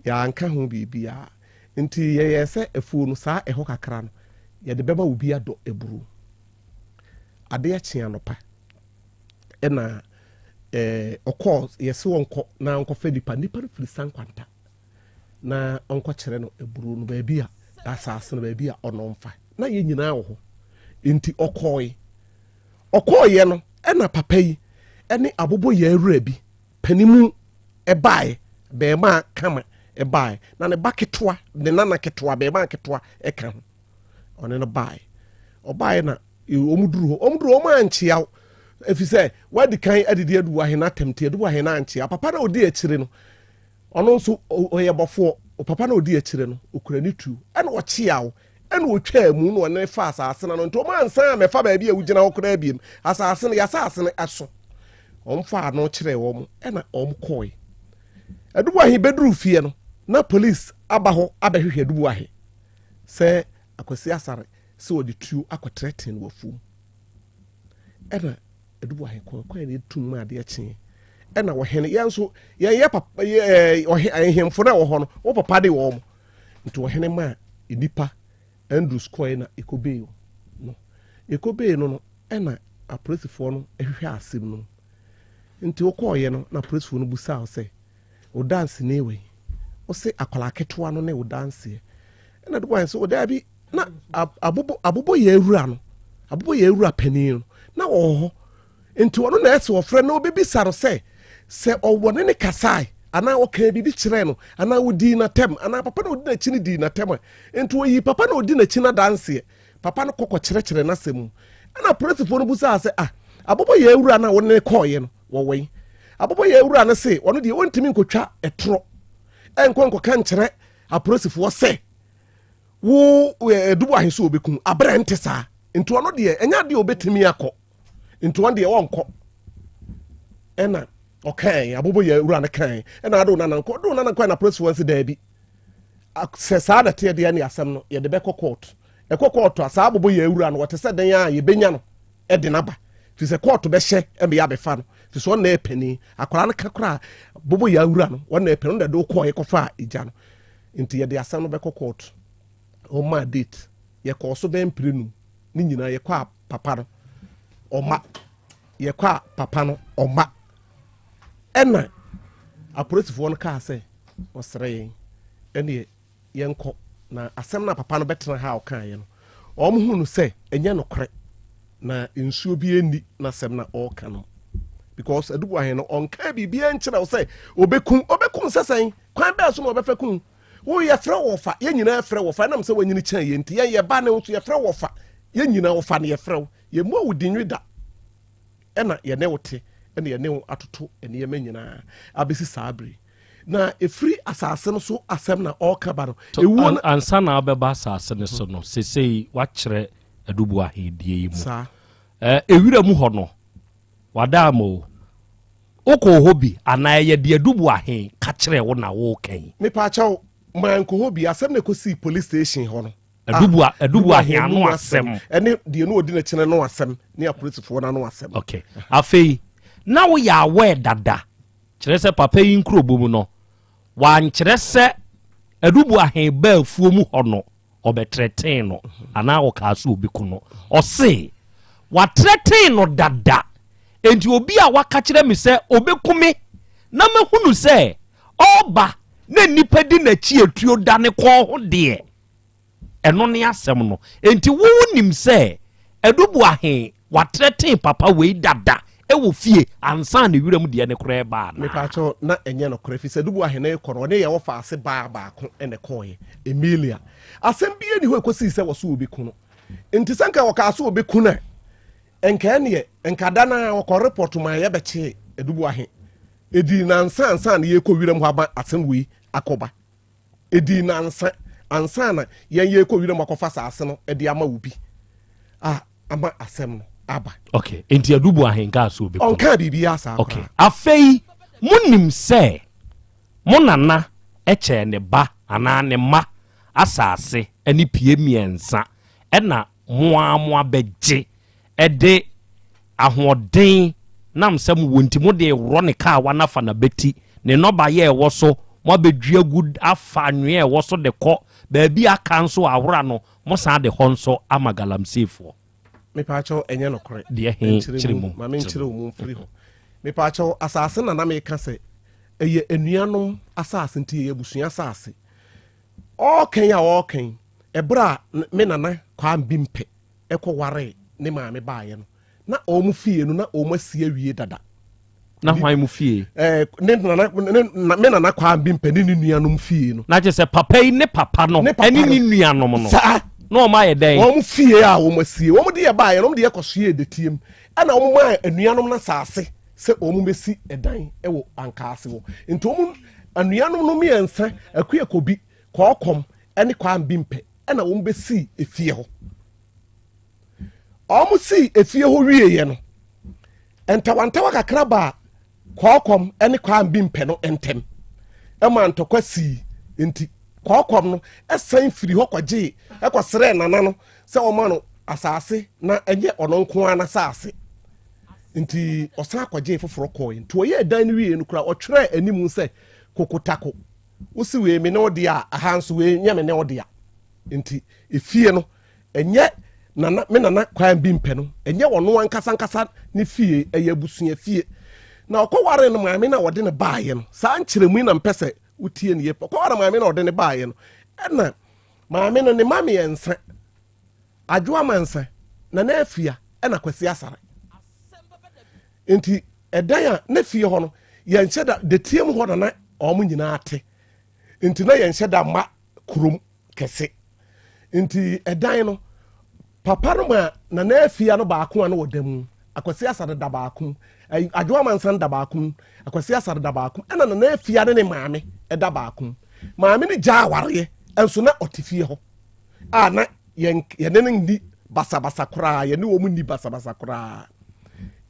yɛanka ho biribiara nti yɛyɛɛ sɛ afuo no saa ɛhɔ kakra no yɛde bɛma obi adɔ aburo adeɛ kye anɔpa ɛna ɛɛ ɔkɔɔ yɛse wɔnkɔ na ɔnkɔfɛ nipa nipa no firi sankwanta na ɔnkɔkyerɛ no aburo no baabi a asase no baabi a ɔno mfa na yɛn nyinaa wɔ hɔ nti ɔkɔɔe ɔkɔɔeɛ no ɛna papa yi ɛne abobo yɛ awura bi panimu ɛbaeɛ bɛrima kama ɛbaeɛ na ne ba ketewa ne nana ketewa bɛrima ketewa ɛka ho ɔne no baeɛ ɔbaeɛ na wɔn duru hɔ wɔn duru hɔ wɔn ankyea wo efi sɛ wadi kan adidi adu ahena atɛm ti adu ahena ankyea papa na odi akyire no Ɔno nso ɔyɛ bɔfoɔ. Papa no a ɔdi akyire no, ɔkura ne tuo. Ɛna ɔkyea wo. Ɛna ɔtwaa mu na ɔne fa asase no ano. Nti wɔn ansan ammɛfa baabi a wogyina hɔ koraa biem. Asase no, yɛasase no ɛso. Wɔn faa ano kyerɛɛ wɔn, ɛna wɔn kɔɔe. Adubuahe bɛduruu fie no, na police aba hɔ abɛhwehwɛ Adubuahe sɛ Akwasi Asare sɛ ɔde tuo akɔtrɛtene no wɔ afuom. Ɛna Adubu ahe kɔɔ kwan na etum ma adeɛ kyee. Ɛna ɔhene yɛn nso yɛn yɛ papa yɛ ɔhe ahemfo na ɛwɔ hɔ no wo papa de wɔn nti ɔhene maa nipa Andrews kɔɛ na ekobee no ekobee no no ɛna apolisifoɔ no hwehwɛ asɛm no nti wokɔɔyɛ no na apolisifoɔ no busaa sɛ wo danseni wei wose akwadaa ketewa no ne wo danseɛ ɛna Adubu ahe sɛ ɔdaabi na abobo abobo yɛ awura no abobo yɛ awura panin no na ɔwɔ hɔ nti ɔno na ɛsɛ ɔfrɛ na ɔbɛbisa no sɛ sɛ ɔwɔ ne ne kasae anaa ɔkaa biribi kyerɛɛ no anaa ɔdii n'atɛm anaa papa na ɔdi n'akyi no dii n'atɛm a nti ɔyi papa na ɔdi n'akyi no adanseɛ papa no kɔkɔ kyerɛkyerɛ n'asɛm mu ɛna polisifoɔ no busaa sɛ ah abobo yɛ awura no a wɔne ne kɔɔeɛ no wɔwɔ yi abobo yɛ awura no se ɔno deɛ ɔntumi nkɔtwa ɛtorɔ ɛnkɔ nkɔka nkyerɛ apolisifoɔ sɛ wo ɛdubu ahe so wɔbɛkum aberɛ nte saa. Nti ɔno deɛ ɛnyɛ adeɛ a ɔbɛtumi akɔ. Nti ɔno deɛ ɔnkɔ. Ɛna ɔkae, abobo yɛ wura no kae. Ɛna ado nana nkɔ, ado nana nkɔ ɛna apolisifoɔ nse daabi. Sɛ saa na ɛteɛ deɛ ne asɛm no yɛde bɛkɔ court. Ɛkɔ court a saa abobo yɛ wura no wɔte sɛ dɛn a yɛbɛnya no ɛde no aba. Firi sɛ court bɛhyɛ ɛma yɛabɛfa no. Firi sɛ ɔno na ɛyɛ panin. Akwadaa no ka koraa abobo yɛ wura no ɔno na ɛyɛ panin ɔno na ɛde wokɔɔ yɛkɔfaa egya no. Nti yɛde asɛm no bɛkɔ court. Wɔmaa date. Yɛkɔɔ so bɛyɛ mprenu. Ne nyinaa yɛkɔ a papa no ɔma. Yɛkɔ a papa no ɔma. Ɛna apolisifoɔ no kaa sɛ ɔsrɛ yɛn ɛneɛ yɛnkɔ na asɛm no a papa no bɛtena ha a ɔkaeɛ no wɔn hu no sɛ ɛnyɛ nokorɛ na nsuo bi nni n'asɛm na ɔreka no because Adubu Ahen no ɔnkaa biribiara nkyerɛ wo sɛ ɔbɛku ɔbɛku sɛ sɛn kwan bɛɛ so na ɔbɛfɛ ku Wo yɛfrɛ wo ɔfa, yɛn nyinaa frɛ wo ɔfa, ɛnam sɛ wanyini kyɛn yɛn nti, yɛn yɛba ne wo nso yɛfrɛ wo ɔfa, yɛn nyinaa ɔfa na yɛfrɛ wo, yɛmmua wo dinwi da, ɛna yɛne wo te, ɛna yɛne wo atoto nneɛma nyinaa abɛsi saa bere yi. Na ɛfiri asase no so asɛm na ɔreka ba no, ewuo no. Ansa na wobɛba asase no so no, seesei woakyerɛ Adubu ahendie yi mu. Saa. Ewira mu hɔ no, wada ama o. Wokɔɔ hɔ bi anaa ɛyɛ deɛ Adubu ahe ka kyerɛɛ wo na woreka yi? Mepaakyɛw, mankɔ hɔ bi. Asɛm no ɛkɔsii police station hɔ no. Adubu a Adubu ahe ano asɛm. Ɛne deɛ no ɔdi n'akyi no ano asɛm ne apolisifoɔ no ano asɛm. Okay. Afei, na woyɛ aware dada, kyerɛ sɛ papa yi nkurobɔ mu no, wankyerɛ sɛ Adubu ahe baa afuo mu hɔ no, ɔbɛtrɛtee no anaa ɔkaa sɛ obi ko no. Ɔse, watrɛtee no dada, enti obi a waka kyerɛ me sɛ ɔbɛku me na mahunu sɛ ɔreba na nnipa di n'akyi atuo da ne kɔn ho deɛ, ɛno ne asɛm no. Enti wo wonim sɛ Adu Boahe watrɛtee papa wei dada wɔ fie ansa na wiram deɛ no koraa reba anaa? Mepaakyɛw, na ɛnyɛ nokorɛ, firi sɛ Adu Boahe no rekɔ no, ɔne yɛn wɔfa ase baa baako na ɛkɔeɛ, Emilia. Asɛm biara nni hɔ a ɛkɔsii sɛ wɔse wɔbɛku no. Nti sɛ nka wɔkaa sɛ wɔbɛku no a, nka ɛneɛ, nka da no ara wɔkɔ report maa yɛbɛkyee Adu Boahe. Ɛdii nnansa ansa na yɛrekɔ wiram hɔ ama asɛm wei akɔba. Edii nnansa ansa na yɛn yɛrekɔ wiram akɔfa asase no de ama obi a ama asɛm no aba. Okay, nti Adubu ahenkaa so obi ko. Ɔnkaa biribiara saa Okay, afei monim sɛ mo nana kyɛɛ ne ba anaa ne mma asase ne pie mmiɛnsa ɛna mo ara mo abɛgye de ahoɔden nam sɛ mowɔ nti mode reworɔ ne kaawa no afa n'abati, ne nnɔbaeɛ a ɛwɔ so, moabɛdua agu afa anwea a ɛwɔ so de kɔ baabi a aka nso a awora no, mosan de hɔ nso ama galamseyfoɔ. Mepaakyɛw ɛnyɛ nokorɛ. Deɛ he kyerɛ mu. Ma menkyerɛ wo mu mfiri hɔ. Mepaakyɛw asase na na meka sɛ ɛyɛ anuanom asase nti ɛyɛ abusua asase. Ɔɔkɛn a ɔɔkɛn ɛberɛ a me nana Kwaa Mbimpɛ kɔwaree ne maame baeɛ no, na wɔn fie no na wɔn asi awie dada. Na hwan mu fie? Ɛɛ ne nana ne na me nana Kwaa Mbimpɛ ne ne nuanom fie no. Na kyerɛ sɛ papa yi ne papa no ɛne ne nuanom no. Saa. Na wɔn ayɛ dɛn? Wɔn fie a wɔn asie wɔn de yɛ baeɛ no wɔn de yɛ kɔsoɛ dɛtiem ɛna wɔn maa anuanom no asaase sɛ wɔn bɛsi ɛdan ɛwɔ ankaase hɔ nti wɔn anuanom no mmiɛnsa Akuakobi, Kɔɔkɔm ɛne Kwaa Mbimpɛ ɛna wɔn bɛsii efie hɔ. Wɔn sii efie hɔ wieeɛ no, ntawantawa kakra baa Kɔɔkɔm ne Kwaa Mbimpɛ no ntɛm ɛma ntɔkwa sii nti Kɔɔkɔm no ɛsan firi hɔ kɔgyee ɛkɔsrɛɛ nana no sɛ ɔma no asase na ɛnyɛ ɔno nko ara n'asase nti ɔsan kɔgyee foforɔ kɔɔe nti ɔyɛɛ dan no wieeɛ no koraa ɔtwerɛɛ anim sɛ Kokotako Wosi wei me ne wo dea a, aha nso wei nyɛ me ne wo dea. Nti efie no, ɛnyɛ nana me nana kwan bi mpɛ no, ɛnyɛ ɔno ankasa ankasa ne fie, ɛyɛ abusua fie. Na ɔkɔware no maame no a ɔde no baeɛ no, saa nkyerɛmu yi na mpɛ sɛ wotie no yie. Ɔkɔware maame no a ɔde no baeɛ no, ɛna maame no ne mma mmiɛnsa, Adwo Amansa, Nana Afia, ɛna Kwasi Asare. Nti ɛdan a na fie hɔ no yɛnhyɛ da dɛteɛ mu hɔ na na wɔn nyinaa te nti na yɛnhyɛ da mma kurom kɛse nti ɛdan no papa no ma nana afia no baako a na ɔda mu akwasi asare da baako mu adwo amansan da baako mu akwasi asare da baako mu ɛna nana afia ne ne maame ɛda baako mu maame no gyaa awareɛ nso na ɔte fie hɔ a na yɛn yɛne no nni basabasa koraa, yɛne wɔn nni basabasa koraa.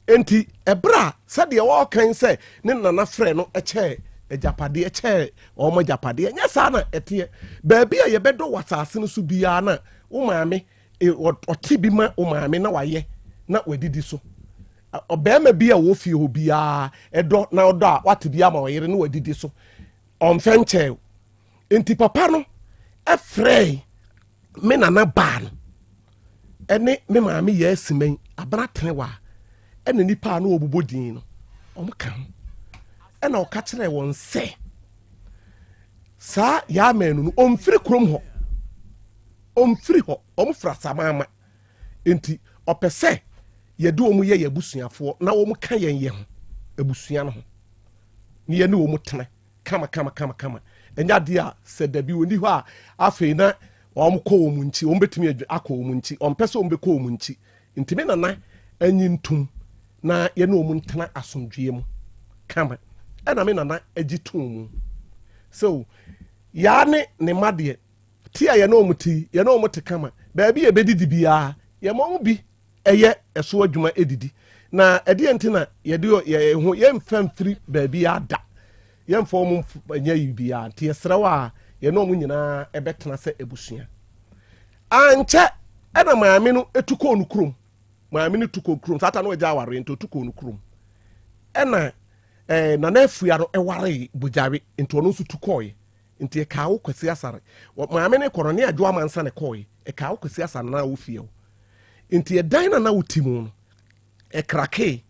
Enti ɛberɛ a sɛdeɛ wɔrekan sɛ ne nana frɛ no kyɛɛ agyapadeɛ kyɛɛ wɔn agyapadeɛ, nyɛ saa na ɛteɛ. Baabi a yɛbɛdɔ wɔ asase no so biara na wo maame e, ɔte bi ma wo maame na wayɛ na wadidi so. Ɔbarima bi a ɔwɔ fie hɔ biara ɛdɔ na ɔdɔ a wate bi ama ɔyere na wadidi so. Ɔmfɛ nkyɛɛ. Enti papa no ɛfrɛe me nana baa no ɛne me maame yɛ asimɛn abena tenewa ɛna nipa a na wɔbobɔ din no wɔn ka ho ɛna ɔka kyerɛ wɔn sɛ saa yaa mɛnu no ɔmfiri kurom hɔ ɔmfiri hɔ wɔn fira samaama nti ɔpɛ sɛ yɛde wɔn yɛ yɛ abusuafoɔ na wɔn ka yɛn yɛ ho abusua no ho ne yɛne wɔn tena kama kama kama kama ɛnyɛ adeɛ a sɛ dabi wɔn ni hɔ a afei na wɔn kɔ wɔn nkyi wɔn bɛtumi akɔ wɔn nkyi wɔn pɛ sɛ wɔn bɛkɔ wɔn nkyi nti me nana anyi ntum na yɛne wɔn ntena asomdwoeɛ mu kama ɛna me nana agye tom mu so yaa ne ne mma deɛ ti a yɛne wɔn ti yɛne wɔn te kama baabi a yɛbɛdidi biara yɛma wɔn bi ɛyɛ ɛso adwuma didi. Na ɛdeɛ nti na yɛde yɛn ho yɛmfa mfiri baabi ada yɛmfa wɔn nyɛ yi biara nti yɛsrɛ wɔ a yɛne wɔn nyinaa ɛbɛtena sɛ abusua. Ankyɛ ɛna maame no etu kɔɔ no kurom maame no tu kɔɔ kurom saa ta no agya awareɛ nti otu kɔɔ no kurom ɛna ɛɛ nana afua no ɛwaree bogyawe nti ɔno nso tu kɔɔɛ. Nti ɛkaa wo Kwasi Asare. Wɔ maame no kɔ no ne Adwo Amansa na ɛkɔɔe. Ɛkaa wo Kwasi Asare na wo fie hɔ. Nti ɛdan na na wo ti mu no, ɛkrakee.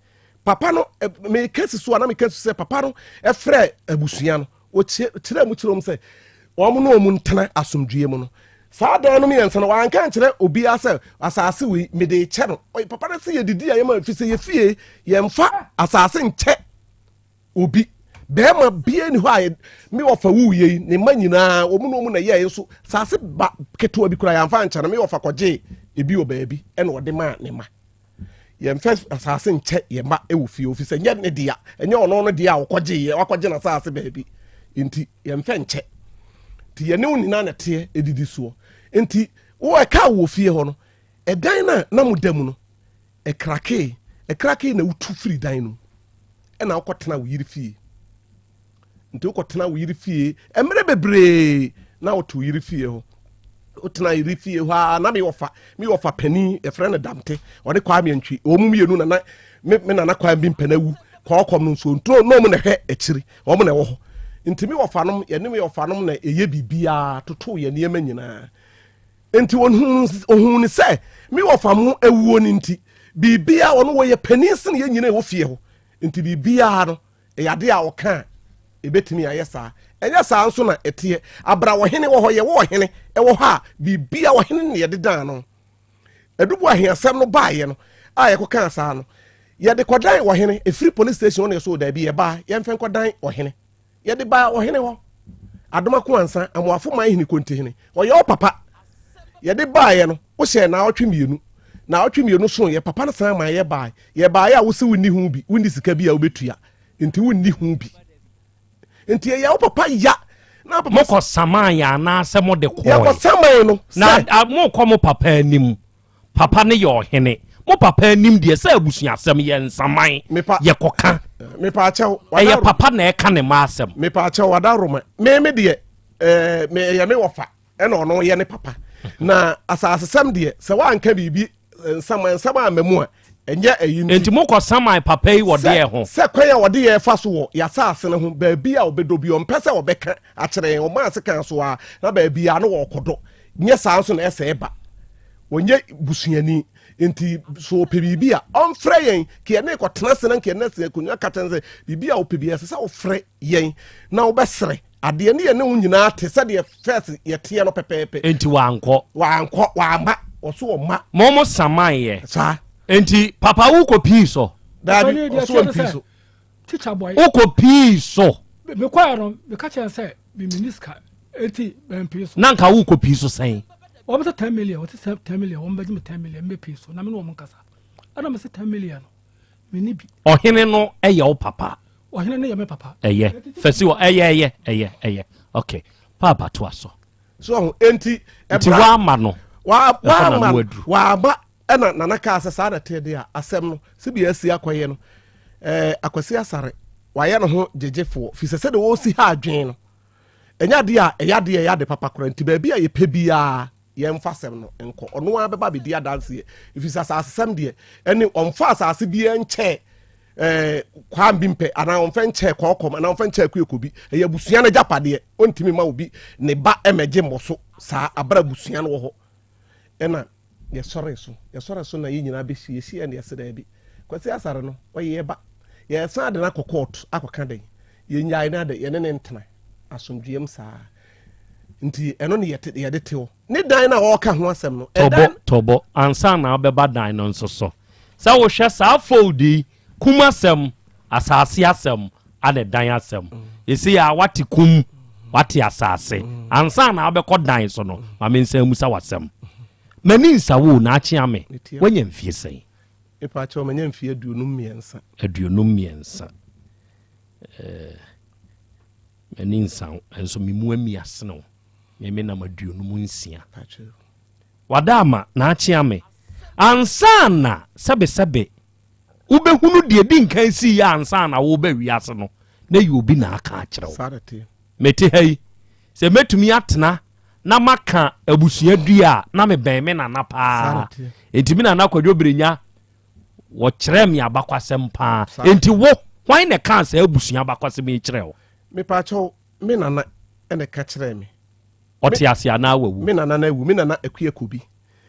Papa no, meka si so a na meka si so sɛ papa no ɛfrɛ abusua no. Ɔkyerɛ mu kyerɛ wɔn sɛ wɔn ne wɔn ntena asomdwoeɛ mu no. Saa dan no mmiɛnsa no, wanka ankyerɛ obiara sɛ asase wei mede rekyɛ no. Papa no sɛ yɛdidi a yɛma ɛfiri sɛ yɛfie yɛmfa asase nkyɛ obi bɛrima bia ni hɔ a me wɔfa wuiɛ yi ne mma nyinaa wɔn ne wɔn na ɛyɛɛ nso saase ba ketewa bi koraa yɛamfa ankyɛ no me wɔfa kɔgyee ebi wɔ baabi ɛna ɔde maa ne mma yɛmfa asase nkyɛ yɛn mma ɛwɔ fie ofi sɛ nyɛ ne dea ɛnyɛ ɔno no dea a ɔkɔgye yɛ wakɔgye n'asase baabi nti yɛmfa nkyɛ nti yɛne wo nyinaa na ɛteɛ ɛdidi soɔ nti wo ɛka wɔ fie hɔ no ɛdan no a na mo da mu no Ɛkrakee, ɛkrakee na wotu firi dan no mu ɛna wokɔtena wo yere fie. Nti wokɔtena wo yere fie mmerɛ bebree na wote wo yere fie hɔ. Wotena yere fie hɔ a na me wɔfa me wɔfa panin yɛfrɛ no Damte ɔne Kwame Antwi wɔn mu mmienu nana me me nana kwan bi mpɛn awu kɔɔkɔm no nso nturo na wɔn na ɛhwɛ akyiri wɔn na ɛwɔ hɔ nti me wɔfa nom yɛne me wɔfa nom na ɛyɛ biribiara toto yɛ nneɛma nyinaa Enti ohuu no sɛ me wɔfa mo awuo no nti, biribiara ɔno wɔyɛ panin sene yɛn nyinaa ɛwɔ fie hɔ. Nti biribiara no, ɛyɛ adeɛ a ɔka a, ɛbɛtumi ayɛ saa. Ɛnyɛ saa nso na ɛteɛ. Abra ɔhene wɔ hɔ, yɛwɔ ɔhene ɛwɔ hɔ a, biribiara ɔhene na yɛde dan no. Adubu aheasɛm no baeɛ no a yɛkɔkaa saa no, yɛde kɔdan ɔhene, ɛfiri police station hɔ na yɛsoo daabi, yɛbaa yɛmfɛ nkɔdan ɔhene. Yɛde baa ɔhene hɔ. Adomako ansa, Amoafo man hene Kontihene. Ɔyɛ wo papa. Yɛde baeɛ no, wohyɛɛ naawɔtwe mmienu. Naawɔtwe mmienu soeɛ, papa no san maa yɛbaeɛ. Yɛbaeɛ a wose wonni ho bi, wonni sika bi a wobɛtua, nti wonni ho bi. Nti ɛyɛ wo papa ya. Na papa Mokɔ saman yɛ anaasɛ mode kɔe? Yɛkɔ saman no Na sɛ. a, mokɔ mo papa anim. Papa no yɛ ɔhene. Mo papa anim deɛ sɛ abusuasɛm yɛ nsaman. Mepa. Yɛkɔka. Mepa akyɛw. Ɛyɛ papa na ɛka ne mma asɛm. Mepa akyɛw wadaroma. Me me deɛ ɛɛ me ɛyɛ me wɔfa ɛna ɔno yɛ ne papa. Na asasesɛm deɛ sɛ wanka biribi nsaman nsɛm ama mu a ɛnyɛ ɛyi nti. Nti mokɔ saman papa yi wɔ deɛ ho. Sɛ kwan a wɔde yɛ fa so wɔ yɛasase no ho baabi a ɔbɛdɔ bi ɔmpɛ sɛ ɔbɛka akyerɛ yɛn ɔmaa se kan so a na baabi a no wɔkɔdɔ nyɛ saa nso na ɛsɛ ɛba. Wɔnyɛ busuani nti so ɔpɛ biribi a ɔmfrɛ yɛn ka yɛne kɔtena ase na nka yɛne ase akonnwa ka kyɛn sɛ biribi a ɔpɛ bi ɛsɛ sɛ ɔfrɛ yɛn na wobɛsrɛ adeɛ ne yɛne wo nyinaa te sɛdeɛ fɛs yɛteɛ no pɛpɛɛpɛ. Nti wankɔ. Wankɔ wamma ɔso ɔma. Mo mo saman yɛ. Saa. Nti papa wokɔ pii so. Daabi ɔso ɔmpii so. Teacher boy. Wokɔ pii so. Mekɔɛ no meka kyerɛ sɛ memeni sika eti bɛn pii so. Na nka wokɔ pii so sɛn? Wɔn sɛ 10 million, wɔte sɛ 10 million, wɔn bɛgye me 10 million, mbɛ pii so na me ne wɔn nkasa. Ɛna me sɛ 10 million no, me ni bi. Ɔhene no ɛyɛ wo papa. Ɔhene no yɛ me papa. Ɛyɛ fɛsi wɔ ɛyɛ ɛyɛ ɛyɛ ɛyɛ okay paapa to aso. So ɔho enti nti wama no. Wama wama ɛna nana kaa sɛ saa na ɛteɛ deɛ a asɛm no sɛbi asi akɔyɛ no ɛɛ Akwasi Asare wayɛ ne ho gyegyefoɔ fi sɛ sɛdeɛ wɔsi ha adwene no ɛnyɛ adeɛ a ɛyɛ adeɛ ɛyɛ ade papa koraa nti baabi a yɛpɛ biara yɛmfa asɛm no nkɔ ɔno ara bɛba abɛdi adanseɛ ɛfiri sɛ asasesɛm deɛ ɛne ɔmfa asase biara nkyɛɛ ɛɛ kwaa bi mpɛ anaa ɔmfa nkyɛɛ kɔɔkɔm anaa ɔmfa nkyɛɛ kuekobi ɛyɛ abusua no agyapadeɛ ɔntumi ma obi ne ba ɛmɛgye mmɔ so saa abere abusua no wɔ hɔ ɛna yɛsɔre so yɛsɔre so na yɛn nyinaa bɛhyia yɛhyia ne yɛsɛ daabi Kwasi Asare no ɔyɛ yɛ ba yɛsan de no akɔ court akɔka dɛn yɛnyae no adɛ yɛne ne ntena asomdwoeɛm saa nti ɛno ne yɛte yɛde te hɔ ne dan no a ɔreka ho asɛm no tɔbɔ tɔbɔ ansa na wobɛba dan no nso so sɛ wohwɛ saa fold yi kum asɛm asase asɛm ana dan asɛm ɛsei a wate kum wate asase ansa na wobɛkɔ dan so no ma mensan musa wasɛm m'ani nsa wo na akyea me woanya mfie sɛn? Mepa kyɛw manya mfie 53. 53 eh, m'ani nsa wo nso me mu ami asene wo me me nam 56 wada ama na akyea me ansa na sɛbesɛbe wobɛhunu deɛ di nkan sii yɛ ansa na woba wiase no na yɛ obi na aka akyerɛ wo mete ha yi sɛ mɛtumi atena na maka abusua dua a na mebɛn me nana paa enti me nana Kwadwo Berenya wɔkyerɛ me abakwasɛm paa enti wo hwan na ɛkaa saa abusua abakwasɛm yi kyerɛ wo? Mepaakyɛw me nana na ɛka kyerɛɛ me. Ɔte ase anaa wawu? Me nana no awu, me nana Akua Kobi.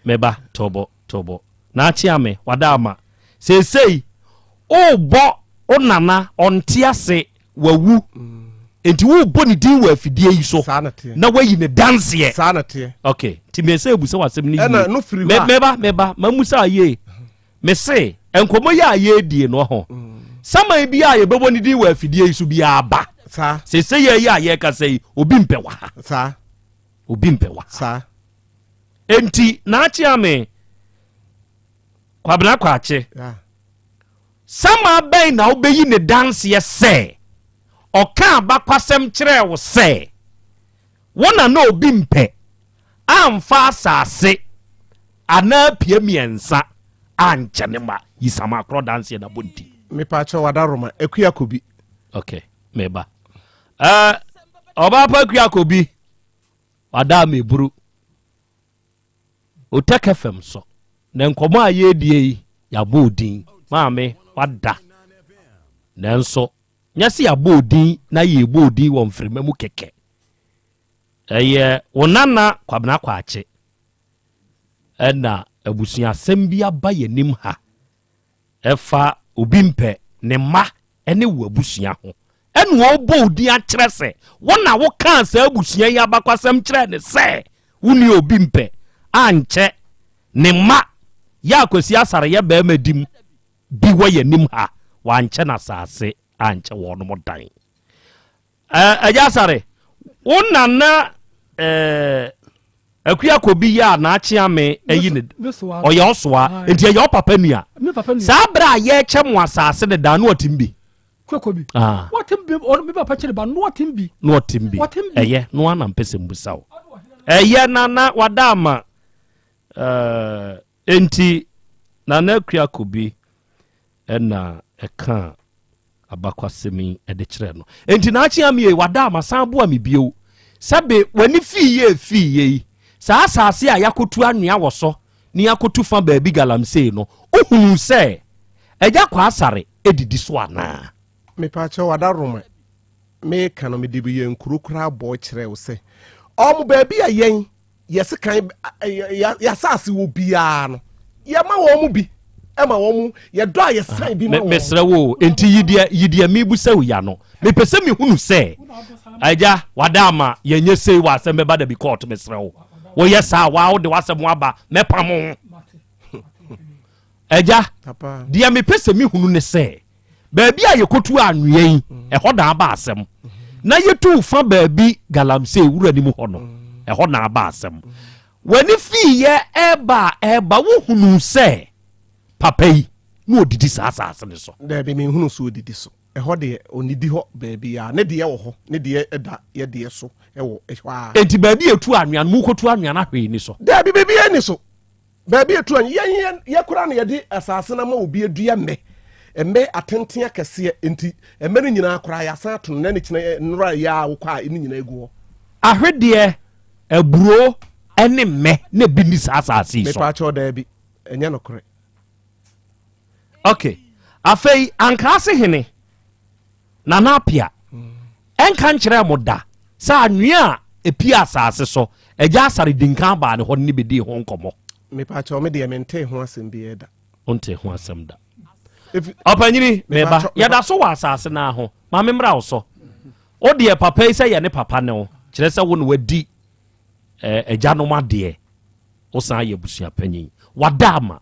Me ba, tɔbɔ, tɔbɔ. N'akyea me, wada ama. Seesei, worebɔ wo nana, ɔnte ase, wawu. Enti worebɔ ne din wɔ afidie yi so na woayi ne danseɛ. Saa na teɛ. Ok, nti me sɛ ebusa w'asɛm no yie. Ɛna no firi hɔ a. Me ba, me ba, mamusa yie. Me se, nkɔmmɔ yi a yɛredie no ho, saman bi a yɛbɛbɔ ne din wɔ afidie yi so biara ba. Saa. Seesei yɛ yi a yɛrekasa yi, obi mpɛ wɔ ha. Saa. Obi mpɛ wɔ ha. Saa. Enti, n'akyeame, Kwabena Kwakye, sama bɛn na wobɛyi ne danseɛ sɛ ɔka abakwasɛm kyerɛɛ wo sɛ wo na na obi mpɛ amfa asase anaa pie mmiɛnsa ankyɛ ne ma yi sama korɔ danseɛ na bɔ nti? Mepaakyɛw Adaroma, Akua Kobi. Ok, meba. Uh, ɔbaa pa Akua Kobi, wada meburu. Otec FM so na nkɔmmɔ a yɛredie yi yɛabɔ odin maame wada nanso nyɛ sɛ yɛabɔ odin na yɛrebɔ odin wɔ mframa mu kɛkɛ ɛyɛ wo nana Kwabena Kwakye ɛna abusuasɛm bi aba yɛnim ha Ɛfa obi mpɛ, ne mma ne wo abusua ho. Ɛna ɔrebɔ wo din akyerɛ sɛ wo na wokaa saa abusua yi abakwasɛm kyerɛɛ no sɛ wo nua obi mpɛ ankyɛ ne mma yɛ Akwasi Asare yɛ barima dim bi wɔ yɛn anim ha, wankyɛ no asase ankyɛ wɔnom dan. Agya Asare, wo nana Akua Kobi yɛ a n'akyeame ayi ne ɔyɛ ɔsoa nti ɛyɛ ɔpapa nua. Saa berɛ a yɛrekyɛ mo asase no daa na ɔtem bi. Kobi. Ah. Wɔtem bi ɔno mi papa kyerɛ ba no ɔtem bi. Na ɔtem bi. Ɛyɛ no ana mpɛ sɛ mbusa wo. Ɛyɛ nana wada ama ɛɛ enti nana Akua Kobi Ɛna ɛkaa abakwasɛm yi de kyerɛɛ no. Enti naakye amie, wada a masan aboa me bio. Sɛbe w'ani fii yɛ fii yɛ yi, saa asase a yɛakɔtu anwea wɔ so ne yɛakɔtu fa baabi galamsey no, wohunuu sɛ Agya Kwasare didi so anaa? Mepaakyɛw Adaworoma, meka no mede yɛn nkuro koraa bɔɔ kyerɛɛ wo sɛ ɔmo baabi a yɛn yɛ sekan yɛ asase wɔ biara no yɛma wɔn mu bi ɛma wɔn mu yɛdɔ a yɛsan bi ma wɔn. mesrɛ wo nti yi deɛ yi deɛ mebusa wo ya no mepɛ sɛ mehunu sɛ agya wada ama yɛnyɛ sei wɔ asɛm bɛba da bi kɔɔto mesrɛ wo woyɛ saa waa wode w'asɛm aba mɛpam ho agya deɛ mepɛ sɛ mehunu ne sɛ Baabi a yɛkɔtu anwea yi, ɛhɔ na aba asɛm. Na yɛtu fa baabi galamsey wura no mu hɔ no, ɛhɔ na aba asɛm. W'ani fiiyɛ ɛreba a ɛreba, wohunuu sɛ papa yi na ɔdidi saa asase no so? Daabi, menhunuu sɛ ɔdidi so. Ɛhɔ deɛ ɔnnidi hɔ baabiara. Ne deɛ wɔ hɔ, ne deɛ da yɛ deɛ so wɔ hɔ ara. Enti baabi a ɛtu anwea no, mokɔtu anwea no a hwee nni so? Daabi, biribiara nni so. Baabi a ɛtu anwea, yɛn, yɛn, yɛ koraa na yɛde asase no ama obi adua mmɛ, mmɛ atenten akɛseɛ, enti mmɛ no nyinaa koraa yɛasan ato no, na ne kyena nnora yɛ a wokɔ a ne nyinaa gu hɔ. Ahwedeɛ, aburoo ne mmɛ na ebi nni saa asase yi so. Mepaakyɛw, daabi, ɛnyɛ nokorɛ. Ok, afei Ankaase hene Nana Apia ɛnka nkyerɛɛ mo da sɛ anwea a ɛpie asase so Agya Asare dinkan baa ne hɔ ne bɛdii ho nkɔmmɔ? Mepaakyɛw, me deɛ mentee ho asɛm biara da. Wontee ho asɛm da. Ɔpanyini, meba, yɛda so wɔ asase no ara ho, ma me mmra wo so. Wo deɛ papa yi sɛ yɛ ne papa ne wo, kyerɛ sɛ wo na wadi eh, agyanom adeɛ. Wosan yɛ abusua panyin. Wada ama.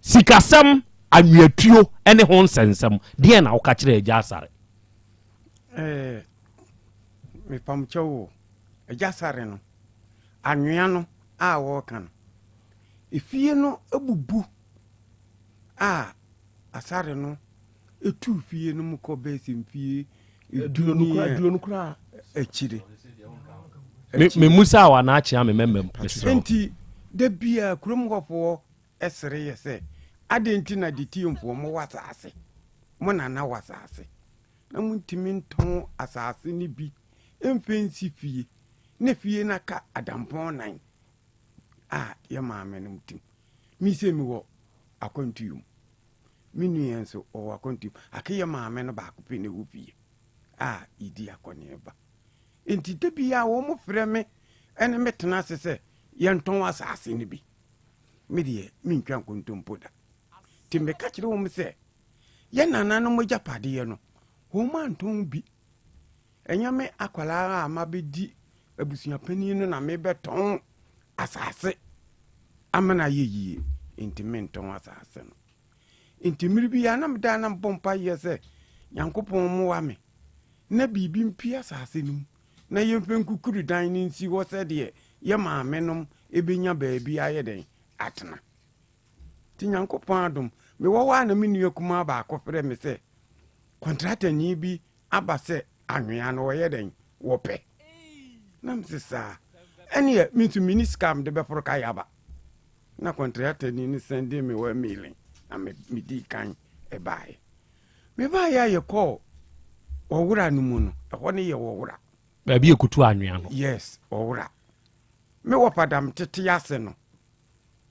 Sikasɛm, anweatuo ne ho nsɛnsɛm, deɛn na woka kyerɛ Agya Asare? Eh, mepamkyɛw o, Agya Asare no, anwea no a wɔreka no, efie no abubu a Asare no tuu fie no mu kɔ bɛyɛ sɛ mfie du ne akyire. Memusa wa na akyea me mɛmɛm mesrɛ. Nti da biara kurom hɔfoɔ sere yɛ sɛ adɛn nti na Ditiemfoɔ mowɔ asase, mo nana wɔ asase na montumi ntɔn asase no bi mfa nsi fie na fie no aka adampɔn nan a yɛ maame nom tim. Me sei mewɔ akwantuo mu. Me nua nso, ɔwɔ akwantu mu. Ake yɛ maame no baako pɛ na ɛwɔ fie a yɛdi akɔneaba. Enti da biara wɔfrɛ me ne me tena ase sɛ yɛntɔn asase no bi. Me deɛ, mentwa nkontompo da. Nti meka kyerɛ wɔn sɛ, yɛn nananom agyapadeɛ no, wɔantɔn bi. Ɛnyɛ me akwadaa a mabɛdi abusuapanin no na mebɛtɔn asase ama no ayɛ yie, enti mentɔn asase no. Enti mmere biara na meda na mebɔ mpaeɛ sɛ Nyankopɔn mmoa me na biribi mpue asase no mu na yɛmfa nkukuru dan no nsi hɔ sɛdeɛ yɛ maamenom bɛnya baabi ayɛ dɛn atena. Nti Nyankopɔn adom, mewɔ hɔ a na me nua kumaa baako frɛ me sɛ kɔntratani bi aba sɛ anwea no wɔyɛ dɛn wɔpɛ. Na mese saa, ɛneɛ me nso menni sika a mede bɛforo kayaba. Na kɔntratani no sɛndee me wɔ mail na medii kan baeɛ. Mebaeɛ a yɛkɔɔ ɔwora no mu no, ɛhɔ no yɛ ɔwora. Baabi a ɛkɔtu anwea no. Yes, ɔwora. Me wɔ Padam tete ase no,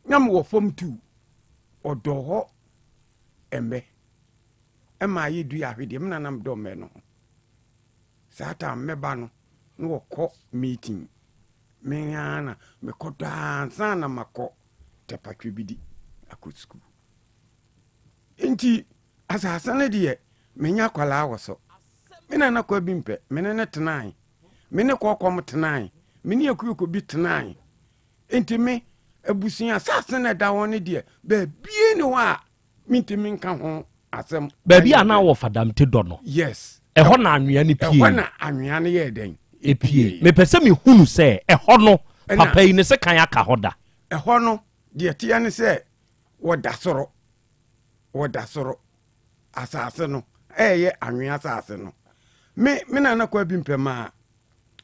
na mewɔ fam tu. Ɔdɔ hɔ mmɛ. Ɛma yɛdua ahwedeɛ. Me na na medɔ mmɛ no ho. Saa time mɛba no, na wɔkɔ meeting. Me ara na mekɔdɔ ara ansa na makɔ Tɛpatwebidi akɔ sukuu. Nti asase no deɛ menya akwadaa wɔ so. Me nana kwa bi mpɛ, me ne no tenae. Me ne kɔkɔm tenae. Me ne akuoko bi tenae. Nti me abusua asase no ɛda hɔ no deɛ baabie ne hɔ a Mentumi nka ho asɛm. Baabi a na wɔfa damte dɔ no. Yes. Ɛhɔ na anwea no pie. Ɛhɔ na anwea no yɛɛ dɛn? Epie. Mepɛ sɛ mehunu sɛ ɛhɔ no papa yi ne sekan aka hɔ da. Ɛhɔ no deɛ ɛteɛ ne sɛ wɔda soro. Wɔda soro. Asase no ɛyɛ anwea asase no. Me me nana kwa bi mpɛ maa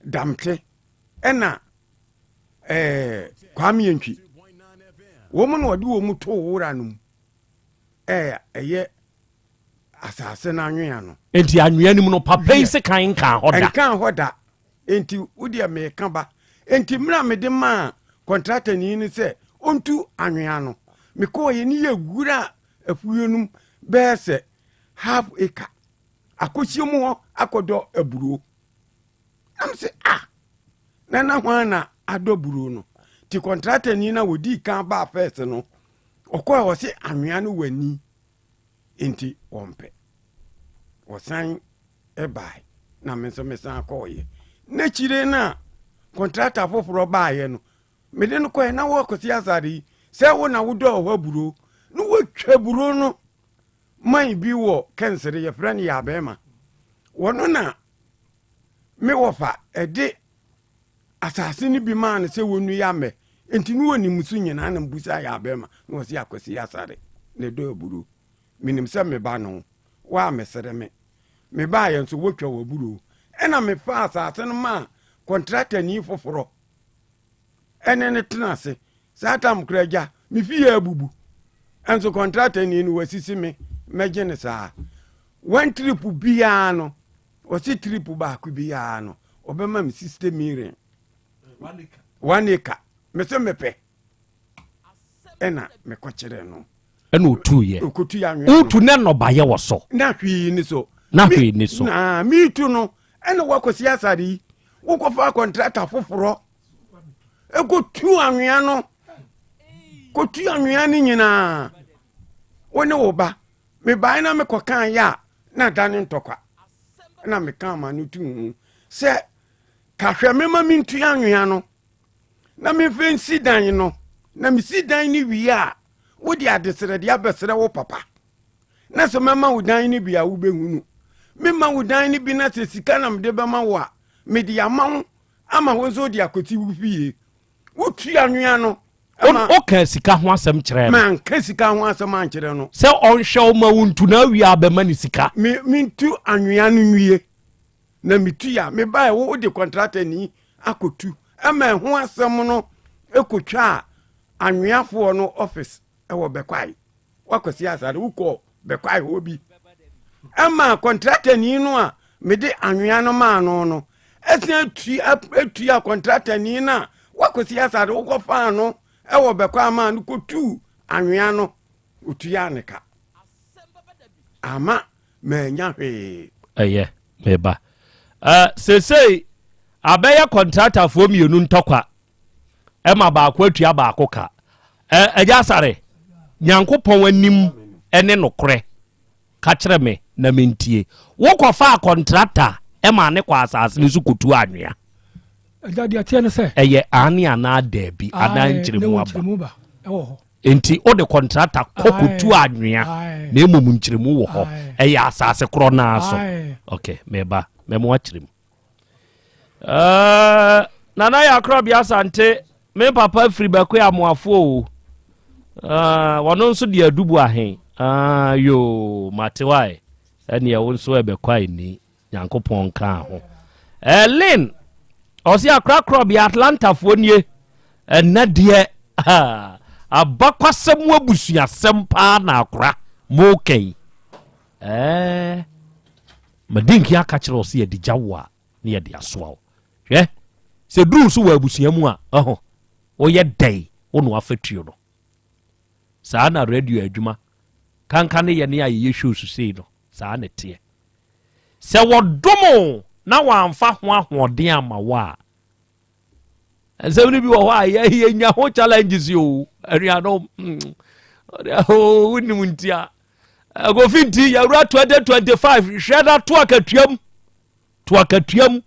damte ɛna ɛɛ Kwame Antwi. Wɔn na wɔde wɔn too wura no mu ɛɛ ɛyɛ asase no anwea no. Nti anwea no mu no papa yi sekan nkaa hɔ da. Nkaa hɔ da. Nti wo deɛ meka ba. Nti mmerɛ a mede maa kɔntratani no sɛ ɔntu anwea no, mekɔɔyɛ ne yɛ wura afuo no mu bɛyɛ sɛ half acre akɔhyia mu hɔ akɔdɔ aburo. Na mese ah na na hwan na adɔ buro no nti kɔntratani no a wɔdii kan baa fɛs no ɔkɔɛ ɔse anwea no wani nti wɔmpɛ wɔsan bae na me nso mesan kɔɔyɛ n'akyire no a kɔntrata foforɔ baeɛ no mede no kɔɛ na wɔkɔsi asare yi sɛ wo na wodɔ hɔ aburo na wɔtwa buro no man bi wɔ kɛnsere yɛfrɛ no yɛabɛɛma wɔno na me wɔfa de asase no bi maa no sɛ wɔnnua mmɛ nti ne wɔnim so nyinaa na mbusa yɛ abɛma na wɔsi akwasi asare na ɛdɔ aburo menim sɛ me ba no wo a mesere me. Mebaeɛ nso wotwa w'aburoo. Ɛna mefaa asase no maa kɔntratani foforɔ ɛne no tena ase. Saa tam koraa agya, me fie abubu. Ɛnso kɔntratani no wasisi me, mɛgye no saa. One trip biara no, ɔse trip baako biara no, ɔbɛma me 60 million. One acre. Mese mepɛ. Ɛna mekɔkyerɛ no. Ɛna ɔtuiɛ. Wotu na nnɔbaeɛ wɔ so. Na hwee ni so. Na hwee ni so. Na metu no, ɛna wakɔsi asade yi. Wokɔfa kɔntrata foforɔ. Ɛkɔtu anwea no. Kɔtu anwea no nyinaa. Wo ne wo ba. Mebae na mekɔkaa yɛ a, na adane ntɔkwa. Na mekaa ma no tu ho sɛ ka hwɛ mema mentu anwea no na memfa nsi dan no na mesi dan no wie a wode adesrɛdeɛ abɛsrɛ wo papa na sɛ mɛma wo dan no bi a wobɛhunu mema wo dan no bi na sɛ sika na mede bɛma wo a mede ama wo ama wo nso wode akɔsi wo fie wotua anwea no woka sika ho asɛm kyerɛ no manka sika ho asɛm ankyerɛ no sɛ ɔnhwɛ wo ma wo ntu na awie abɛma ne sika mentu anwea no nwie na metua mebaɛ wo wode kɔntratani akɔtu ɛma ɛho asɛm no ɛkɔtwaa anweafoɔ no office ɛwɔ bɛkwae wakwasi asare wokɔ bɛkwae hɔ bi ɛma kɔntratani no a mede anwea no maa no no ɛsan atua kɔntratani no a wakwasi asare wokɔfaa no ɛwɔ bɛkwae maa no kɔtuu anwea no otuaa ne ka ama mannya hwee. Ɛyɛ, me ba. Uh, seesei abɛyɛ kɔntratafoɔ mmienu ntɔkwa ɛma baako atua baako ka. Ɛgya Asare, Nyankopɔn anim ɛne nokorɛ ka kyerɛ me na mentie. Wokɔfaa kɔntrata ɛma ne kɔ asase no so kɔtu anwea. Ɛgya deɛ teɛ ne sɛ. Ɛyɛ aane anaa daabi anaa nkyerɛmu aba. Enti wode kɔntrata kɔ kɔtu anwea na mmom nkyerɛmu wɔ hɔ. Ɛyɛ asase korɔ no ara so. Ok, meba, mɛmo akyerɛ mu. Uh, Nana yɛ akorɔbea Asante, me papa firi bɛkoe amoafoɔ o. Uh, wɔno nso de adubu ahe. Uh, yoo, mate wae. Ɛneɛ wo nso ɛbɛkɔ a ɛni. Nyankopɔn nkaa ho. Eh, Lynn, ɔse akorakorɔ bea Atlantafoɔ nie. Ɛnɛ deɛ, abakwasɛm mu abusuasɛm paa na akora moka yi. Eh, madi nki aka kyerɛ ɔse yɛde gya wo a ne yɛde asoa wo. Hwɛ, sɛ duru so wɔ abusua mu a, ɛho, woyɛ dɛn wo na wafatuo no. Saa na radio adwuma kanka ne yɛne a yɛyɛ shows sei no, saa na ɛteɛ. Sɛ wɔdom wo na wɔamfa ho ahoɔden amma wo a, nsɛm no bi wɔ hɔ a yɛnya ho challenges o anuanom hmm, wonim nti a kofi nti yɛwura 2025 hwɛ na to akatuam to akatuam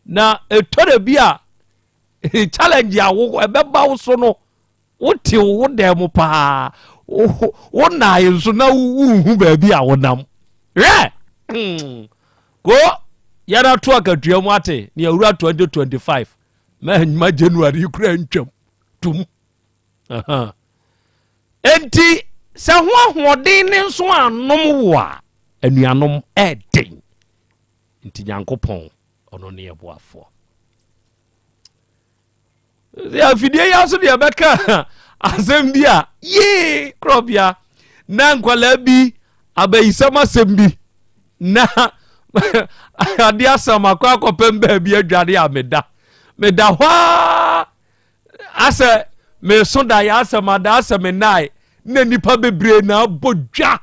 na ɛtɔ da bi a challenge a ɛbɛba wo so no Wotew wo dan mu paa. Wonae nso na wonhu baabi a wonam. Hwɛ! Hmm. Ko yɛn ato akatua mu ate ne awura 2025 ma ma January kura ntwam tum. Enti sɛ ho ahoɔden ne nso anom wo a anuanom ɛden. Nti Nyankopɔn ɔno ne yɛboafoɔ. Afidie yi aso deɛ bɛka asɛm bi a yee korɔbea na nkwadaa bi abayisɛm asɛm bi na adeɛ asɛm akɔ akɔpɛm baabi adwane a meda meda hɔ a asɛ meso da yɛ asɛ mada asɛ menae na nnipa bebree na abɔ dwa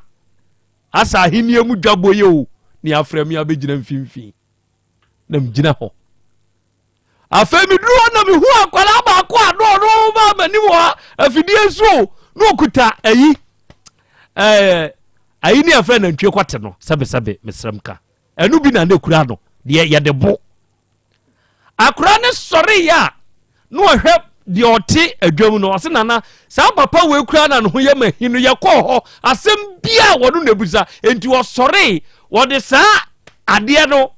asɛ ahenni mu dwabɔ yɛ o ne afrɛ me abɛgyina mfimfini na megyina hɔ Afei meduru hɔ na mehu akwadaa baako a na ɔno ba m'anim hɔ afidie so o na ɔkuta ayi ɛɛ ayi ne yɛfrɛ nantwie kɔte no sɛbesɛbe mesrɛm ka ɛno bi na ne kura no deɛ yɛde bo akwadaa ne sɔre yɛ a na ɔhwɛ deɛ ɔte adwam no ɔse nana saa papa wei kura na ne ho yɛ mahi no yɛkɔɔ hɔ asɛm bia wɔno na ebusa enti ɔsɔre wɔde saa adeɛ no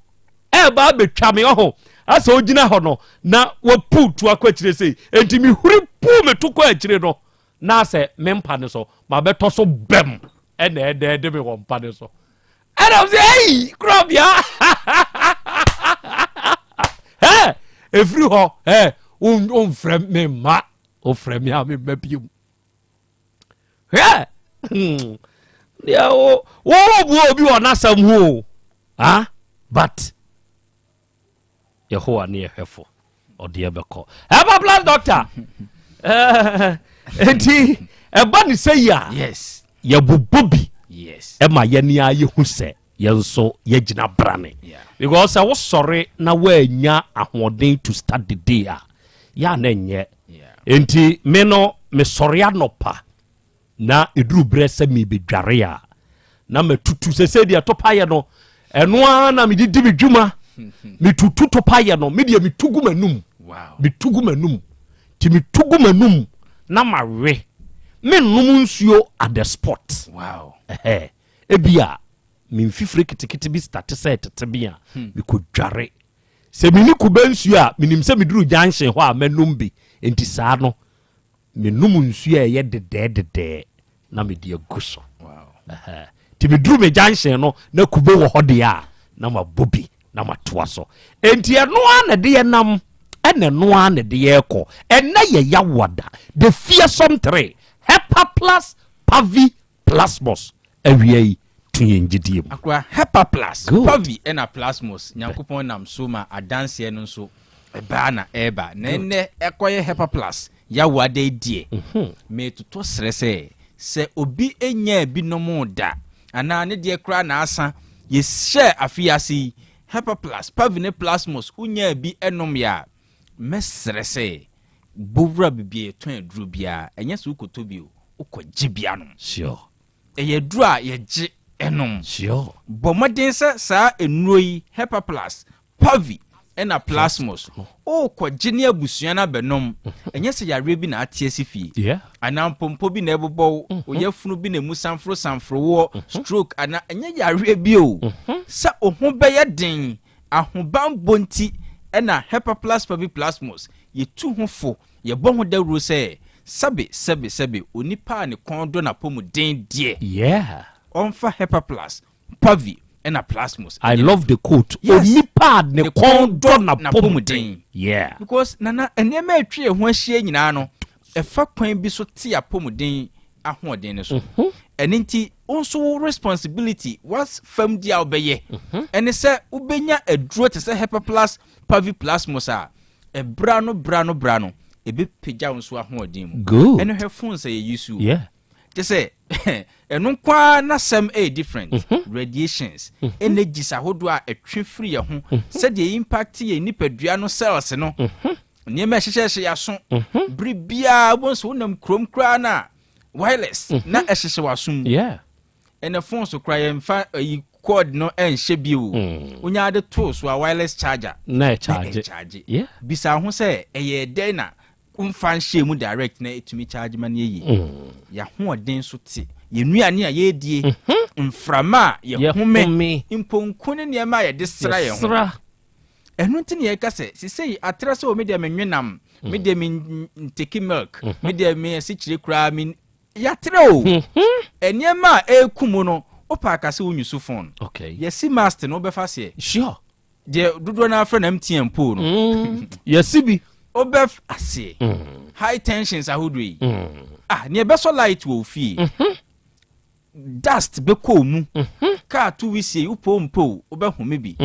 ɛreba abɛtwa me ɔho asɛ ɔgyina hɔ no na wapu to akɔ akyire sei enti mehuri puu me to kɔ akyire no na asɛ me mpa no so mabɛtɔ so bɛm ɛna ɛdɛɛde me wɔ mpa no so. Ɛna m sɛ ei korɔbea ɛ ɛfiri hɔ ɛ womfrɛ me mma wofrɛ me a memma biom hwɛ hmm. deɛ wo wo obi wɔ n'asɛm ho o ah but Yehowa ne yɛ hwɛfo, ɔde yɛ bɛkɔ. Ɛba plus doctor. Enti ɛba ne sɛ yi a, yes. yɛbobɔ bi yes. ɛma yɛne a yɛhu sɛ yɛn nso yɛgyina brane. Yeah. Because sɛ wosɔre na woanya ahoɔden to start the day a, yɛ a na ɛnyɛ. Enti me no mesɔre anɔpa Na ɛduru berɛ sɛ merebɛdware a, na matutu. Sɛsɛ deɛ topayɛ no, ɛno ara na mede di me dwuma. Metutu topayɛ no, medeɛ metu gu m'anum. Metu gu m'anum. Nti metu gu m'anum na mawe. Mennom nsuo at the spot. Wow. Ɛhɛ. Ebia me mfifire ketekete bi starte sɛ tete bi a, hmm. mekɔdware. Sɛ menni kube nsuo a, menim sɛ meduru junction hɔ a mɛnom bi. Nti saa no, Menom nsuo a ɛyɛ dedɛɛdedɛɛ na mede agu so. Nti meduru me junction no na kube wɔ hɔ deɛ a na mabɔ bi na matoa so. Enti ɛno ara na ɛde yɛnam ɛna ɛno ara na ɛde yɛrekɔ. Ɛnɛ yɛ Yawoada, the fearsome three, Hepa plus Pavi Plasmos awia yi to yɛn gyidie mu. Akora Hepa plus, Good. Pavi ɛna Plasmos, Nyankopɔn nam so ma adanseɛ no nso ɛbaa na ɛreba. Na Good. ɛnnɛ ɛkɔyɛ Hepa plus Yawoada yi deɛ, metotɔ srɛ sɛ, sɛ obi nyaa bi nomoo da, anaa ne deɛ koraa na asa, yɛhyɛɛ afe yi ase yi, Hepa plus, Pavi ne Plasmos, wonyaa bi nomyɛ a, mɛsrɛ sɛ, Bɔ wura baabi a yɛtɔn aduro biara, ɛnyɛ sɛ wokɔtɔ bi o, wokɔgye bi anom. Sure. Ɛyɛ aduro a yɛgye nom. Sure. Bɔ mmɔden sɛ saa nnuro yi, Hepaplus, Pavi, ɛna Plasmos, wokɔgye ne abusua no abɛnom. Ɛnyɛ sɛ yareɛ bi na ate asi fie, Yeah. anaa mpɔmpɔ bi na ɛbobɔ wo, wo yafunu bi na emu sanforo sanforo woɔ, stroke anaa, ɛnyɛ yareɛ bi o. Sɛ wo ho bɛyɛ den Ahobammɔ nti na Hepaplus parviplasmus yɛtu ho fo, yɛbɔ ho dawuro sɛ, sɛbe, sɛbe, sɛbe, onipa a ne kɔn dɔ n'apɔmuden deɛ, Yeah. ɔmfa Hepaplus, Parvi, ɛna Plasmus I nyɛ love the quote. Yes. Onipa a ne Ne kɔn kɔn dɔ dɔ n'apɔmuden. n'apɔmuden. Yeah. Because Nana, nneɛma a atwa yɛn ho ahyia nyinaa no, ɛfa kwan bi so te apɔmuden ahoɔden no so. Ɛno nti, wo nso wo responsibility, w'afam di a wobɛyɛ, ɛne sɛ wobɛnya aduro te sɛ Hepaplus Paviplasmus a, ɛbra no bra no bra no, ɛbɛpagya wo nso ahoɔden mu. Good. Ɛno hwɛ phones a yɛyi so. Yeah. Kyɛ sɛ ɛno nko ara n'asɛm ɛyɛ different. Radiations, energies ahodoɔ a ɛtwe firi yɛn ho, sɛdeɛ impact yɛn nipadua no cells no, nneɛma ɛhyehyɛhyɛ yɛaso mhm. bere biara wobɛhu sɛ wonam kurom koraa no a wireless mhm. na ɛhyehyɛ w'aso mu ɛnɛ phone so koraa yɛmfa ayi cord no ɛnhyɛ bio mm. wonya ade too so a wireless charger na ɛkyagye bisa ho sɛ ɛyɛ dɛn na womfa nhyɛ mu direct na ɛtumi charge ma no yɛyie mm. yɛahoɔden so te yɛn nnuane a yɛredie mhm. mframa a yɛhome mponku ne nneɛma a yɛde sra yɛn ho Ɛno nti na yɛka sɛ, sesei atrɛ sɛ o me deɛ menwe nam, me deɛ me nteki milk, mhm. me deɛ me asikyire koraa me yɛatrɛ o. Mhm. Nneɛma a ɛreku mu no, wopɛ aka sɛ wonyi so phone. Okay. Yɛsi mast no wobɛfa seɛ. Sure. Deɛ dodoɔ no afrɛ no MTN pole no. Mm. Yɛsi bi. Wobɛf aseɛ. Mm. High tensions ahodoɔ yi. Mm. Ah, nea ɛbɛsɔ light wɔ ofie. Mm -hmm. Dust bɛkɔ wo mu. Kaa to wisie yi, wopɛ o mpɛ o, wobɛhome bi.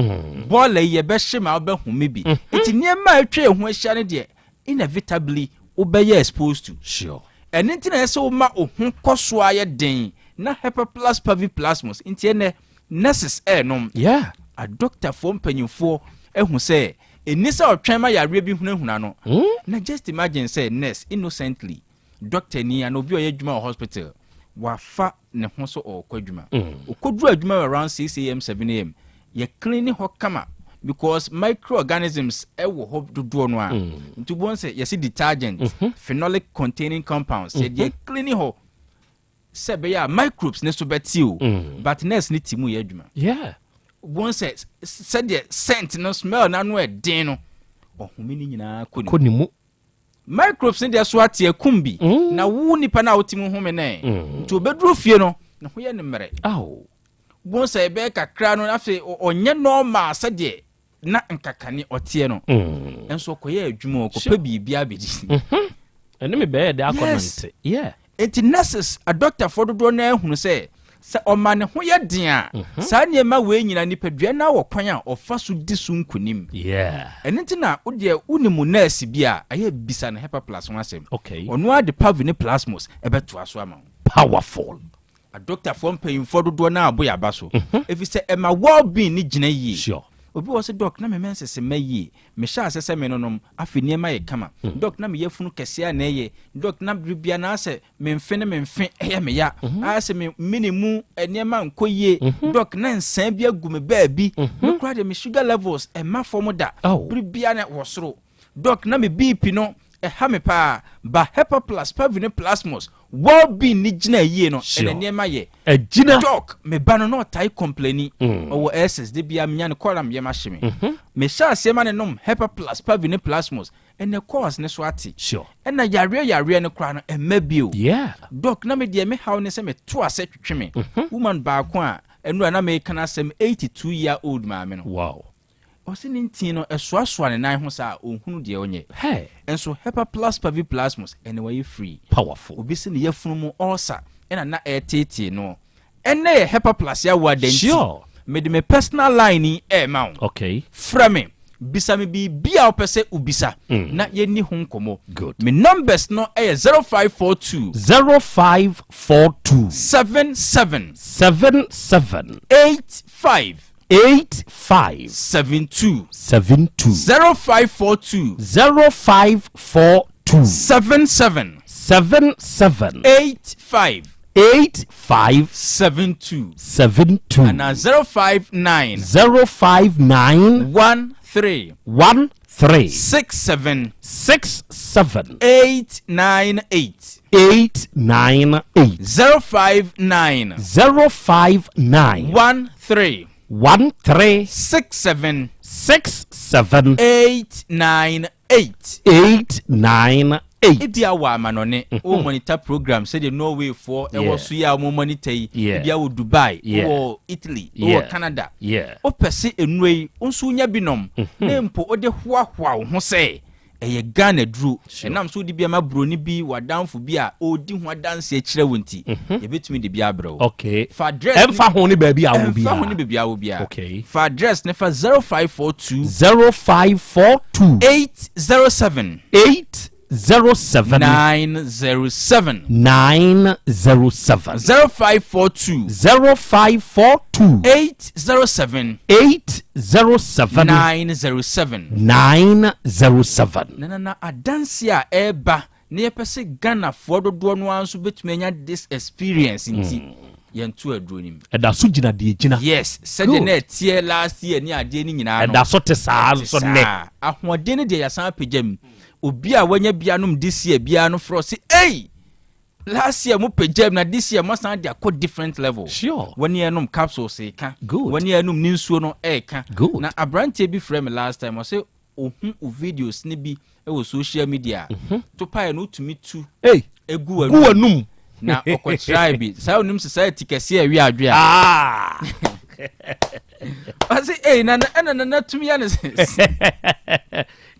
Bɔɔla yi, yɛbɛhye ma wobɛhome bi. Nti nneɛma a atwa yɛn ho ahyia no deɛ, inevitably wobɛyɛ exposed to. Sure. Ɛno nti na ɛsɛ sɛ woma wo ho kɔ so ara yɛ den na Hepaplus parviplasmus nti ɛnnɛ nurses ɛrenom. Yeah. Adɔktafoɔ mpanyinfoɔ ahu sɛ ɛnni sɛ ɔtwɛn ma yareɛ bi hunahuna no. Na just imagine sɛ nurse innocently Dɔktani anaa obi a ɔyɛ adwuma wɔ hospital, wafa ne ho sɛ ɔrekɔ adwuma. Ɔkɔduru adwuma wɔ around 6 am, 7 am, yɛ clean hɔ kama because microorganisms wɔ hɔ dodoɔ no a. Nti wobɛhu sɛ yɛse detergent, phenolic containing compounds, yɛde clean hɔ sɛ ɛbɛyɛ a microbes ne so bɛte o. But nurse ne ti mu yɛ adwuma. Yeah. Wobɛhu sɛ sɛdeɛ scent no, smell no ano ɛden no, ɔhome no nyinaa kɔ ne mu. Kɔ ne mu. Microbes no deɛ so ate akum bi na wo nipa no a wote mu home no ɛ. Nti obɛduru fie no, ne ho yɛ no mmerɛ. Bohu sɛ ɛbɛyɛ kakra no afei ɔnyɛ normal sɛdeɛ na nkakane ɔteɛ no. Nso ɔkɔyɛ adwuma ɔkɔpɛ biribi abɛdi. Ɛne me bɛyɛ de akɔnante. Yeah. Enti nurses, adɔktafoɔ dodoɔ no ara hunu sɛ, sɛ ɔma ne ho yɛ den a, saa nneɛma wei nyinaa nipadua no ara wɔ kwan a ɔfa so di so nkonim. Ɛno nti na wo deɛ wonim wo nurse bi a, ɛyɛ a bisa no Hepaplus ho asɛm. Ɔno ara de Pavi ne Plasmos bɛtoa so ama wo. Powerful. Adɔktafoɔ mpanyinfoɔ dodoɔ no ara bɔ yɛn aba so efisɛ ɛma well being no gyina yie. Obi wɔ hɔ sɛ doc na me menses mma yie, mehyɛ aseɛ sɛ menonom, afei nneɛma yɛ kama. Doc na me yafunu kɛseɛ a na ɛyɛ, doc na bere biara na asɛ me mfe ne me mfe ɛyɛ me ya, ayɛ sɛ me mene mu nneɛma nkɔ yie, doc na nsaa bi agu me baabi, me koraa deɛ me sugar levels ɛmma fam da, bere biara na ɛwɔ soro. Doc na me BP no ɛha me paa ba hepaplus pavi ne plasmos well being ne gyina yie no ɛna nneɛma yɛ ɛgyina Doc me ba no na ɔtae complaini ɔwɔ SS de bia menya no kɔla me yam ahye me me hyɛ aseɛ ma ne nom hepaplus pavi ne plasmos ɛnɛ course ne so ate ɛna yareɛ yareɛ no koraa no ɛmma bio Doc na me deɛ me haw ne sɛ me to asɛ twetwe me woman baako a ɛnura na meka no asɛm 82 year old maame no wow Ɔse ne ntin no ɛsoasoa ne nan ho saa a ɔnhunu deɛ ɔnyɛ. Hey! Nso Hepaplus paviplasmus ɛnɛ wayɛ free. Powerful. Obi se ne yafunu mu ulcer ɛna na ɛreteetee noɔ. Ɛnɛ yɛ Hepaplus yawoa da nti Sure. mede me personal line yi ɛrema wo. Okay. Frɛ me, bisa me biribi a wopɛ sɛ wobisa na yɛnni ho nkɔmmɔ. Good. Me numbers no yɛ 0542. 0542. 77. 77. 85. 85. 72. 72. 0542. 0542. 77. 77. 85. 85. 72. 72. Anaa 059. 059. 13. 13. 67. 67. 898. 898. 059. 059. 13. 13. 67. 67. 898. 898. Ebia wɔ amanɔne, wo monitor program sɛdeɛ Norway foɔ ɛwɔ so yi a wɔn monitor yi, ebia wɔ Dubai, wɔ Italy, wɔ Canada. Wopɛ se nnuro yi, wo nso wonya bi nom, na mpo wode hoahoa wo ho sɛ ɛyɛ Ghana duro. Ɛnam sɛ wode bi ama buroni bi, w'adamfo bi a ɔredi ho adanseɛ kyerɛ wo nti, yɛbɛtumi de bi abrɛ wo. Okay. Fa address ne- Ɛmfa ho ne baabi a wɔ Ɛmfa ho ne biara. baabi a wɔ biara. Okay. Fa address ne fa 0542 0542 807 807 907 907 0542 0542 807 807 907 907. Na na na adanseɛ a ɛreba na yɛpɛ sɛ Ghanafoɔ dodoɔ no ara nso bɛtumi anya this experience nti yɛnto aduro no mu. Ɛda so gyina deɛ gyina. Yes, sɛdeɛ Good. na ɛteɛ last year ne adeɛ no nyinaa no. Ɛda so te saa Ɛte nso nnɛ. saa. Ahoɔden no deɛ yɛasan apagya mu. Obi a wanya bi anom this year biara no frɛ ɔse ei! Last year mo pagya mu na this year mo asan de akɔ different level. Sure. Wɔne ɛnom capsules reka. Good. Wɔne ɛnom ne nsuo no reka. Good. Na aberanteɛ bi frɛ me last time ɔse ohu wo videos no bi wɔ social media a, topaeɛ no wotumi tu gu w'anum na ɔkɔkyerɛe bi saa onim sɛ saa ti kɛseɛ ɛwe adwe a ah. ɔse ei nana ɛna nana tumi yɛ ne sɛ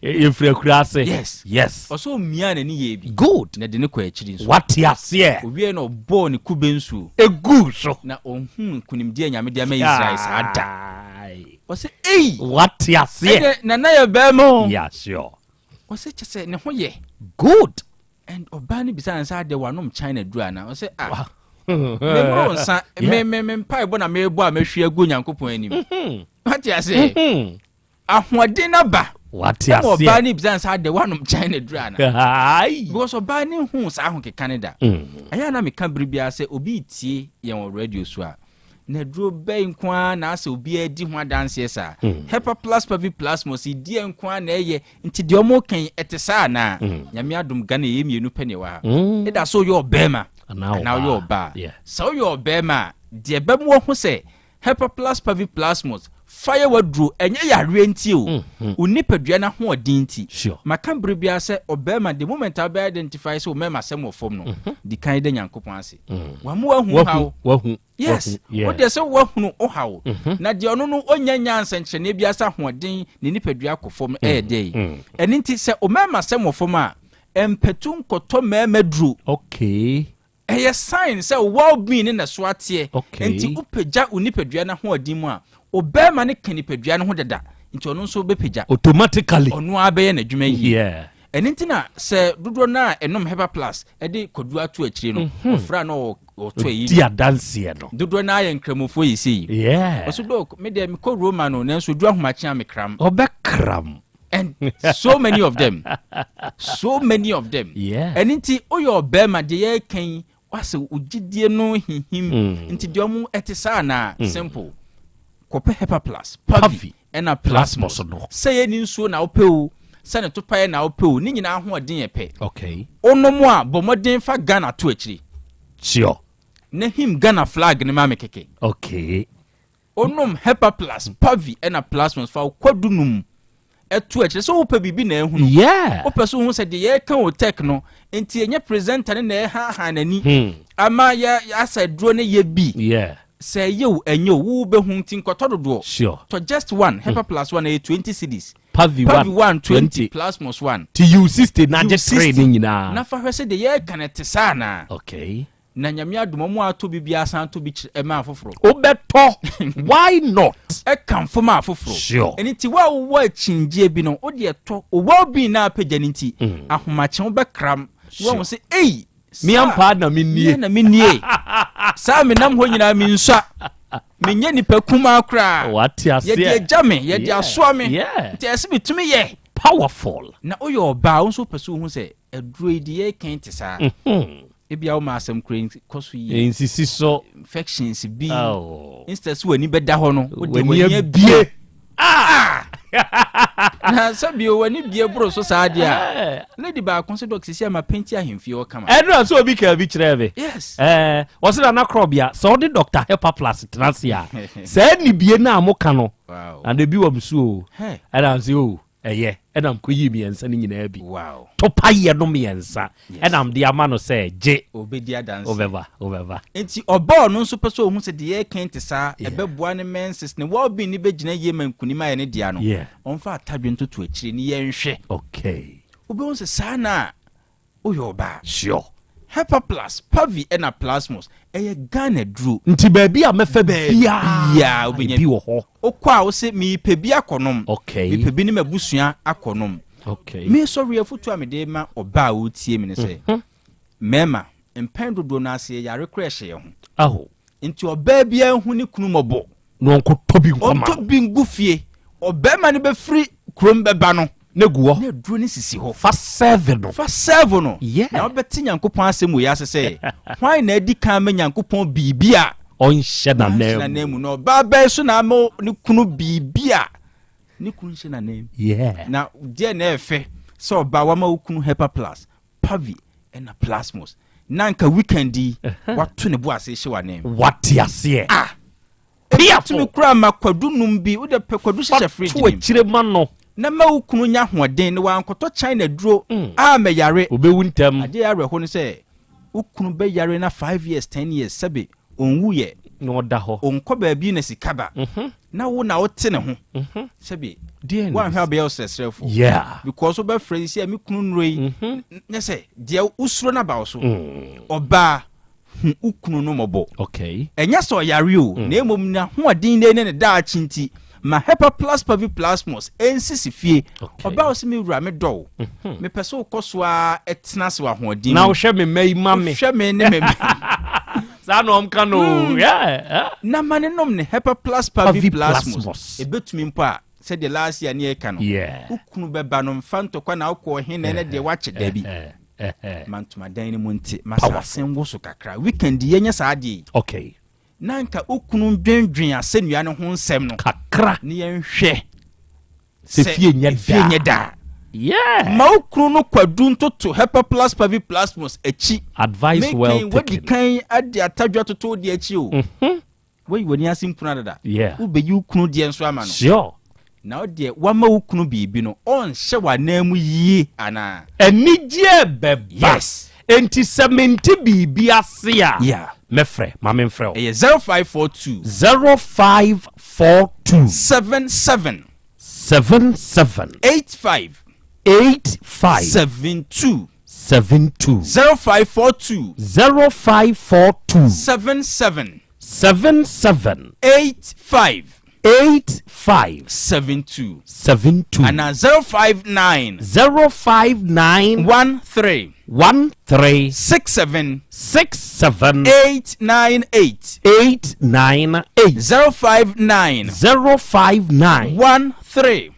yɛfiri akura ase yes yes ɔsɛ omia n'ani yɛ bi good na de ne kɔ akyiri nso wate aseɛ owie na ɔbɔɔ ne kube nsuo egu so na ɔhuu nkonimdi a nyame de ama Israel saa da Ɔse ei! Wate aseɛ. Ɛdeɛ nana yɛ bɛɛma o. Yeah sure. Ɔse kyɛ sɛ ne ho yɛ. Good. And ɔbaa no bisa no sɛ adeɛ wanom China duru anaa? Ɔse ah. Memoro nsa, me me me mpaebɔ na merebɔ a mɛhwie agu Onyankopɔn anim. Mm-hmm. Wate aseɛ? Mm-hmm. Ahoɔden no aba. Wate aseɛ. Ɛma ɔbaa no bisa no sɛ adeɛ wanom China duru anaa? Because ɔbaa no hu saa ahokeka no da. Mm. Ɛyɛ a na meka bere biara sɛ obi retie yɛn wɔ radio so a, Na aduro bɛn nko ara na asɛ obiara di ho adanseɛ saa? Mm. Hepaplus paviplasmos yi deɛ nko ara na ɛyɛ nti deɛ ɔmo kan yi ɛte saa anaa? Mm. Nyame adom Ghana yɛ mmienu pɛ na ɛwɔ ha. Mm. Ɛda so woyɛ ɔbɛrima anaa woyɛ ɔbaa. Yeah. Sɛ woyɛ ɔbɛrima a deɛ ɛbɛmo wahu sɛ Hepaplus paviplasmos fa yɛ w'aduro ɛnyɛ yareɛ nti o. Mm. Mm. Wo nipadua no ahoɔden nti. Sure. Maka bere biara sɛ ɔbɛrima the moment a wobɛ identify sɛ wo mmarima asɛm wɔ fam no, mm -hmm. di kan da Nyankopɔn ase. Mm. Wama wahu haw. Wahu. Yes, wo deɛ sɛ woahunu wo haw, mhm. na deɛ ɔno no ɔnya nya nsɛnkyerɛnneɛ bi asa ahoɔden ne nipadua kɔ fam ɛyɛ mm, dɛ yi. Mm. Ɛno nti sɛ ɔmɛɛma sɛm wɔ fam a, mpɛtu nkɔtɔ mɛɛma duro. Okay. Ɛyɛ sign sɛ well being ne na so ateɛ. Okay. Nti wopagya wo nipadua no ahoɔden mu a, ɔbɛɛma no ka nipadua no ho dada, nti ɔno nso bɛpagya. Automatically. Ɔno ara bɛyɛ n'adwuma yie. Yeah. Ɛno nti na sɛ dodoɔ no a ɛnom Hepa Plus de kwadu ato akyire no, mhm. ɔfra na ɔtɔ ayi. Di adanseɛ no. Dodoɔ no ara yɛ nkramofoɔ yi sei. Yeah. Ɔso dɔk, me deɛ mekɔ Roma no, nanso du ahomakye a mekram. Ɔbɛkram. And so many of them. So many of them. Yeah. Ɛno nti woyɛ ɔbɛrima deɛ yɛreka yi wasɛ wo gyidie no hinhim mm. nti deɛ ɔmo ɛte saa na mm. simple kɔpɛ hepa plus pavi ɛna plasmos no sɛ yɛ ne nsuo na wopɛ o sɛ ne topaeɛ na wopɛ o ne nyinaa ahoɔden yɛ pɛ okay wonom a bɔ mmɔden fa Ghana to akyiri sure na him Ghana flag ne ma me kɛkɛ okay Onom Hepa Plus, Pavi ɛna Plasmos fa wo kwadu nom ɛto akyire sɛ wopɛ biribi na ahunu. Yeah. Wopɛ so hu sɛ deɛ yɛreka wɔ tech no nti ɛnyɛ presenter no na ɛhaahaa n'ani hmm. ama yɛ asɛ duro ne yɛ bi. Yeah. Sɛ ɛyɛ o ɛnyɛ o wo bɛhu nti nkɔtɔ dodoɔ. Sure. Tɔ just one Hepa hmm. Plus one ɛyɛ 20 cedis. Pavi one, Pavi 1 20 Plasmos one. Ti you 60 na gye 3 ne nyinaa. Na fa hwɛ sɛ deɛ yɛreka no te saa anaa. Okay. Na Nyame adom ɔmo a atɔ bi biara san tɔ bi kyerɛ ma afoforo. Wobɛtɔ, why not? Ɛkamfo ma afoforo. Sure. Ɛno nti wo a wowɔ akyinnyegyeɛ bi no, wo deɛ tɔ, wo well being no a apagya no nti, ahomakye wobɛkram na woahu sɛ ei, Me saa, ampa na mennie. me na mennie. Saa menam hɔ nyinaa mensua. Menyɛ nipa kumaa koraa. Wate aseɛ. Yɛde agya me, yɛde Yeah, asoa me. yeah. Nti ɛsɛ metumi yɛ. Powerful. Na woyɛ ɔbaa, wo nso wopɛ sɛ wohu sɛ aduro yi deɛ yɛreka yi te saa. Ebia woma asɛm kura yi kɔ so yie. Nsisi so. Infections bi. Oh. Instead sɛ w'ani bɛda hɔ no, wode W'ani w'ani abie. abie. Ah! Na sɛbi w'ani bie boro so saa deɛ a. Lady baako sɛ dɔk sisi ama penti ahemfie hɔ kama. Ɛno a sɛ obi kaa bi kyerɛɛ me. Yes. Ɛɛ wɔsi na anakorɔbea sɛ ɔde Dr. Hepa Plus tena ase a saa nibie no a moka no Wow. na de bi wɔ me so o. Hey. Ɛna nse o. Ɛyɛ, ɛna mekɔyii mmiɛnsa no nyinaa bi. Wow. Topaeɛ no mmiɛnsa, ɛna mede ama no sɛ, Gye. Ɔbɛdi adanseɛ. Wobɛba, wobɛba. Enti ɔba a ɔno nso pɛ sɛ ɔhu sɛ deɛ yɛreka yi te saa, ɛbɛboa ne menses, ne well-being no bɛgyina yie ma nkunim ayɛ ne dea no, ɔmfa atadwe ntoto akyire ne yɛnhwɛ. Okay. Wobɛhu sɛ saa na Woyɛ ɔbaa. Sure. Hepa plus, Pavi ɛna Plasmos ɛyɛ Ghana duro. Nti baabi a mɛfa biaa Biaa wobɛnya ebi wɔ hɔ. Wokɔ a wose mepɛ bi akɔnom. Okay. Mepɛ bi ne m'abusua akɔnom. Okay. Me sɔre afutuo a mede ma ɔbaa a ɔretie me ne sɛ, mmarima, mpɛn dodoɔ no ara sɛ yɛyare koraa ɛhyɛ yɛn ho. Aho. Nti ɔbaa biara nhu ne kunu mmɔbɔ. Na ɔnkɔtɔ bi nkɔma no. Ɔntɔ bi ngu fie. Ɔbarima no bɛfiri kurom bɛba no. Na gu hɔ. Na aduro no sisi hɔ. Fa serve no. Fa serve no. Yeah. Na wobɛte Nyankopɔn asɛm wei ase sɛ, Hwan na adi kan ama Nyankopɔn biribi a. Ɔnhyɛ n'ananmu. Ɔnhyɛ n'ananmu. Na ɔbaa bɛn so na ama ne kunu biribi a ne kunu nhyɛ n'ananmu. Yeah. Na deɛ na ɛfɛ sɛ ɔbaa wama wo kunu Hepa Plus. Pavi ɛna Plasmos na nka weekend yi wato ne bo ase hyɛ w'anan mu. Wate aseɛ. Ah! Ebetumi koraa ma kwadu num bi, wode pɛ kwadu hyehyɛ fridge nim. Fa to akyire ma no. Na ma wo kunu nya ahoɔden na wankɔtɔ China duro a mɛyare. Obewu ntɛm. Adeɛ a awerɛho ne sɛ wo kunu bɛyare na 5 years, 10 years sɛbe ɔnwuiɛ. Na ɔda hɔ. Ɔnkɔ baabi na sika ba. Na wo na wote ne ho. Sɛbe woanhwɛ a wobɛyɛ ɔsrɛsrɛfoɔ. Yeah. Because wobɛfrɛ sisi a me kunu nnuro yi. Nyɛ sɛ deɛ wosuro no aba wo so. Ɔbaa, hu wo kunu no mmɔbɔ. Okay. Ɛnyɛ sɛ ɔyare o, na mmom n'ahoɔden ne ne daakye nti, ma Hepa Plus Pavi Plasmos nsisi fie. Ɔbaa wo sɛ me wura medɔ wo. Mepɛ sɛ wokɔ so ara tena ase wɔ ahoɔden mu. Na wohwɛ me mma yi ma me. Wohwɛ me ne me mma. Saa na ɔmka no. Yeah. Na ma ne nom ne Hepa Plus Pavi Pavi Plasmos. Plasmos. Ebetumi mpo a sɛdeɛ last year ne yɛka no. Yeah. Wo kunu bɛba no mfa ntɔkwa na wokɔ ɔhe na ɛnɛ deɛ wakye dabi. Ma ntomadan no mu nte. Ma asase nwo so kakra. Weekend yɛnyɛ saa adeɛ yi. Okay. Na nka wo kunu ndwendwen asɛnnua no ho nsɛm no. Kakra. Ne yɛnhwɛ. Sɛ fie nyɛ fie nyɛ daa. Yeah. Ma wo kunu no kwadu ntoto Hepa Plus Pavi Plasmos akyi. Advice well taken. Wadi kan ade atadwa toto wo deɛ akyi o. Wayi w'ani ase mpunu adada. Yeah. Wobɛyi wo kunu deɛ nso ama no. Sure. Na wo deɛ wama wo kunu biribi no, ɔnhyɛ w'anan mu yie anaa? Anigyeɛ bɛba. Yes. Enti sɛ mente biribi ase a, Yeah. Mɛfrɛ, ma memfrɛ wo. Ɛyɛ 0542. 0542. 77. 77. 85. 85. 72. 72. 0542. 0542. 77. 77. 85. 85. 72. 72. Anaa 059. 059. 13. 13. 67. 67. 898. 898. 059. 059. 13.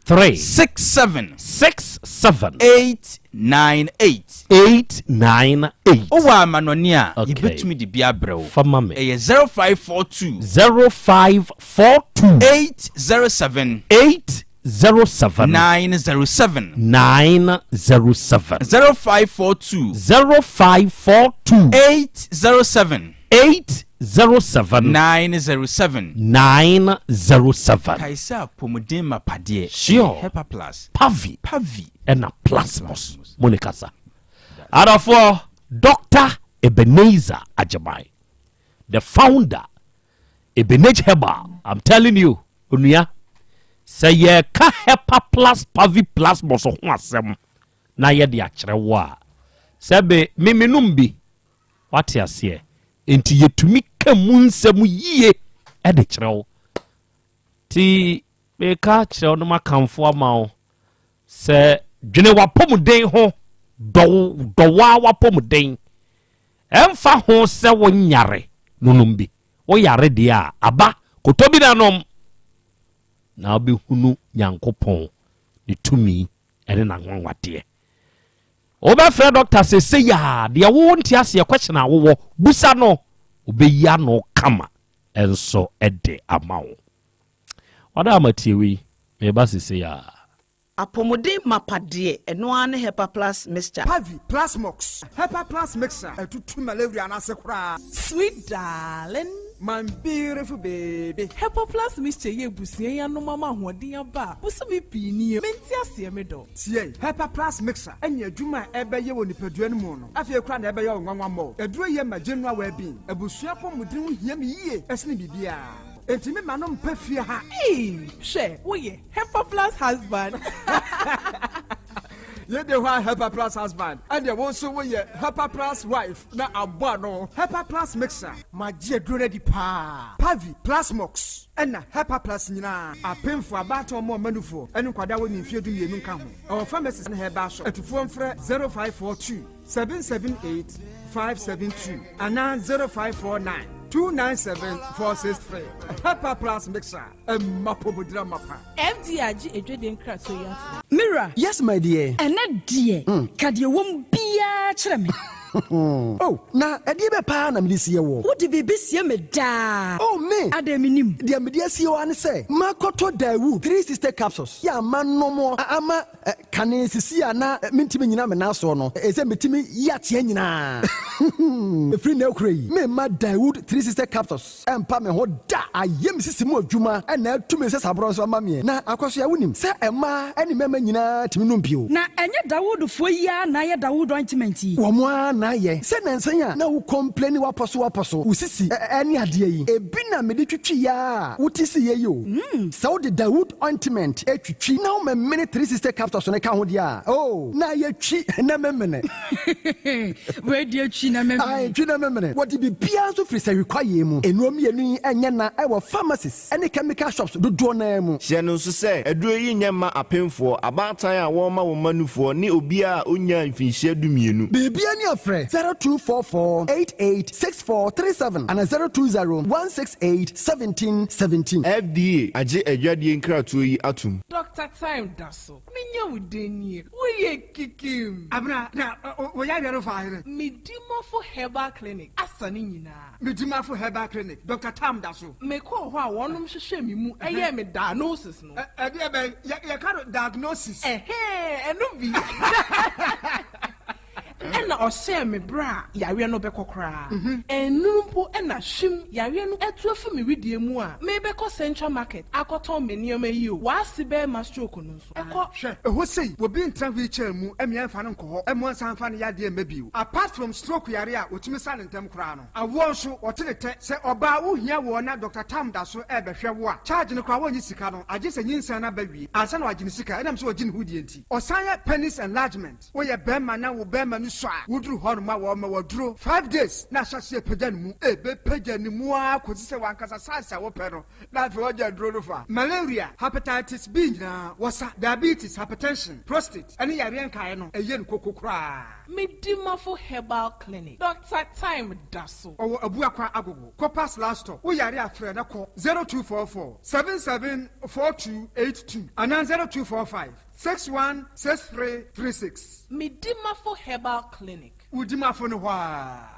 13. 67. 67. 898. 898. Wowɔ amanɔne a, Okay. yɛbɛtumi de bi abrɛ wo. Fa ma me. Ɛyɛ 0542. 0542. 807. 807. 907. 907. 0542. 0542. 807. 807. 907. 907. Kae sɛ apɔmuden mapadeɛ. Sure. Hepa Plus. Pavi. Pavi. Ɛna Plasmos. Mo ne kasa. Adɔfoɔ, Dr. Ebenezer Agyemang, the founder, Ebenage Herbal, I'm telling you, onua, sɛ yɛreka Hepa Plus Pavi Plasmos ho asɛm na yɛde akyerɛ wo a, sɛbe me menom bi, wate aseɛ, enti yɛtumi ka mu nsɛm yie de kyerɛ wo. Nti meka akyerɛ wo na makamfo ama wo sɛ dwene w'apɔmuden ho, dɔ wo dɔ wo ara w'apɔmuden. Ɛmfa ho sɛ wonyare no nom bi. Woyare deɛ a, aba kɔtɔ bi na nom na wobɛhunu Nyankopɔn ne tumi ne n'anwanwadeɛ. Wobɛfrɛ dɔkta seesei a, deɛ wo nte aseɛ question a wowɔ, busa no, ɔbɛyi ano kama nso de ama wo. Wada ama tie wei, meba seesei a. Apɔmuden mapa deɛ, ɛno ara ne Hepa Plus Mixture. Pavi, Plasmox, Hepa Plus Mixture ɛtutu malaria no ase koraa. Sweet darling. My beautiful baby. Hepa Plus Mixture yi abusua yi anom ama ahoɔden aba a bosome pii nie. Mente aseɛ me dɔ. Tie, Hepa Plus Mixture ɛne adwuma a ɛbɛyɛ wɔ nipadua no mu no afei koraa na ɛbɛyɛ wo nwanwa mmɔ. Aduro yi ma general well-being. Abusua apɔmuden ho hia me yie ɛsene biribiara. Enti me ma no mpɛ fie ha. Eii hwɛ woyɛ Hepa plus husband. Yei de hɔ a Hepa plus husband ɛneɛ wo nso woyɛ Hepa plus wife na abɔ ano. Hepa plus mixer. Magye aduro no adi paa. Pavi, Plasmox ɛna Hepa plus nyinaa. Apemfoɔ, abaatan ɔmo ɔma nufoɔ ɛne nkwadaa a wɔnni mfeɛ 12 nka ho. Ɛwɔ pharmacies ne herbal shop. Atufoɔ mfrɛ 0542 778 572 anaa 0549 297 463. Hepa Plus Mixer, ɛma pomodira mapa. FDA agye adwadie nkratoɔ yi atom. Me wura. Yes my dear. Ɛnɛ deɛ, ka deɛ ɛwɔ mu biara kyerɛ me. Oh, na ɛdeɛ bɛ paa na mede sie woɔ? Wode biribi sie me daa. Oh, me! Adɛn mennim? Deɛ mede asie wo ara ne sɛ, makɔtɔ Daewoo 360 capsules yɛ a manom a ama Kane sisi a na mentumi nnyina me nan soɔ no, ɛsɛ metumi yi ateɛ nyinaa. Ɛfiri nnɛ rekora yi, meremma Daewoo 360 capsules mpa me ho da. Ayɛ me sisi mu adwuma na atu me nsasaborɔ nso ama meɛ. Na Akwasoa, wonim sɛ mmaa ne mmarima nyinaa tumi nom bio. Na ɛnyɛ Dawoodfoɔ yi ara na ayɛ Dawood ointment yi? Wɔn ara na ayɛ. Sɛ nnansa yi a na wo complaini w'apɔso w'apɔso, wo sisi ne adeɛ yi, ebi na mede twitwiiɛ ara a wote siiɛ yi o. Sɛ wode Dawood ointment twitwi na womemene 360 capsules no ka ho deɛ a, oh, na ayɛ twi na memene. Wei deɛ twi na memene. Ae, twi na memene. Wɔde biribiara nso firi sahwi kwaeɛ mu. Nnuro mmienu yi nyɛ na wɔ pharmacies ne chemical shops dodoɔ no ara mu. Hyɛ no nso sɛ, aduro yi nyɛ mma apemfoɔ, abaatan a wɔrema wɔn mma nufoɔ, ne obiara a ɔnnyaa mfinhyia dumienu. Biribiara ni a frɛ 0244 88 6437 anaa 020 168 1717. FDA agye adwadie nkratoɔ yi atom. Doctor Time da so. Menya wo dɛn nie? Woyɛ kikim. Abena, na wo yareɛ no faa hene? Medimafo Herbal Clinic asa ne nyinaa. Medimafo Herbal Clinic, Doctor Time da so. Mekɔɔ hɔ a wɔnom hwehwɛɛ me mu yɛɛ me diagnosis no. Ɛdeɛ bɛn? Yɛka no diagnosis. Ɛhɛɛ, ɛno bi. Ɛna ɔhyɛɛ me berɛ a yareɛ no bɛkɔ koraa. Ɛnnuru mpo na hwim yareɛ no atu afi me wedeɛ mu a merebɛkɔ Central Market akɔtɔn me nneɛma yi o. W'ase bɛrima stroke no nso ɛkɔ. Hwɛ, ɛhɔ sei, obi ntena wheelchair mu mmea mfa no nkɔ hɔ mmoa nsan mfa ne yadeɛ mma bio. Apart from stroke yare a wɔtumi sa no ntɛm koraa no, awoɔ nso, wɔte ne tɛ. Sɛ ɔbaa wohia woɔ na Doctor Tam da so rebɛhwɛ wo a, charge no koraa wɔnnye sika no, agye sɛ nyinsɛn no aba wie ansa na wɔagye ne sika ɛnam sɛ ɔgye ne ho die nti. Ɔsan yɛ penis enlargement. Woyɛ bɛrima na wo bɛrima no sua a, woduru hɔnom a wɔma wo aduro five days na ahyɛ aseɛ apagya ne mu. Ɛbɛpagya ne mu ara kɔsi sɛ w'ankasa size a wopɛ no na afei woagye aduro no fa. Malaria, hepatitis B nyinaa wɔsa, diabetes, hypertension, prostate ne yareɛ nkaeɛ no ɛyɛ no koko koraa. Medimafo Herbal Clinic, Doctor Time da so. Ɔwɔ Abuakwa Agogo, Copas last stop. Wo yare a frɛ na kɔ 0244 77 4282 anaa 0245 616336. Medimafo Herbal Clinic. Wo dimafo no hɔ aa.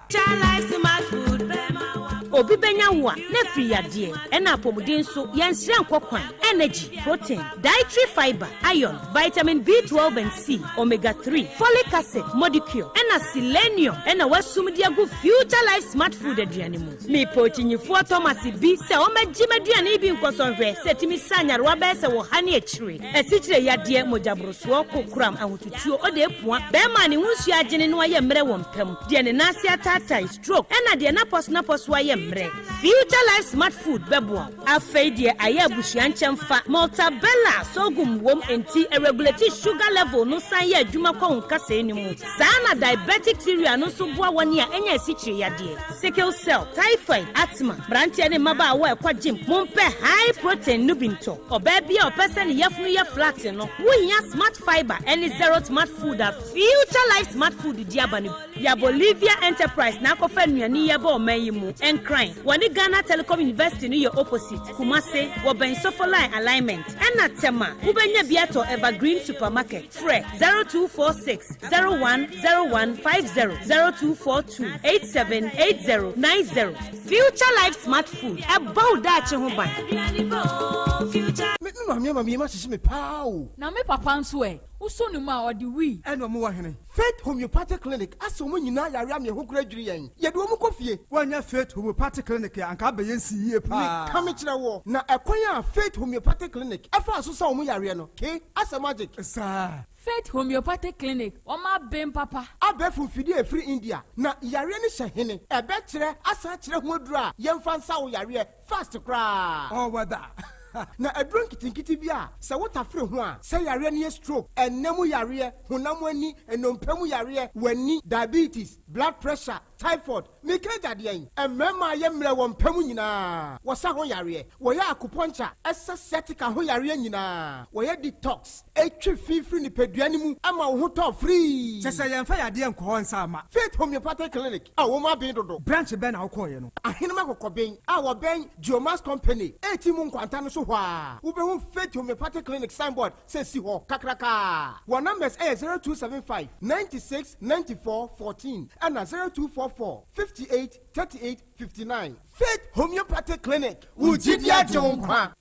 Obi bɛnya wo a, na afiri yadeɛ, ɛna apɔmuden nso, yɛnsrɛ nkɔ kwan, energy, protein, dietary fibre, iron, vitamin B12 and C, omega 3, folic acid, modicure, ɛna selenium ɛna wasum de agu Future Life Smart Food aduane mu. Mepɛ okyinyifoɔ Thomas bi sɛ ɔmmɛgye m'aduane yi bi nkɔsɔ nhwɛ sɛ ɛtumi sa nyarewa bɛyɛ sɛ ɔha ne akyire, asikyire yadeɛ, mogyaborosoɔ, kokoram, ahotutuo, odeepua, bɛrima a ne ho nsuo agyene na wayɛ mmerɛ wɔ mpa mu, deɛ ne nan ase ataatae, stroke, ɛna deɛ n'apɔsonapɔso ayɛ mmerɛ. Future Life Smart Food bɛboa wo. Afei deɛ ayɛ abusua nkyɛmfa, Maltabella sorghum wom enti ɛregulate sugar level no san yɛ adwuma kɔ wo nkasɛɛ no mu. Saa na diabetic cereal no nso boa wɔn a anya asikyire yadeɛ, sickle cell, typhoid, asthma. Mmeranteɛ ne mmabaawa a ɛkɔ gym, mompɛ high protein no bi ntɔ. Ɔbaa bi a ɔpɛ sɛ ne yafunu yɛ flat no, wohia Smart Fibre ne Zero Smart Food a Future Life Smart Food de aba no bi. Ya Bolivia Enterprise na akɔfa nnuane yi aba ɔman yi mu. Nkran, wɔne Ghana Telecom University no yɛ opposite. Kumase, wɔbɛn Sofoline Alignment. Ɛna Tema, wobɛnya bi atɔ Evergreen Supermarket. Frɛ 0246 010150, 0242 878090. Future Life Smart Food, ɛbɔ wo daakye ho ban. Me me maame ama me yam ahyehye me paa o. Na me papa nso ɛ? Wosɔ ne mu a, ɔde wii. Ɛna ɔmo wɔ hene? Faith Homeopathic Clinic asɛ wɔn nyinaa yare ama yɛn ho koraa dwiri yɛn. Yɛde wɔn kɔ fie. Woannya Faith Homeopathic Clinic a, anka abɛyɛ nsi yie paa. Meka mekyerɛ woɔ, na ɛkwan a Faith Homeopathic Clinic faa so sa wɔn yareɛ no, ke, asɛ magic. Saa. Faith Homeopathic Clinic, wɔn aben papa. Abɛɛfo mfidie a ɛfiri India, na yareɛ no hyɛ hene? Ɛbɛkyerɛ asan akyerɛ ho aduro a yɛmfa nsa wo yareɛ fast koraa. All weather. Na aduro nketenkete bi a sɛ wotafere ho a, sɛ yareɛ no yɛ stroke, ɛnna mu yareɛ, honam ani, nnompe mu yareɛ, w'ani, diabetes, blood pressure, typhoid, meka agya deɛn? Mmarima a yɛ mmerɛ wɔ mpa mu nyinaa, wɔsa ho yareɛ, wɔyɛ acupuncture, ɛsa sciatica ho yareɛ nyinaa, wɔyɛ detox, ɛtwe fi firi nipadua no mu ma wo ho tɔ firii. Kyɛ sɛ yɛmfa yadeɛ nkɔ hɔ nsa mma. Faith Homeopathic Clinic a wɔn aben dodo. Branch bɛn na wokɔeɛ no? Ahenem Akɔkɔben a wɔbɛn Geomax Company a mu nkwanta no so hɔ ara, wobɛhu Faith Homeopathic Clinic signboard sɛ si hɔ kakrakaa. Wɔn numbers yɛ 0275 96 94 14 ɛna 0244 58 38 59. Faith Homeopathic Clinic, wo gyidi agye wo nkwa.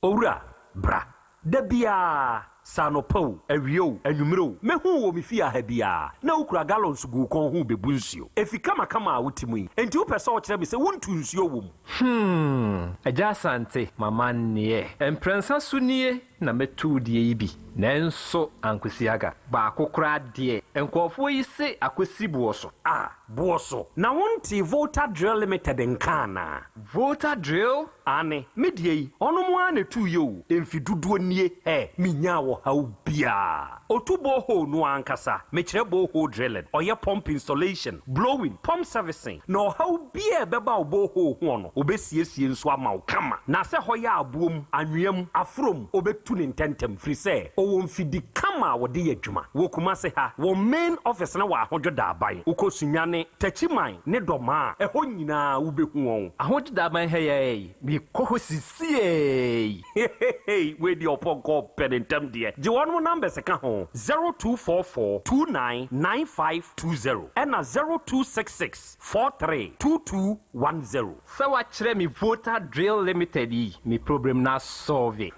Owura, bra. Da biara, sɛ anɔpa o, awia o, anwummere o, mɛhu wo wɔ me fie ha biara, na wokura gallons gu wo kɔn ho rebebu nsuo. Efi kamakama a wote mu yi, enti wopɛ sɛ wokyerɛ me sɛ wontu nsuo wɔ mu? Hmm, Agya Asante, m'amanneɛ. Mprɛnsa so nie na mɛtu wo deɛ yi bi, nanso ankosi aga. Baako koraa deɛ, nkurɔfoɔ yi se akɔsi boɔ so. Ah, boɔ so. Na wontee Volta Drill Limited nka anaa? Volta Drill? Aane, me deɛ yi, ɔnom ara na ɛtuiɛ o, mfe dodoɔ nie, hɛ, menyaa ɔhaw biara. Ɔtu borehole no ara ankasa, mekyerɛ borehole drilling, ɔyɛ pump installation, blowing, pump servicing, na ɔhaw biara a ɛbɛba wo borehole hoɔ no, ɔbɛsiesie nso ama wo kama. Na sɛ hɔ yɛ aboɔ mu, anwea mu, aforɔ mu, ɔbɛtu no ntɛntɛm, firi sɛ ɔwɔ mfidi kama. kama a wɔde yɛ adwuma. Wɔ Kumase ha, wɔn main office no wɔ Ahodwo Daaban. Wokɔ Sunyani, Techiman ne Dɔmaa a, ɛhɔ nyinaa wobɛhu wɔn. Ahodwo Daaban ha yi ara yi, mekɔ hɔ sisiei. Hehehe, wei deɛ ɔpɔnkɔ pɛ ne ntɛm deɛ. Gye wɔnom numbers ka ho, 0244 29 9520 ɛna 0266 43 2210. Sɛ wakyerɛ me Voter Drill Limited yi, me problem no asɔlve.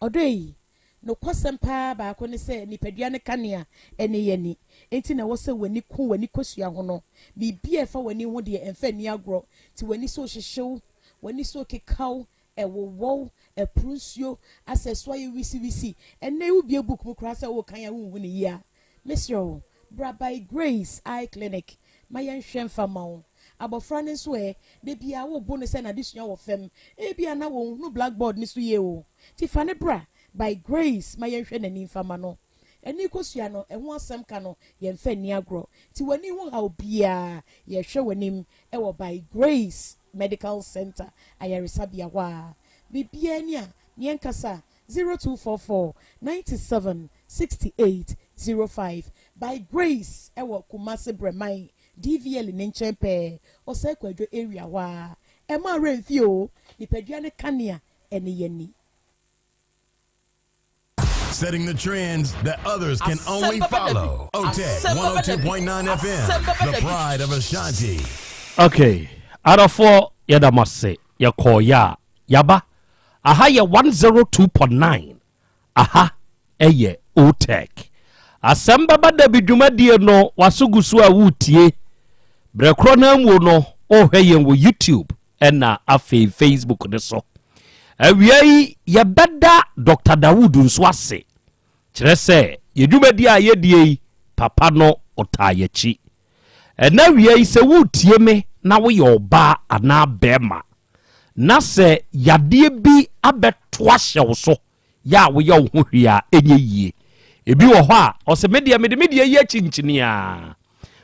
Ɔdɔ yi, nokwasɛm paa baako ne sɛ nipadua no kanea ne yɛn ani. Enti na ɛwɔ sɛ w'ani ku w'ani kosua ho no. Biribi a ɛfa w'ani ho deɛ, ɛmfa nni agorɔ. Nti w'ani so rehyehye wo, w'ani so rekeka wo, ɛwowɔ wo, ɛporo nsuo, asɛ ɛso ayɛ wisiwisi. Ɛnnɛ yi wobue book mu koraa sɛ worekan a wonhu no yie a, mesrɛ wo, bra By Grace Eye Clinic ma yɛnhwɛ mfa mma wo. Abɔfra no nso ɛ, da biara wobo no sɛ n'adesua wɔ fam. Ebia na ɔnhunu blackboard no so yie o. Nti fa no bra By Grace ma yɛnhwɛ n'ani mfa mma no. Ani kosua no, ɛho asɛm ka no, yɛmfa nni agorɔ. Nti w'ani ho haw biara, yɛhwɛ w'anim wɔ By Grace Medical Centre ayaresabea hɔ a. Biribiara ni a, ne yɛnkasa 0244 97 68 05. By Grace wɔ Kumasi Brɛman DVL ne nkyɛn pɛɛ, Osei Kwadwo area hɔ ara. Ɛmma werɛ mfi o, nipadua no kanea ne yɛn ani. Setting the trends that others can only follow. OTEC 102.9 FM, the pride of Ashanti. Okay, adɔfoɔ yɛda mo ase yɛkɔɔ yɛ a yaba aha yɛ 102.9 aha ɛyɛ OTEC asɛm bɛba da bi dwumadie no waso gu so a woretie berɛ korɔ no amuo no wohwɛ yɛn wɔ YouTube ɛna afei Facebook no so. Awia yi yɛbɛda Dr. Dawood nso ase. Kyerɛ sɛ yɛ dwumadi a yɛdie yi papa no ɔtaa yɛkyi. Ɛna awia yi sɛ woretie me na woyɛ ɔbaa anaa bɛrima na sɛ yadeɛ bi abɛto ahyɛ wo so yɛ a woyɛ wo ho hwee a ɛnyɛ yie. Ebi wɔ hɔ a, ɔse me deɛ mede me deɛ yi akyinkyini a.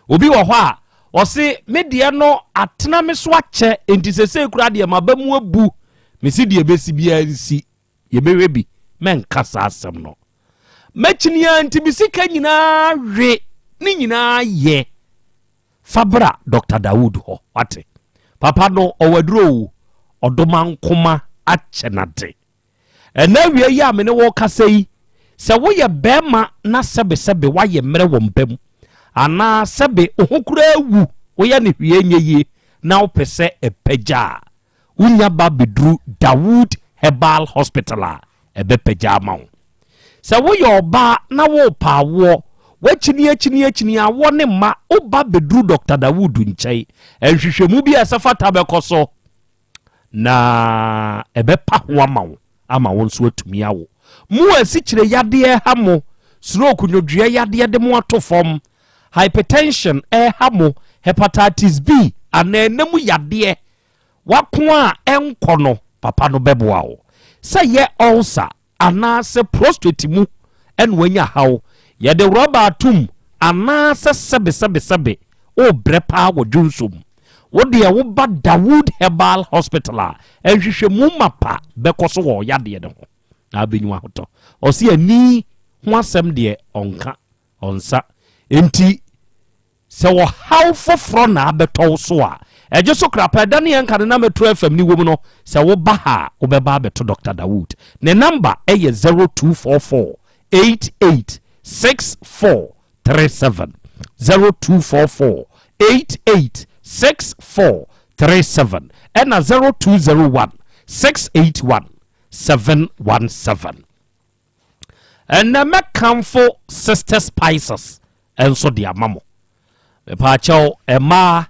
Obi wɔ hɔ a, ɔse me deɛ no atena me so akyɛ, enti sesei koraa deɛ maba mu abu. Mese deɛ ɛbɛsi biara nsi, yɛbɛhwɛ bi. Mɛnka saa asɛm no. Mɛkyini ara nti me sika nyinaa we, ne nyinaa yɛ. Fa bra Doctor Dawood hɔ, wate. Papa no ɔwɔ aduro o, ɔdomankoma akyɛ no ade. Ɛnnɛ awia yi a me ne wo rekasa yi, sɛ woyɛ barima na sɛbesɛbe woayɛ mmerɛ wɔ mpa mu, anaa sɛbe wo ho koraa awu, woyɛ no hwee ɛnyɛ yie na wopɛ sɛ ɛpagya a, wonya ba bɛduru Dawood Herbal Hospital a, ɛbɛpagya ama wo. Sɛ woyɛ ɔbaa na worepɛ awoɔ, woakyini akyini akyini awoɔ ne mma, woba bɛduru Dɔkta Dawood nkyɛn, nhwehwɛmu bi a ɛsɛ fata bɛkɔ so. na ɛbɛpa ho ama wo ama wo nso atumi awo. Mo a asikyire yadeɛ ha mo, stroke nwodwoeɛ yadeɛ de mo ato fam, hypertension ɛha mo, hepatitis B anaa ɛna mu yadeɛ wako a ɛnkɔ no, papa no bɛboa wo. Sɛ yɛ ulcer anaasɛ prostate mu na wanya haw, yɛde rɔba atom anaasɛ sɛbesɛbesɛbe worebrɛ paa wɔ dwonsɔ mu. Wo deɛ woba Dawood Herbal Hospital a, nhwehwɛmu mapa bɛkɔ so wɔ wo yadeɛ no ho na wobɛnya ahotɔ. Ɔse ani ho asɛm deɛ ɔnka, ɔnsa. Enti Sɛ ɔhaw foforɔ na abɛtɔ wo so a, ɛgye so kra pɛ. Da ne yɛn nka ne na Metro FM ne wom no, sɛ woba ha a, wobɛba abɛto Dɔkta Dawood. Ne namba yɛ 0244 88 64 37, 0244 88 64 37, ɛna 0201 681 717. Ɛnnɛ mɛkamfo Sister Spices nso de ama mo. Mepaakyɛw mmaa,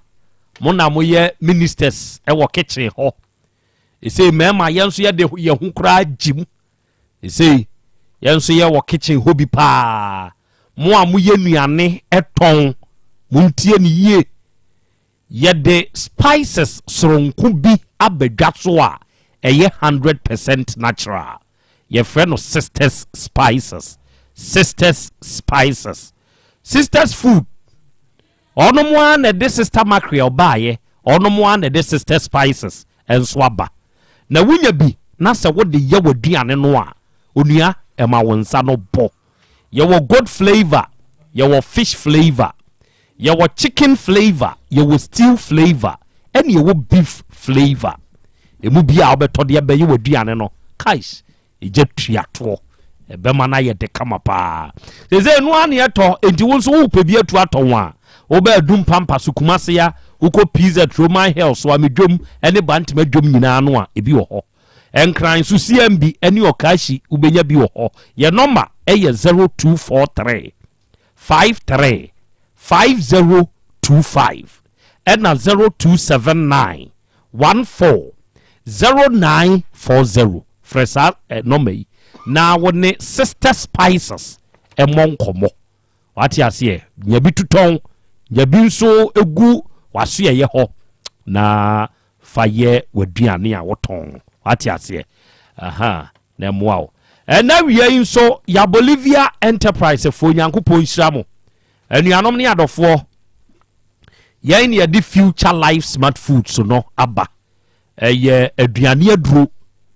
mo na moyɛ ministers wɔ kitchen hɔ. Esei mmarima yɛn nso yɛde yɛn ho koraa gyim. Esei yɛn nso yɛwɔ kitchen hɔ bi paa. Mo a moyɛ nnuane tɔn, montie ne yie. Yɛde spices soronko bi aba dwa so a ɛyɛ 100% natural. Yɛfrɛ no Sisters Spices. Sisters Spices. Sisters Food. Ɔnom ara na ɛde Sister Mackerel baeɛ, ɔnom ara na ɛde Sisters Spices nso aba. Na wonya bi na sɛ wode yɛ w'aduane no a, Onua, ɛma wo nsa no bɔ. Yɛwɔ goat flavour, yɛwɔ fish flavour, yɛwɔ chicken flavour, yɛwɔ stew flavour, ɛne yɛwɔ beef flavour. Emu bi a wobɛtɔ de abɛyɛ w'aduane no, kais, egya tua toɔ. Ɛbɛma no ayɛ de kama paa. Seesei ɛno ara na yɛtɔ, enti wo nso wopɛ bi atu atɔn a, wobɛ Adum Pampa so, Kumase a, wokɔ PZ, Roman Hill, Soame Dwom ne Bantama Dwom nyinaa no a, ebi wɔ hɔ. Nkran nso CMB ne Okashi wobɛnya bi wɔ hɔ. Yɛn nɔma yɛ 0243 53 5025 ɛna 0279 14 0940. Frɛ saa nɔma yi na wo ne Sister Spices mmɔ nkɔmmɔ. Wate aseɛ? Nya bi tutɔn, nya bi nso gu w'asoɛeɛ hɔ na fa yɛ w'aduane a wotɔn no. Wate aseɛ? Aha, na ɛmmoa wo. Ɛna awia yi nso, ya Bolivia Enterprise foɔ, Nyankopɔn nhyira mo. Anuanom ne adɔfoɔ, yɛn ne yɛde Future Life Smart Foods no aba. Ɛyɛ aduane aduro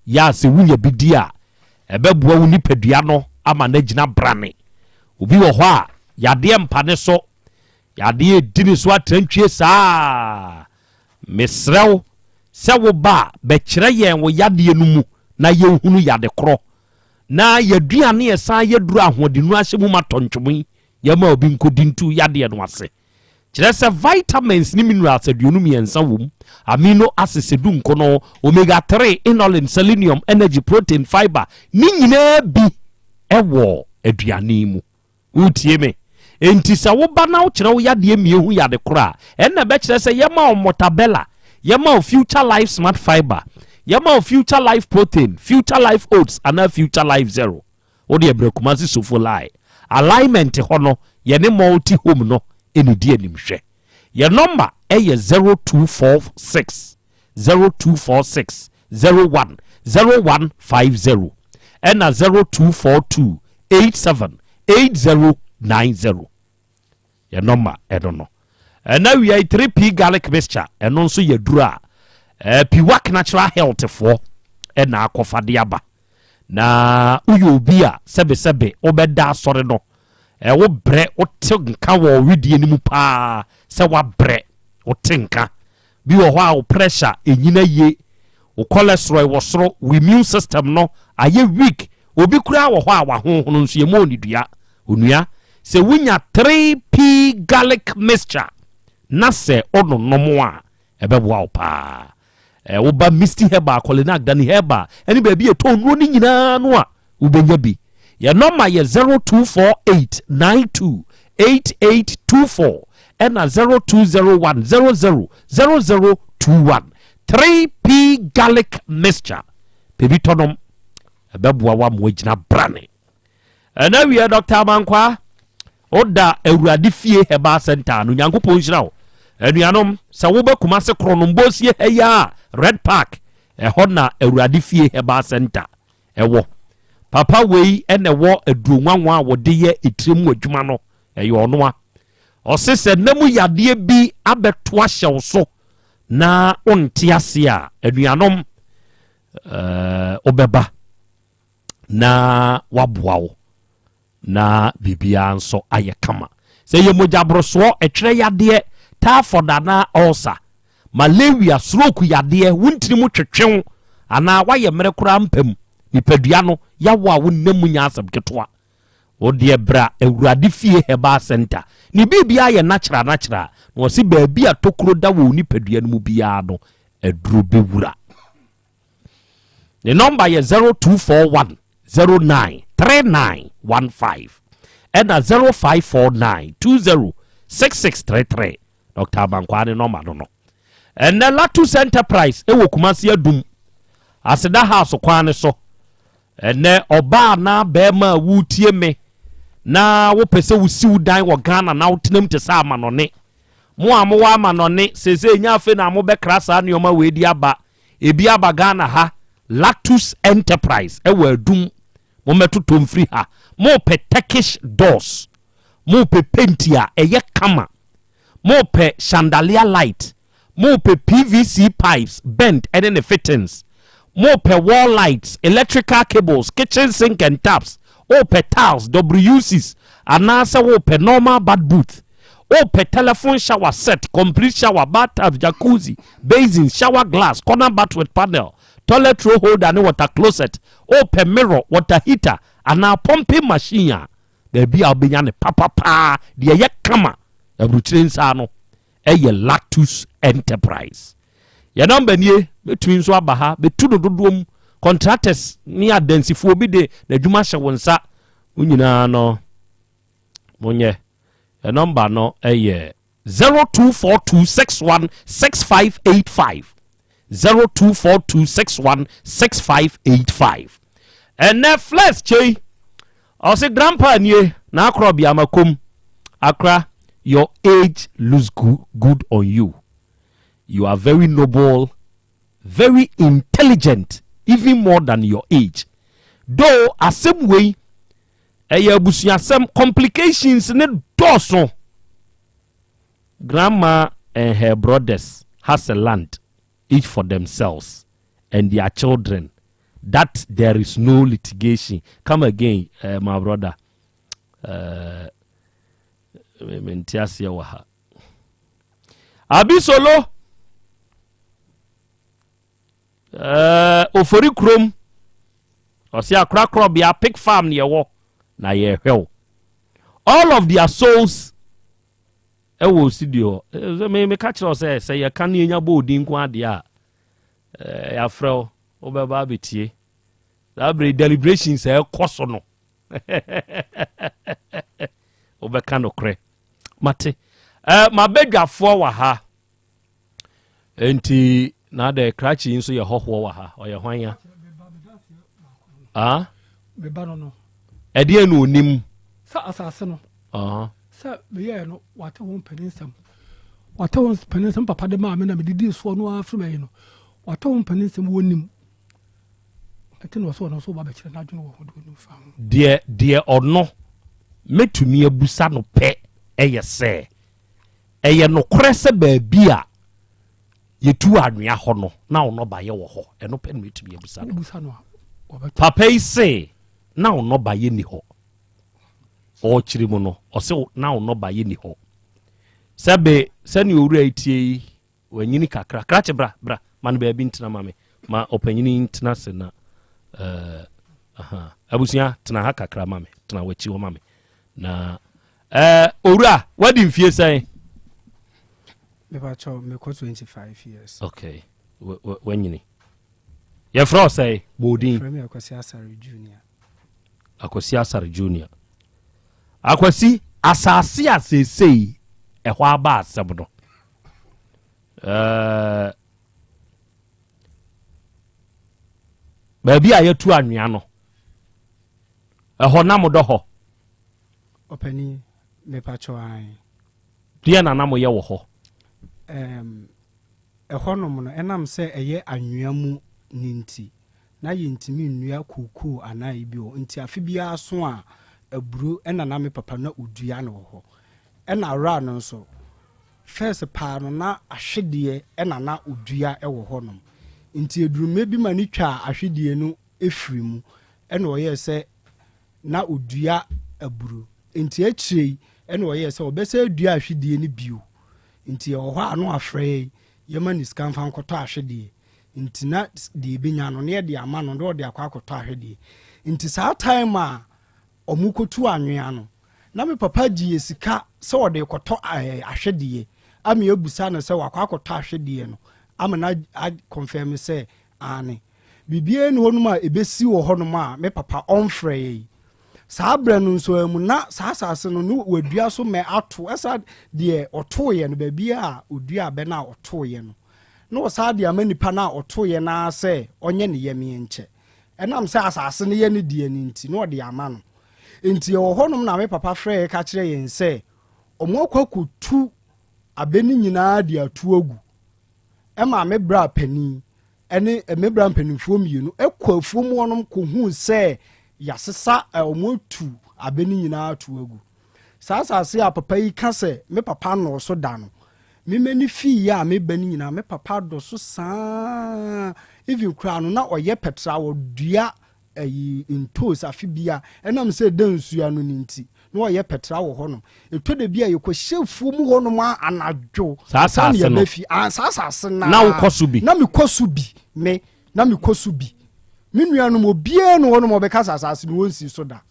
yɛ a sɛ wonya bi di a, ɛbɛboa wo nipadua no ama no agyina brane. Obi wɔ hɔ a, yadeɛ mpa ne so, yadeɛ ɛdi ne so atrantwie saa. Mesrɛ wo sɛ woba a, bɛkyerɛ yɛn wo yadeɛ no mu na yɛnhunu yade korɔ. Na y'aduane a ɛsan yɛ duru a ahoɔdennuro ahyɛ mu ma tɔ ntwom yi, yɛmma obi nkɔdi ntu yadeɛ no ase. Kyerɛ sɛ vitamins ne minerals 23 wom, amino acids 19, omega 3, inulin, selenium, energy, protein, fiber, ne nyinaa bi wɔ aduane yi mu. Woretie me? Enti sɛ woba na wokyerɛ wo yadeɛ mmiɛ hu yade korɔ a, ɛnna ɛbɛkyerɛ sɛ yɛma wo Mortabella, yɛma wo Future Life Smart Fiber, yɛma wo Future Life Protein, Future Life Oats anaa Future Life Zero. Wo deɛ brɛ Kumasi Sofo Line alignment hɔ no yɛne Multi Home no na ɛdi animhwɛ. Yɛn nɔmba yɛ 0246 0246 01 0150 ɛna 0242 87 8090. Yɛn nɔmba ɛno no. Ɛna wia yi 3P garlic mixture ɛno nso yɛ duro a eh, Piwak Natural Health foɔ ɛna akɔfa de aba. Na woyɛ obi a sɛbesɛbe wobɛda asɔre no, wo brɛ, wote nka wɔ wedeɛ no mu paa sɛ wabrɛ, wote nka. Bi wɔ hɔ a wo pressure ɛnyina yie, wo cholesterol wɔ soro, wo immune system no ayɛ weak. Obi koraa wɔ hɔ a wahonhono nso yɛmu ɔnidua. Onua, sɛ wonya 3P garlic mixture na sɛ wononom a, ɛbɛboa wo paa. Eh, woba Misty Herbal, Kolinak, Dani Herbal, ɛne baabi a ɛtɔn nnuro no nyinaa no a, wobɛnya bi. Yɛn nɔma yɛ 0248928824 ɛna 0201000021. 3P Garlic Mixture. Pɛ bi tɔnom. Ɛbɛboa wo ama woagyina brane. Ɛna wiɛ Dr. Amankwaa, woda Awurade fie Herbal Center no, Nyankopɔn nhyira wo. Anuanom, sɛ woba Kumase Kronom Bosie ha yi a, Red Park, ɛhɔ na Awurade fie Herbal Center ɛwɔ. Papa wei ɛna ɛwɔ aduro nwanwa a wɔde yɛ etire mu adwuma no, ɛyɛ ɔnoa. Ɔse sɛ nna mu yadeɛ bi abɛto ahyɛ wo so na wonte ase a, anuanom, ɛɛ wobɛba. na waboa wo na biribiara nso ayɛ kama. Sɛ yɛ mogyaborosoɔ, ɛtwerɛ yadeɛ, typhoid anaa ulcer, malaria, stroke yadeɛ, wo ntini mu twetwew anaa woayɛ mmerɛ koraa mpa mu, nipadua no yawo a wonam mu nyɛ asɛm ketewa. Wo deɛ bra Awurade fie Herbal Center. Ne biribiara yɛ natural natural. Na wɔse baabi a tokuro da wɔ wo nipadua no mu biara no, aduro bɛwura. Ne nɔmba yɛ 0241 09 3915 ɛna 0549 20 6633. Dr. Abankwaa ne nɔmba no no. Ɛnɛ Latus Enterprise ɛwɔ Kumasi Adum Aseda House kwan ne so. Ɛnɛ ɔbaa anaa bɛrima a wotie me na wopɛ sɛ wosiw dan wɔ Ghana na wotenam te sɛ amanɔne. Mo a mowɔ amanɔne seesei nyɛ afei na mobɛkra saa nneɛma wei de aba. Ebi aba Ghana ha, Lactus Enterprise ɛwɔ Adum, mommɛtotɔ mfiri ha. Mopɛ Turkish doors, mopɛ paint a ɛyɛ kama, mopɛ chandelier light, mopɛ PVC pipes, bend ɛne ne fittings, Mopɛ wall lights, electrical cables, kitchen sink and taps, wopɛ tiles, WCs, anaasɛ wopɛ normal bath booth, wopɛ telephone shower set, complete shower, bathtub, jacuzzi, basin, shower glass, corner bath with panel, toilet roll holder ne water closet, wopɛ mirror, water heater, anaa pumping machine a, baabi a wobɛnya no papapaa, deɛ ɛyɛ kama, aburukyire nsa ano, ɛyɛ Lactus Enterprise. Yɛn nɔmba nie, bɛtumi nso aba ha, bɛtu no dodoɔ mu. Contractors ne adansifoɔ bi de n'adwuma hyɛ wo nsa. Mo nyinaa no, monyɛ. Yɛn nɔmba no ɛyɛ 0242616585. 0242616585. Ɛnɛ Flex Kyei, ɔse grandpa nie, na akorɔ biama kom. Akra, your age looks good on you. You are very noble, very intelligent, even more than your age. Though asɛm wei ɛyɛ abusuasɛm, complications ne dɔɔso. Grandma and her brothers has a land each for themselves and their children, that there is no litigation. Come again, my brother. Mente aseɛ wɔ ha. Abisolo Ofori kurom, ɔse akorakorɔbea pig farm ne yɛwɔ na yɛhwɛ wo. All of their souls ɛwɔ studio hɔ. Meka kyerɛ wo sɛ sɛ yɛka ne yɛnya bɔ odin nko adeɛ a, yɛafrɛ wo, wobɛba abɛtie. Saa bere deliberations a ɛkɔ so no, wobɛka nokorɛ. Mate, mabadwafoɔ wɔ ha, nti na adɛ krakye yi nso yɛ hɔhoɔ wɔ ha. Ɔyɛ hwan ya? Ah? Meba no no. Ɛdeɛ na onim? Sɛ asase no sɛ meyɛɛ no, wate ho mpanin nsɛm, wate ho mpanin nsɛm. Papa de maa me na medidi soɔ no ara firi mayi no, wate ho mpanin nsɛm, wɔnim. Ɛnti na ɔsɛ ɔno nso ba bɛkyerɛ n'adwene wɔ ho de onim fa ho. Deɛ ɔno mɛtumi abusa no pɛ ɛyɛ sɛ ɛyɛ nokorɛ sɛ baabi a yɛtu anwea hɔ no na ɔno bayɛ wɔ hɔ. Ɛno pɛ no mɛtumi abusa no. Wobusa no a, wɔbɛkyerɛ. Papa yi se na ɔno bayɛ ni hɔ. Ɔkyerɛ mu no, ɔse na ɔno bayɛ ni hɔ. Sɛbe sɛnea owura yi tie yi, wanyini kakra. Krakye, bra bra, ma no baabi ntena ma me, ma ɔpanyini ntena se na aha. Abusua, tena ha kakra ma me, tena w'akyi hɔ ma me. Na owura, wadi mfie sɛn? Mepakyɛw, mekɔ 25 years. Okay, wanyini. Yɛfrɛ wo sɛn? Bɔɔdin. Frɛ me Akwasi Asare Junior. Akwasi Asare Junior. Akwasi, asase a seesei ɛhɔ aba asɛm no, baabi a yɛtu anwea no, ɛhɔ na modɔ hɔ? Ɔpani, mepakyɛw, ae. Deɛ na na moyɛ wɔ hɔ? Ɛhɔnom no, ɛnam sɛ ɛyɛ anwea mu no nti, na yɛntumi nnua kookoo anaa ebi wɔ hɔ. Nti afe biara so a, aburo ɛna na me papa na ɔdua no wɔ hɔ. Ɛna awura no nso, first paa no na ahwedeɛ ɛna na ɔdua wɔ hɔnom. Nti edurumɛ bi ma ne twaa ahwedeɛ no efiri mu, ɛna ɔyɛɛ sɛ na ɔdua aburo. Nti akyire yi ɛna ɔyɛɛ sɛ ɔbɛsɛ adua ahwedeɛ no bio. Nti ɛwɔ hɔ a no afrɛ yɛn, yɛma ne sika mfa nkɔtɔ ahwedeɛ. Nti na deɛ ebenya no na yɛde ama no na ɔde akɔ akɔtɔ ahwedeɛ. Nti saa time a ɔmo kɔtu anwea no, na me papa gye yɛ sika sɛ ɔde kɔtɔ ahwedeɛ. Ama ebusa no sɛ wakɔ akɔtɔ ahwedeɛ no, ama na a confirm sɛ aane. Biribiara ni hɔnom a ebesi wɔ hɔnom a me papa ɔmfrɛ yɛn. Saa berɛ no nso mu na saa asase no ne wadua so mɛ ato ɛsa deɛ ɔtoeɛ no, baabi a ɔdua abɛ no a ɔtoeɛ no, na ɔsaa de ama nipa no a ɔtoeɛ no ara sɛ ɔnyɛ ne yɛmeɛ nkyɛ. Ɛnam sɛ asase no yɛ ne deɛ no nti, na ɔde ama no. Nti ɛwɔ hɔnom na me papa frɛ yɛ ka kyerɛ yɛn sɛ ɔmo akɔ akɔtu abɛ no nyinaa de ato agu. Ɛma me bra panin ɛne me bra mpanimfoɔ mmienu ɛkɔ afuom hɔnom kɔhuu sɛ yɛasesa ɔmo atu abɛ no nyinaa ato agu. Saa asase a papa yi ka sɛ me papa nɔɔ so da no, me m'ani fii yɛ a meba no nyinaa, me papa dɔ so saa. Even koraa no na ɔyɛ pɛtra, ɔdua ayi ntoos afe bia, ɛnam sɛ ɛda nsuo ano no nti, na ɔyɛ pɛtra wɔ hɔnom. Ɛtɔ da bi a yɛkɔhyɛ afuo mu hɔnom a anadwo. Saa ansa na asase no. yɛba fie. Ah, saa asase no Na ara. wokɔ so bi? Na mekɔ so bi, me, na mekɔ so bi. Me nuanom, obiara nni hɔnom a ɔbɛka sɛ asase no wɔnsii so da.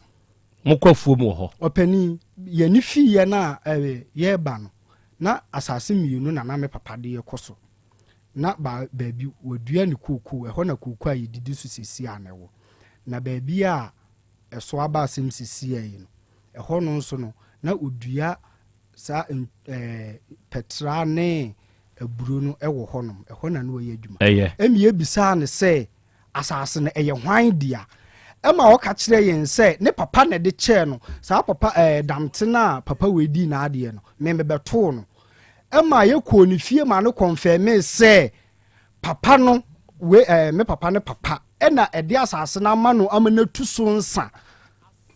Mokɔ afuom wɔ hɔ? Ɔpanin, yɛn ani fiiɛ no a yɛreba no, na asase mmienu na na me papa de rekɔ so. Na ba baabi wɔadua ne kookoo, ɛhɔ na kookoo a yɛdidi so seesei a na ɛwɔ. Na baabi a ɛso aba asɛm seesei yi no, ɛhɔ no nso no, na ɔdua saa ɛɛ pɛtra ne aburo no wɔ hɔnom. Ɛhɔ na na ɔyɛ adwuma. Ɛyɛ. Ɛnna yɛbisaa no sɛ, Asase no, ɛyɛ hwan dea? Ɛma ɔka kyerɛɛ yɛn sɛ ne papa na ɛde kyɛɛ no. Saa papa ɛɛ Damte no a papa wei dii n'adeɛ no, me mebɛtoo no. Ɛma yɛkɔɔ ne fie ma no kɔnfɛmee sɛ papa no wei ɛɛ me papa no papa ɛna ɛde asase no ama no ama no atu so nsa.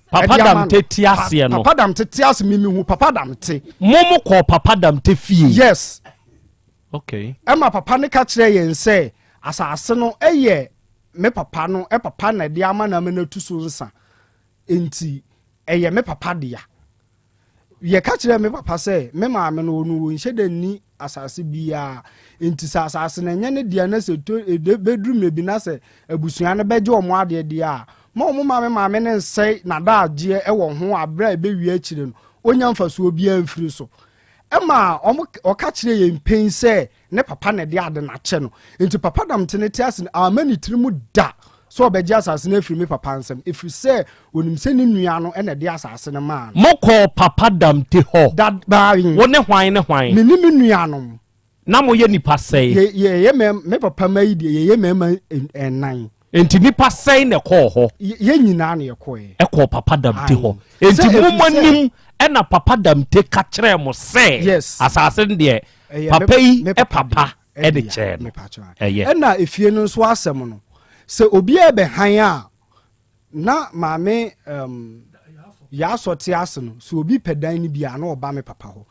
Papa Ɛde ama no. Damte te aseɛ no. Papa Damte te ase, me mehu Papa Damte. Mo mo kɔɔ Papa Damte fie? Yes. Okay. Ɛma papa no ka kyerɛɛ yɛn sɛ asase no yɛ me papa no papa na ɛde ama no ama no atu so nsa, enti ɛyɛ me papa dea. Yɛka kyerɛɛ me papa sɛ me maame no ɔno ɔnhyɛ da nni asase biara, enti sɛ asase no ɛnyɛ ne dea na sɛ to bɛduru mmerɛ bi na sɛ abusua no bɛgye wɔn adeɛ deɛ a, ma wɔn mma me maame no nsɛe n'adaagyeɛ wɔ ho a berɛ a ɛbɛwie akyire no ɔnnya mfasoɔ biara mfiri so. Ɛma ɔka kyerɛɛ yɛn pen sɛ ne papa na ɛde ade no akyɛ no. Enti Papa Damte no te ase no, amma ne tiri mu da sɛ ɔbɛgye asase no afiri me papa nsam, ɛfiri sɛ ɔnim sɛ ne nua no na ɛde asase no maa no. Mokɔɔ Papa Damte hɔ? Da, baae. Wo ne hwan ne hwan? Me ne me nuanom. Na moyɛ nnipa sɛn? Yɛ, yɛyɛ mmarima, me papa mma yi deɛ, yɛyɛ mmarima nnan. Enti nnipa sɛn na ɛkɔɔ hɔ? Yɛn nyinaa na yɛkɔeɛ. Ɛkɔɔ Papa Damte hɔ. Ae. Enti Sɛ mo ɛfiri mo sɛ. anim ɛna Papa Damte ka kyerɛɛ mo sɛ Yes. asase no deɛ, Ɛyɛ me, papa yi me papa papa dea, ɛde ɛdea, kyɛɛ no. mepa kyɛw ae. Ɛyɛ. Ɛna efie no nso asɛm no, sɛ obiara bɛhan a, Na maame um, Yaasɔ te ase no, sɛ obi pɛ dan no bi a, na ɔba me papa hɔ.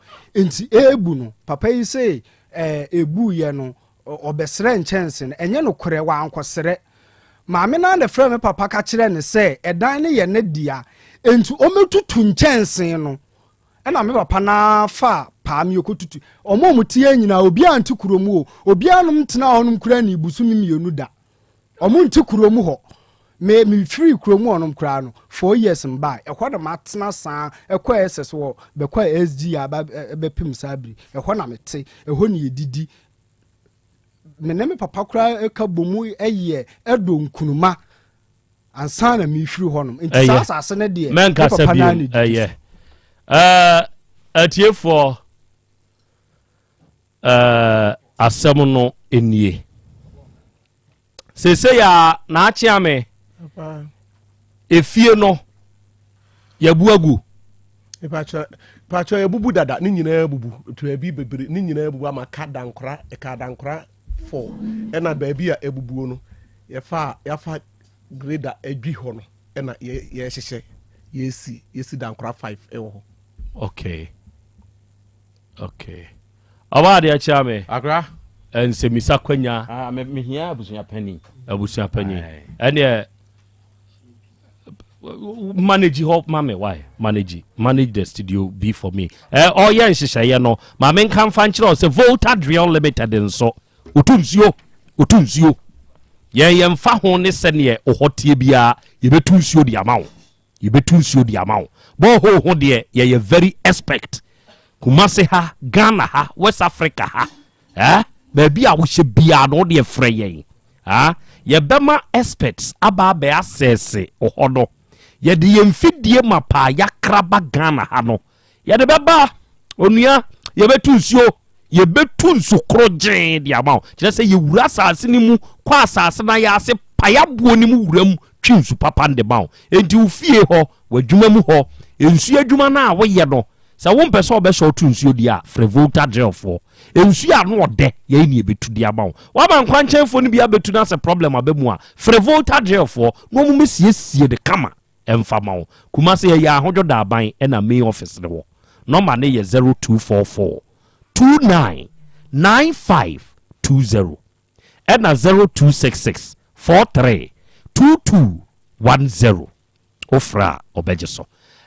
Nti ebu no, papa yi se eh, ebuiɛ no, ɔbɛsrɛ nkyɛnse no. Ɛnyɛ nokorɛ, wankɔsrɛ. Maame no ara na ɛfrɛɛ me papa ka kyerɛɛ no sɛ ɛdan no yɛ ne dea, enti ɔmmɛtutu nkyɛnse no. Ɛna me papa no ara faa paa me ɔkɔtutu. Wɔn a wɔte yɛn nyinaa, obiara nte kurom o. Obiara nom ntenaa hɔnom koraa nnii bosome mmienu da. Ɔmo nte kurom hɔ. Me me firi kurom hɔ nom koraa no four years mbae. Ɛhɔ na matena saa ɛkɔ SS wɔ bɛkɔ SG aba bɛpem saa biri. Ɛhɔ na mete. Ɛhɔ na yɛdidi. Me ne me papa koraa ka bɔ mu yɛ ɛdɔ nkunuma ansa na mefiri hɔ nom. Nti saa asase no deɛ me papa naa na ɛdidi so. Ɛyɛ. Atiefoɔ. Eh, asɛm no nie. Seesei a n'akyea me, efie no yɛbu agu. Pakyɛ yɛbubu dada ne nyinaa bubu baabi bebree ne nyinaa bubu ama ka dankora ɛka dankora fɔ ɛna baabi a ebubuo no yɛfa yɛafa grader adwi hɔ no ɛna yɛhyehyɛ yɛsi yɛsi dankora five ɛwɔ hɔ. Okay. Okay. Ɔba adeɛ kyea me. Akra. Nsɛmisa kwanya. Ah, me mehia abusua panyin. Abusua panyin. Ɛneɛ manage hɔ ma me why manage manage the studio be for me ɛ ɔyɛ nhyehyɛeɛ no ma me nka nfa nkyerɛ sɛ Volta Drion Limited nso otu nsuo otu nsuo yɛn yɛn fa ho ne sɛneɛ ɔhɔ tie biara yɛbɛtu nsuo de ama wo Yɛbɛtu nsuo de ama wo. Borehole ho deɛ yɛyɛ very expect. Kumasi ha, Ghana ha, West Africa ha, eh, baabi a wohyɛ biara no wo deɛ frɛ yɛn. Ah, yɛbɛma experts aba abɛ asɛse wo hɔ no. Yɛde yɛn mfidie mapa a yɛakra ba Ghana ha no, Yɛde bɛba, onua, yɛbɛtu nsuo, yɛbɛtu nsu korogyee de ama wo. Kyerɛ sɛ yɛwura asase no mu, kɔ asase no ayɛ ase, pae aboɔ no mu wura mu, twe nsu papa no de ma wo. Enti wo fie hɔ, w'adwuma mu hɔ, nsuo adwuma no a woyɛ no, sɛ wompɛ sɛ wɔbɛhyɛ wo to nsuo deɛ a, frɛ Volta Drillfoɔ. Nsuo a ano ɔdɛ, yɛn ne yɛbɛtu de ama wo. Woama nkwankyɛnfoɔ no bi abɛtu na sɛ problem aba mu a, frɛ Volta Drillfoɔ na wɔmmɛsiesie no kama. Ɛmfa ma wo. Kumasi ɛyɛ Ahodwo Daaban ɛna main office no wɔ. Nɔma no yɛ 0244 29 95 20. ɛna 0266 43 22 10. Wofrɛ a ɔbɛgye so.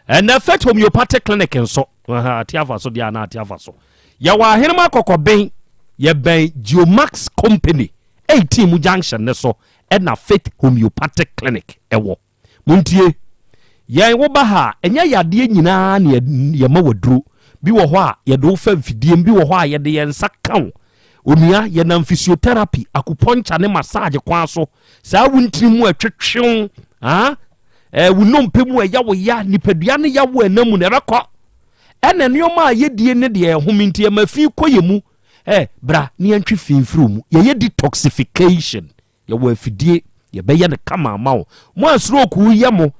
Ɛnɛ Faith Homeopathic Clinic nso, ate afa so deɛ anaa ate afa so. Yɛwɔ Ahenema Kɔkɔben, yɛbɛn Geomax Company, 18 mu junction ne so ɛna Faith Homeopathic Clinic ɛwɔ. Montie, yɛn woba ha a, ɛnyɛ yadeɛ nyinaa na yɛma waduro. Bi wɔ hɔ a yɛde wo fa mfidie mu, bi wɔ hɔ a yɛde yɛn nsa ka wo. Onua, yɛnam physiotherapy, acupuncture ne massage kwan so. Saa wo ntini mu ɛtwetwew, ah, wo nnompe mu ɛya wo ya, nipadua no ya wo ɛna mu na ɛbɛkɔ. Ɛna nneɛma a yɛdie ne deɛ ɛhome nti ɛma fi kɔ yɛ mu. Bra ne yɛntwe fi mfiri mu. Yɛyɛ detoxification. Yɛwɔ afidie, yɛbɛyɛ no kama ama wo. Mo a stroke yɛ mo,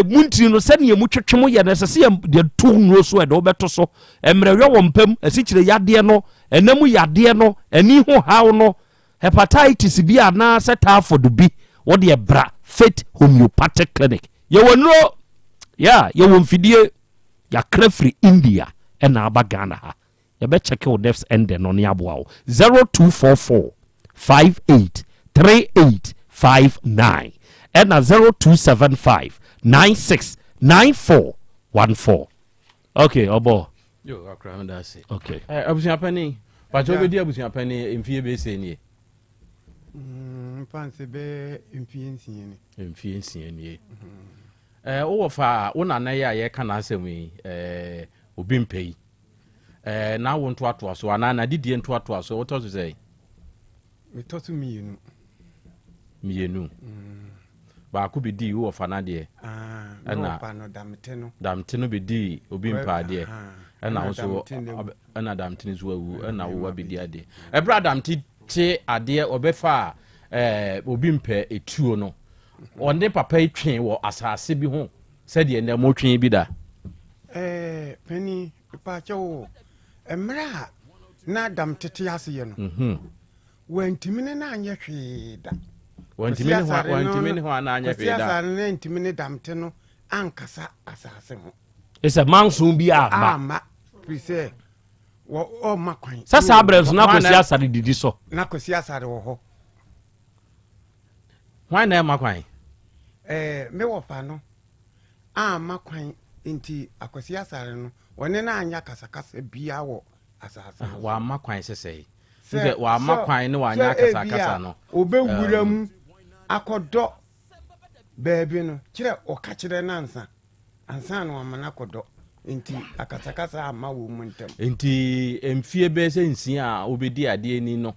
mu ntini no sɛnea mu twetwe mo yɛ no, ɛsɛ sɛ yɛde to nnuro so, ɛde wobɛto so. Mmerɛwɛ wɔ mpam, asikyire yadeɛ no, ɛnam yadeɛ no, ani ho haw no, hepatitis bi anaasɛ typhoid bi, wɔde ɛbra Faith Homeopathic Clinic. Yɛwɔ nnuro, ya yɛwɔ mfidie, yɛakra firi India ɛna aba Ghana ha. Yɛbɛkyɛke wo nerves ɛndɛ no ne aboa wo. 0244 58 38 59 ɛna 0275 96 94 14. Okay, ɔbɔ. Yo, akora meda ase. Okay. Abusuapani, pakyɛ wobɛdi abusuapani mfie bɛsɛ nie? Mfa nsɛ bɛyɛ mfie 6 ni. Mfie 6 nie. Wowɔ fa wo nana yi a yɛka n'asɛm yi, obi mpɛ yi, na wo ntoatoa so anaa n'adidie ntoatoa so, wotɔ so sɛ? Metɔ so 2. 2. Baako bɛdii wowɔ fa n'adeɛ. Ɛna wɔfa no Damte no. Damte no bɛdii obi mpɛ adeɛ. Ɛna wo nso Damte no awu. Ɛna Damte no nso awu, ɛna wo abɛdi adeɛ. Ɛberɛ a Damte te adeɛ ɔbɛfa a, obi mpɛ etuo no, ɔne papa yi twe wɔ asase bi ho sɛdeɛ nnɛ motwe bi da. Pani, mepaakyɛ wo, mmerɛ a na Damte te aseɛ no, wantumi ne no anyɛ hwee da. Wantumi ne ho wantumi ne ho ana anyɛ hwee da. Kwasi Asare no antumi ne Damte no ankasa asase ho. Ɛsɛ manson bi amma. Amma, firi sɛ ɔmma kwan. Sɛ saa berɛ nso na Kwasi Asare didi so. Na Kwasi Asare wɔ hɔ. Hwan na ɛma kwan? Me wɔfa no amma kwan nti Akwasi Asare no wɔne no anyɛ akasakasa biara wɔ asase no so. Wamma kwan sɛsɛe. Sɛ wamma kwan ne wanyɛ akasakasa no. Obɛwura mu akɔdɔ baabi no, kyerɛ ɔka kyerɛ no ansa ansa na wama no akɔdɔ, nti akasakasa amma wɔ mu ntam. Nti mfie bɛyɛ sɛ 6 a wobɛdi adeɛ ni no,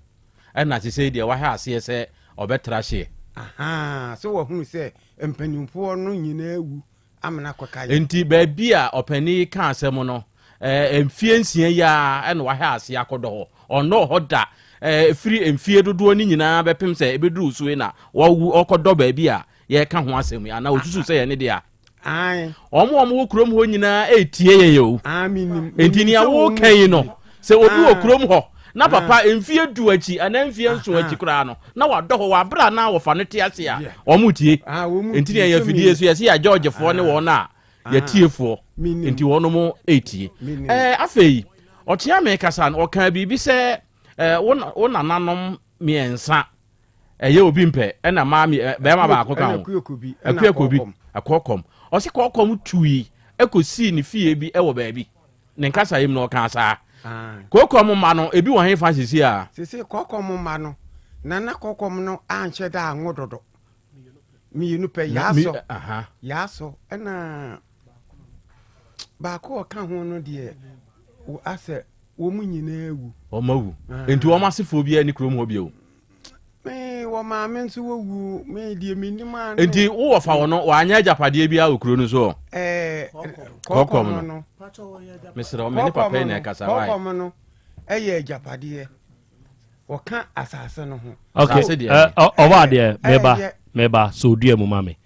ɛna sesei deɛ wahwɛ aseɛ sɛ ɔbɛtra hyeɛ. Aha, sɛ wahunu sɛ mpanimfoɔ no nyinaa wu amena kɔka yɛ. Nti baabi a ɔpanin yi ka asɛm no, mfie 6 yi ara ɛna wahwɛ aseɛ akɔdɔ hɔ. Ɔnnɔɔ hɔ da. Ɛfiri mfie dodoɔ no nyinaa bɛpem sɛ ɛbɛduru so yi na wawu ɔkɔdɔ baabi a yɛreka ho asɛm yi, anaa ɔsusu sɛ yɛne deɛ a. Ae. Wɔn a wɔwɔ kurom hɔ nyinaa ɛretie yɛn o. Ae, menim. Nti nea Menim sɛ wɔn woka yi no, tie. sɛ obi wɔ Ae. kurom hɔ na Ae. papa mfie 10 akyi anaa mfie 7 akyi koraa no na wadɔ hɔ wɔ abere a na wɔfa no te ase a, wɔn tie. Ah, wɔn Nti tie. nea yɛ Sɛ afidie menim. so yɛsɛ yɛ Georgefoɔ ne wɔn a Ah. yɛtiefoɔ. Menim. Nti wɔn mo ɛretie. Menim. Afei ɔkyea me kasa no, ɔkaa biribi sɛ, wo nananom 3 ɛyɛ obi mpɛ ɛna maa mi, bɛrima baako ka ho. Akuakobi, ɛna Akuakobi, Kɔkɔm. Akɔkɔm. Ɔsi Kɔkɔm tui ɛkɔsii ne fie bi ɛwɔ baabi. Ne nkasa yi mu na ɔkaa saa. Kɔkɔm mma no ebi wɔ he fa sisi a? Sisi Kɔkɔm mma no, nana Kɔkɔm no anhyɛ da anwo dodo. 2 pɛ, Na mi- yaasɔ. aha. Yaasɔ ɛna baako a ɔka ho no deɛ, asɛ wɔn nyinaa awu. Wɔn awu. Nti wɔn asefoɔ biara ni kurom hɔ bio. Me wɔ maame nso wɔwu, me deɛ menim ano. Nti wowɔ fa wɔ no, wanyɛ agyapadeɛ biara wɔ kuro no so? Kɔkɔm no. Mesrɛ wo, me ne papa yi na ɛkasa, why? Kɔkɔm no ɛyɛ agyapadeɛ. Wɔka asase no ho. Okay, Asase deɛ ne. ɔwɔ adeɛ, meba, Ɛyɛ. meba, so odua mu ma me.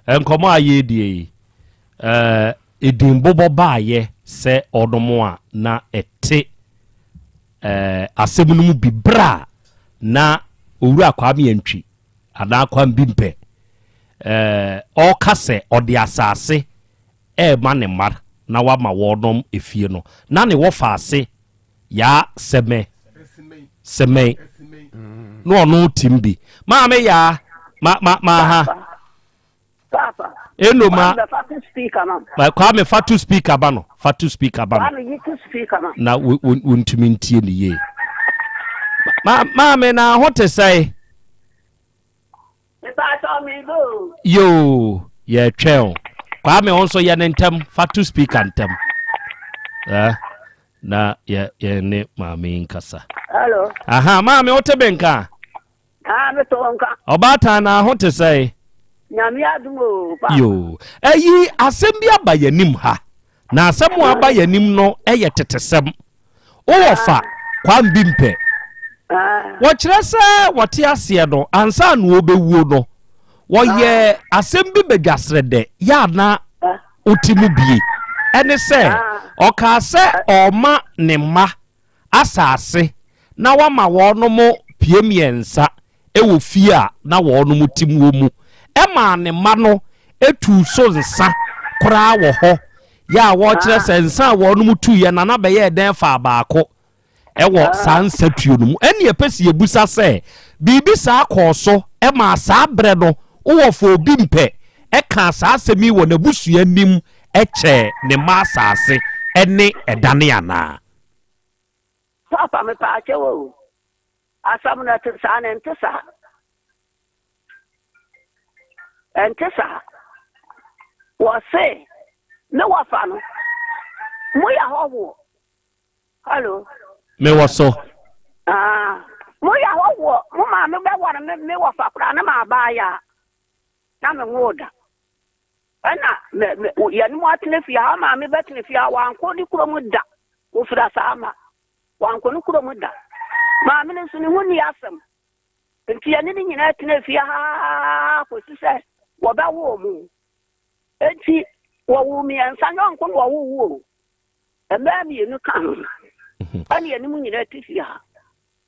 Nkɔmmɔ a yɛredie yi, edin bobɔ baayɛ sɛ ɔnom a na ɛte, asɛm no mu bi berɛ a na Owura Kwame Antwi anaa Kwame bi mpɛ, ɔreka sɛ ɔde asase ɛrema ne mma na wama wɔnom efie no, na ne wɔfa ase yaa sɛmɛ sɛmɛ. na ɔno tim bi. Maame yaa ma ma ma ha. Papa. Eno ma. Kwame fa to speaker ma. Ma Kwame fa to speaker ba no. Fa to speaker ba no. Kwame yi to speaker ma. Na wo wo ntumi ntie ne yie. Ma maame na ho te sɛe. Mepa me go. Yoo, yɛtwɛn o. Kwame wo nso yɛ ne ntɛm fa to speaker ntɛm. Eh, na yɛ yɛ ne maame nkasa. Hello. Aha, maame wo te benka. Ah, me to nka. Ɔbaatan na ho te sɛe. Nyame adum o, pa. Yo. Ɛyi asɛm bi aba yɛnim ha. Na asɛm a aba yɛnim no ɛyɛ tetesɛm. Wowɔ fa kwan bi mpɛ. Wɔkyerɛ sɛ wɔte aseɛ no ansa na wɔbɛwuo no wɔyɛ asɛm bi badwasrɛdɛ yɛ ana wote mu bie. Ɛne sɛ ɔkaa sɛ ɔma ne mma asase na wama wɔnom pie mmiɛnsa wɔ fie a na wɔnom te mu wɔ mu. Ɛmaa ne mma no tuu so nsa koraa wɔ hɔ yɛ a wɔkyerɛ sɛ nsa a wɔnom tuiɛ Nana bɛyɛɛ dɛn faa baako wɔ saa nsa tuo no mu. Ɛnneɛ ɛpɛ sɛ yɛbusa sɛ biribi saa kɔɔ so maa saa berɛ no wowɔ fa obi mpɛ kaa saa asɛm yi wɔ n'abusua anim kyɛɛ ne mma asase ne ɛdane anaa? Papa mepaakyɛw o, asɛm no ɛte saa na ɛnte saa? Ɛnte saa. Wɔse ne wɔfa no, moyɛ ahɔhoɔ. Hello. Mewɔ so. Ah, moyɛ ahɔhoɔ, mo maame bɛware me me wɔfa koraa ne m'abaayɛ a, na menwoo da. Ɛna me me yɛne mo atena fie ha, maame bɛtena fie ha, wankɔ ne kurom da. Ofiri Asaama, wankɔ ne kurom da. Maame no nso ne ho nni asɛm. Nti yɛne ne nyinaa tena fie ha kɔsi sɛ wɔbɛwoo mo. Enti wɔwoo mmiɛnsa, nyɛ ɔnko na wɔwoo wo o. Mmaa mmienu ka ho. Ɛna yɛne mo nyinaa te fie ha.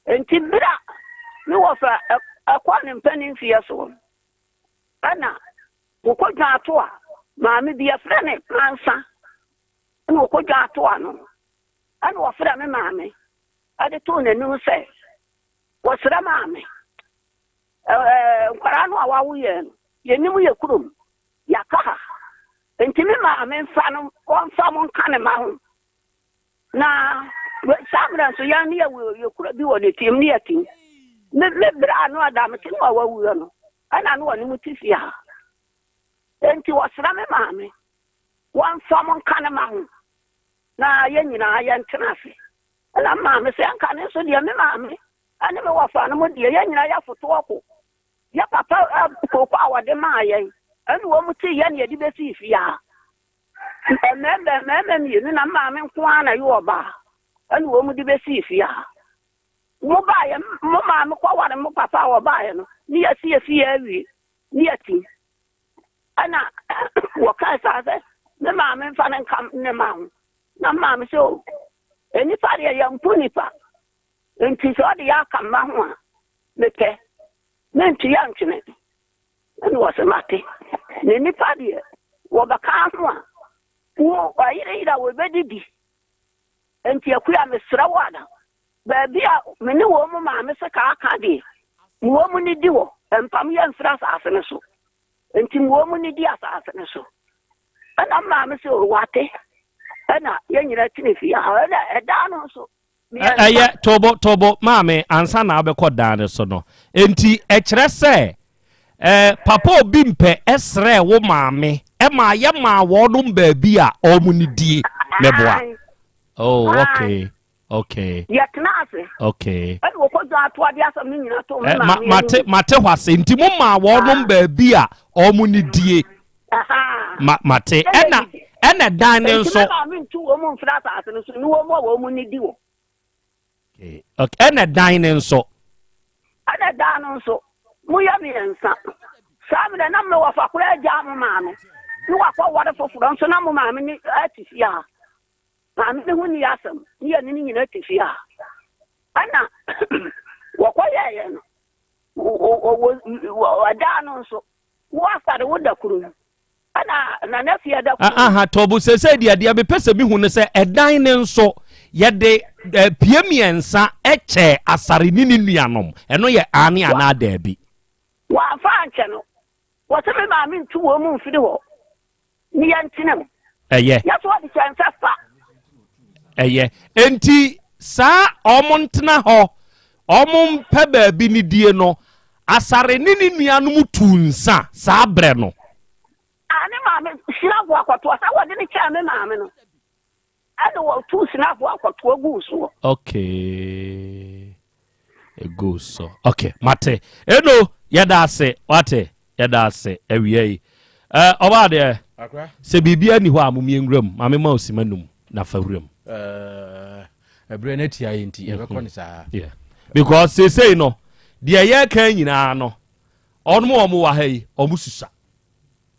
Enti berɛ a me wɔfa ɛkɔɔ ne mpanin mfeɛ soɔ no, ɛna wɔkɔdwaa to a maame bi yɛfrɛ no Mansa ɛna wɔkɔdwaa to ano ɛna wɔfrɛ me maame ɛde too n'anim sɛ wɔsrɛ maame ɛɛ nkwadaa no a wawo yɛn no yɛnim yɛ kurom yɛaka ha nti me maame mfa no wɔmfa mo nka ne ma ho Na saa mmerɛ nso yɛn ne yɛwɔ yɛ kuro bi wɔ ne tirim ne yɛte mu. Me me berɛ a no ada mete no a wawuo no ɛna no wɔne mu te fie ha. Enti wɔsrɛ me maame wɔmfa mo nka ne ma ho na yɛn nyinaa yɛntena ase. Ɛna me maame sɛ nka ne nso deɛ me maame ɛne me wɔfa no mo deɛ yɛn nyinaa yɛafoto ɔko. Yɛ papa kooko a wɔde maa yɛn ɛne wɔn te yɛn ne yɛde bɛsii fie ha. Mmarima mmarima mmienu na maame nko ara na ɛyɛ ɔbaa ɛna wɔn de bɛsii fie ha. Mo baeɛ mo maame kɔware mo papa a wɔbaeɛ no ne yɛsi yɛ fie awie ne yɛti ɛna wɔkae saa sɛ me maame mfa ne nka ne ma ho na maame sɛ o nnipa deɛ yɛmpo nipa nti sɛ ɔde yɛ aka mma ho a mepɛ mentu yɛ ntwene. Ɛna ɔse, Mate, na nnipa deɛ, wɔbɛka ho a, wo ɔyere yere a wɔbɛdidi. Enti Akua, mesrɛ wo ada, baabi a me ne wɔn mu maame se ka aka deɛ, ma wɔn nnidi hɔ, mpam yɛn mfiri asase no so. Enti ma wɔn nnidi asase no so. Ɛna maame se, O, wate. Ɛna yɛn nyinaa tene fie ha. Ɛna ɛda no nso, Ɛyɛ tobo tobo maame ansa na abɛkɔ dan no so no. Enti ɛkyerɛ sɛ eh, papa obi mpɛ ɛsrɛ wo maame ɛma yɛ maa wɔnom baabi a wɔn ne die mɛboa. Oh, okay. Okay. Yɛtena ase. Okay. Ɛna wɔkɔ dwa ato ade asɛm no nyinaa to me maame. Mate mate hɔ ase nti mo maa wɔnom baabi a wɔn ne die. Ma mate ɛna ɛna dan ne nso. Nti maame ntu wɔn mfiri asase no so ne wɔn a wɔn ne di wɔ. Okay ɛna dan ne nso. Ɛna dan no nso mo yɛ mmiɛnsa saa mmerɛ na mo wɔfa koraa agya mo maame ne wakɔ ware foforɔ nso na mo maame ne ate fie ha maame ne ho ni asɛm ne yɛ ne ne nyinaa te fie ha ɛna wɔkɔ yɛɛyɛ no wɔ ɛdan no nso. Wo asare wo da koro yi. Ɛna Nana Afia da koro yi. Aha Tobo, seesei deɛ deɛ mepɛ sɛ mehu ne sɛ ɛdan no nso yɛde eh, pie mmiɛnsa kyɛɛ Asare ne ne nuanom. Ɛno yɛ aane anaa daabi? Wɔamfa ankyɛ no. Wɔse me maame ntu wɔn mu mfiri hɔ ne yɛntena mu. Ɛyɛ. Yɛ so wɔde kyɛ nsa fa. Ɛyɛ. Enti saa wɔn ntena hɔ, wɔn mpɛ baabi ne die no, Asare ne ne nuanom tuu nsa saa berɛ no. A ne maame Sinafoɔ akɔtoa sɛ wɔde no kyɛɛ me maame no, ɛna wɔtuu Sinafoɔ akɔtoa guu soɔ. Okay. Egu so. Okay, mate. Eno, yɛda ase. Wate, yɛda ase. Awia yi. Eh, ɔbaa deɛ. Sɛ biribi ani hɔ a mumie nwura mu. Maame ma osima num na fa wura mu. Eh, ɛberɛ no atia yɛ nti yɛbɛkɔ no saa. Yeah. Because seesei no, deɛ yɛreka nyinaa no, ɔnom a wɔn wɔ ha yi, wɔn susua.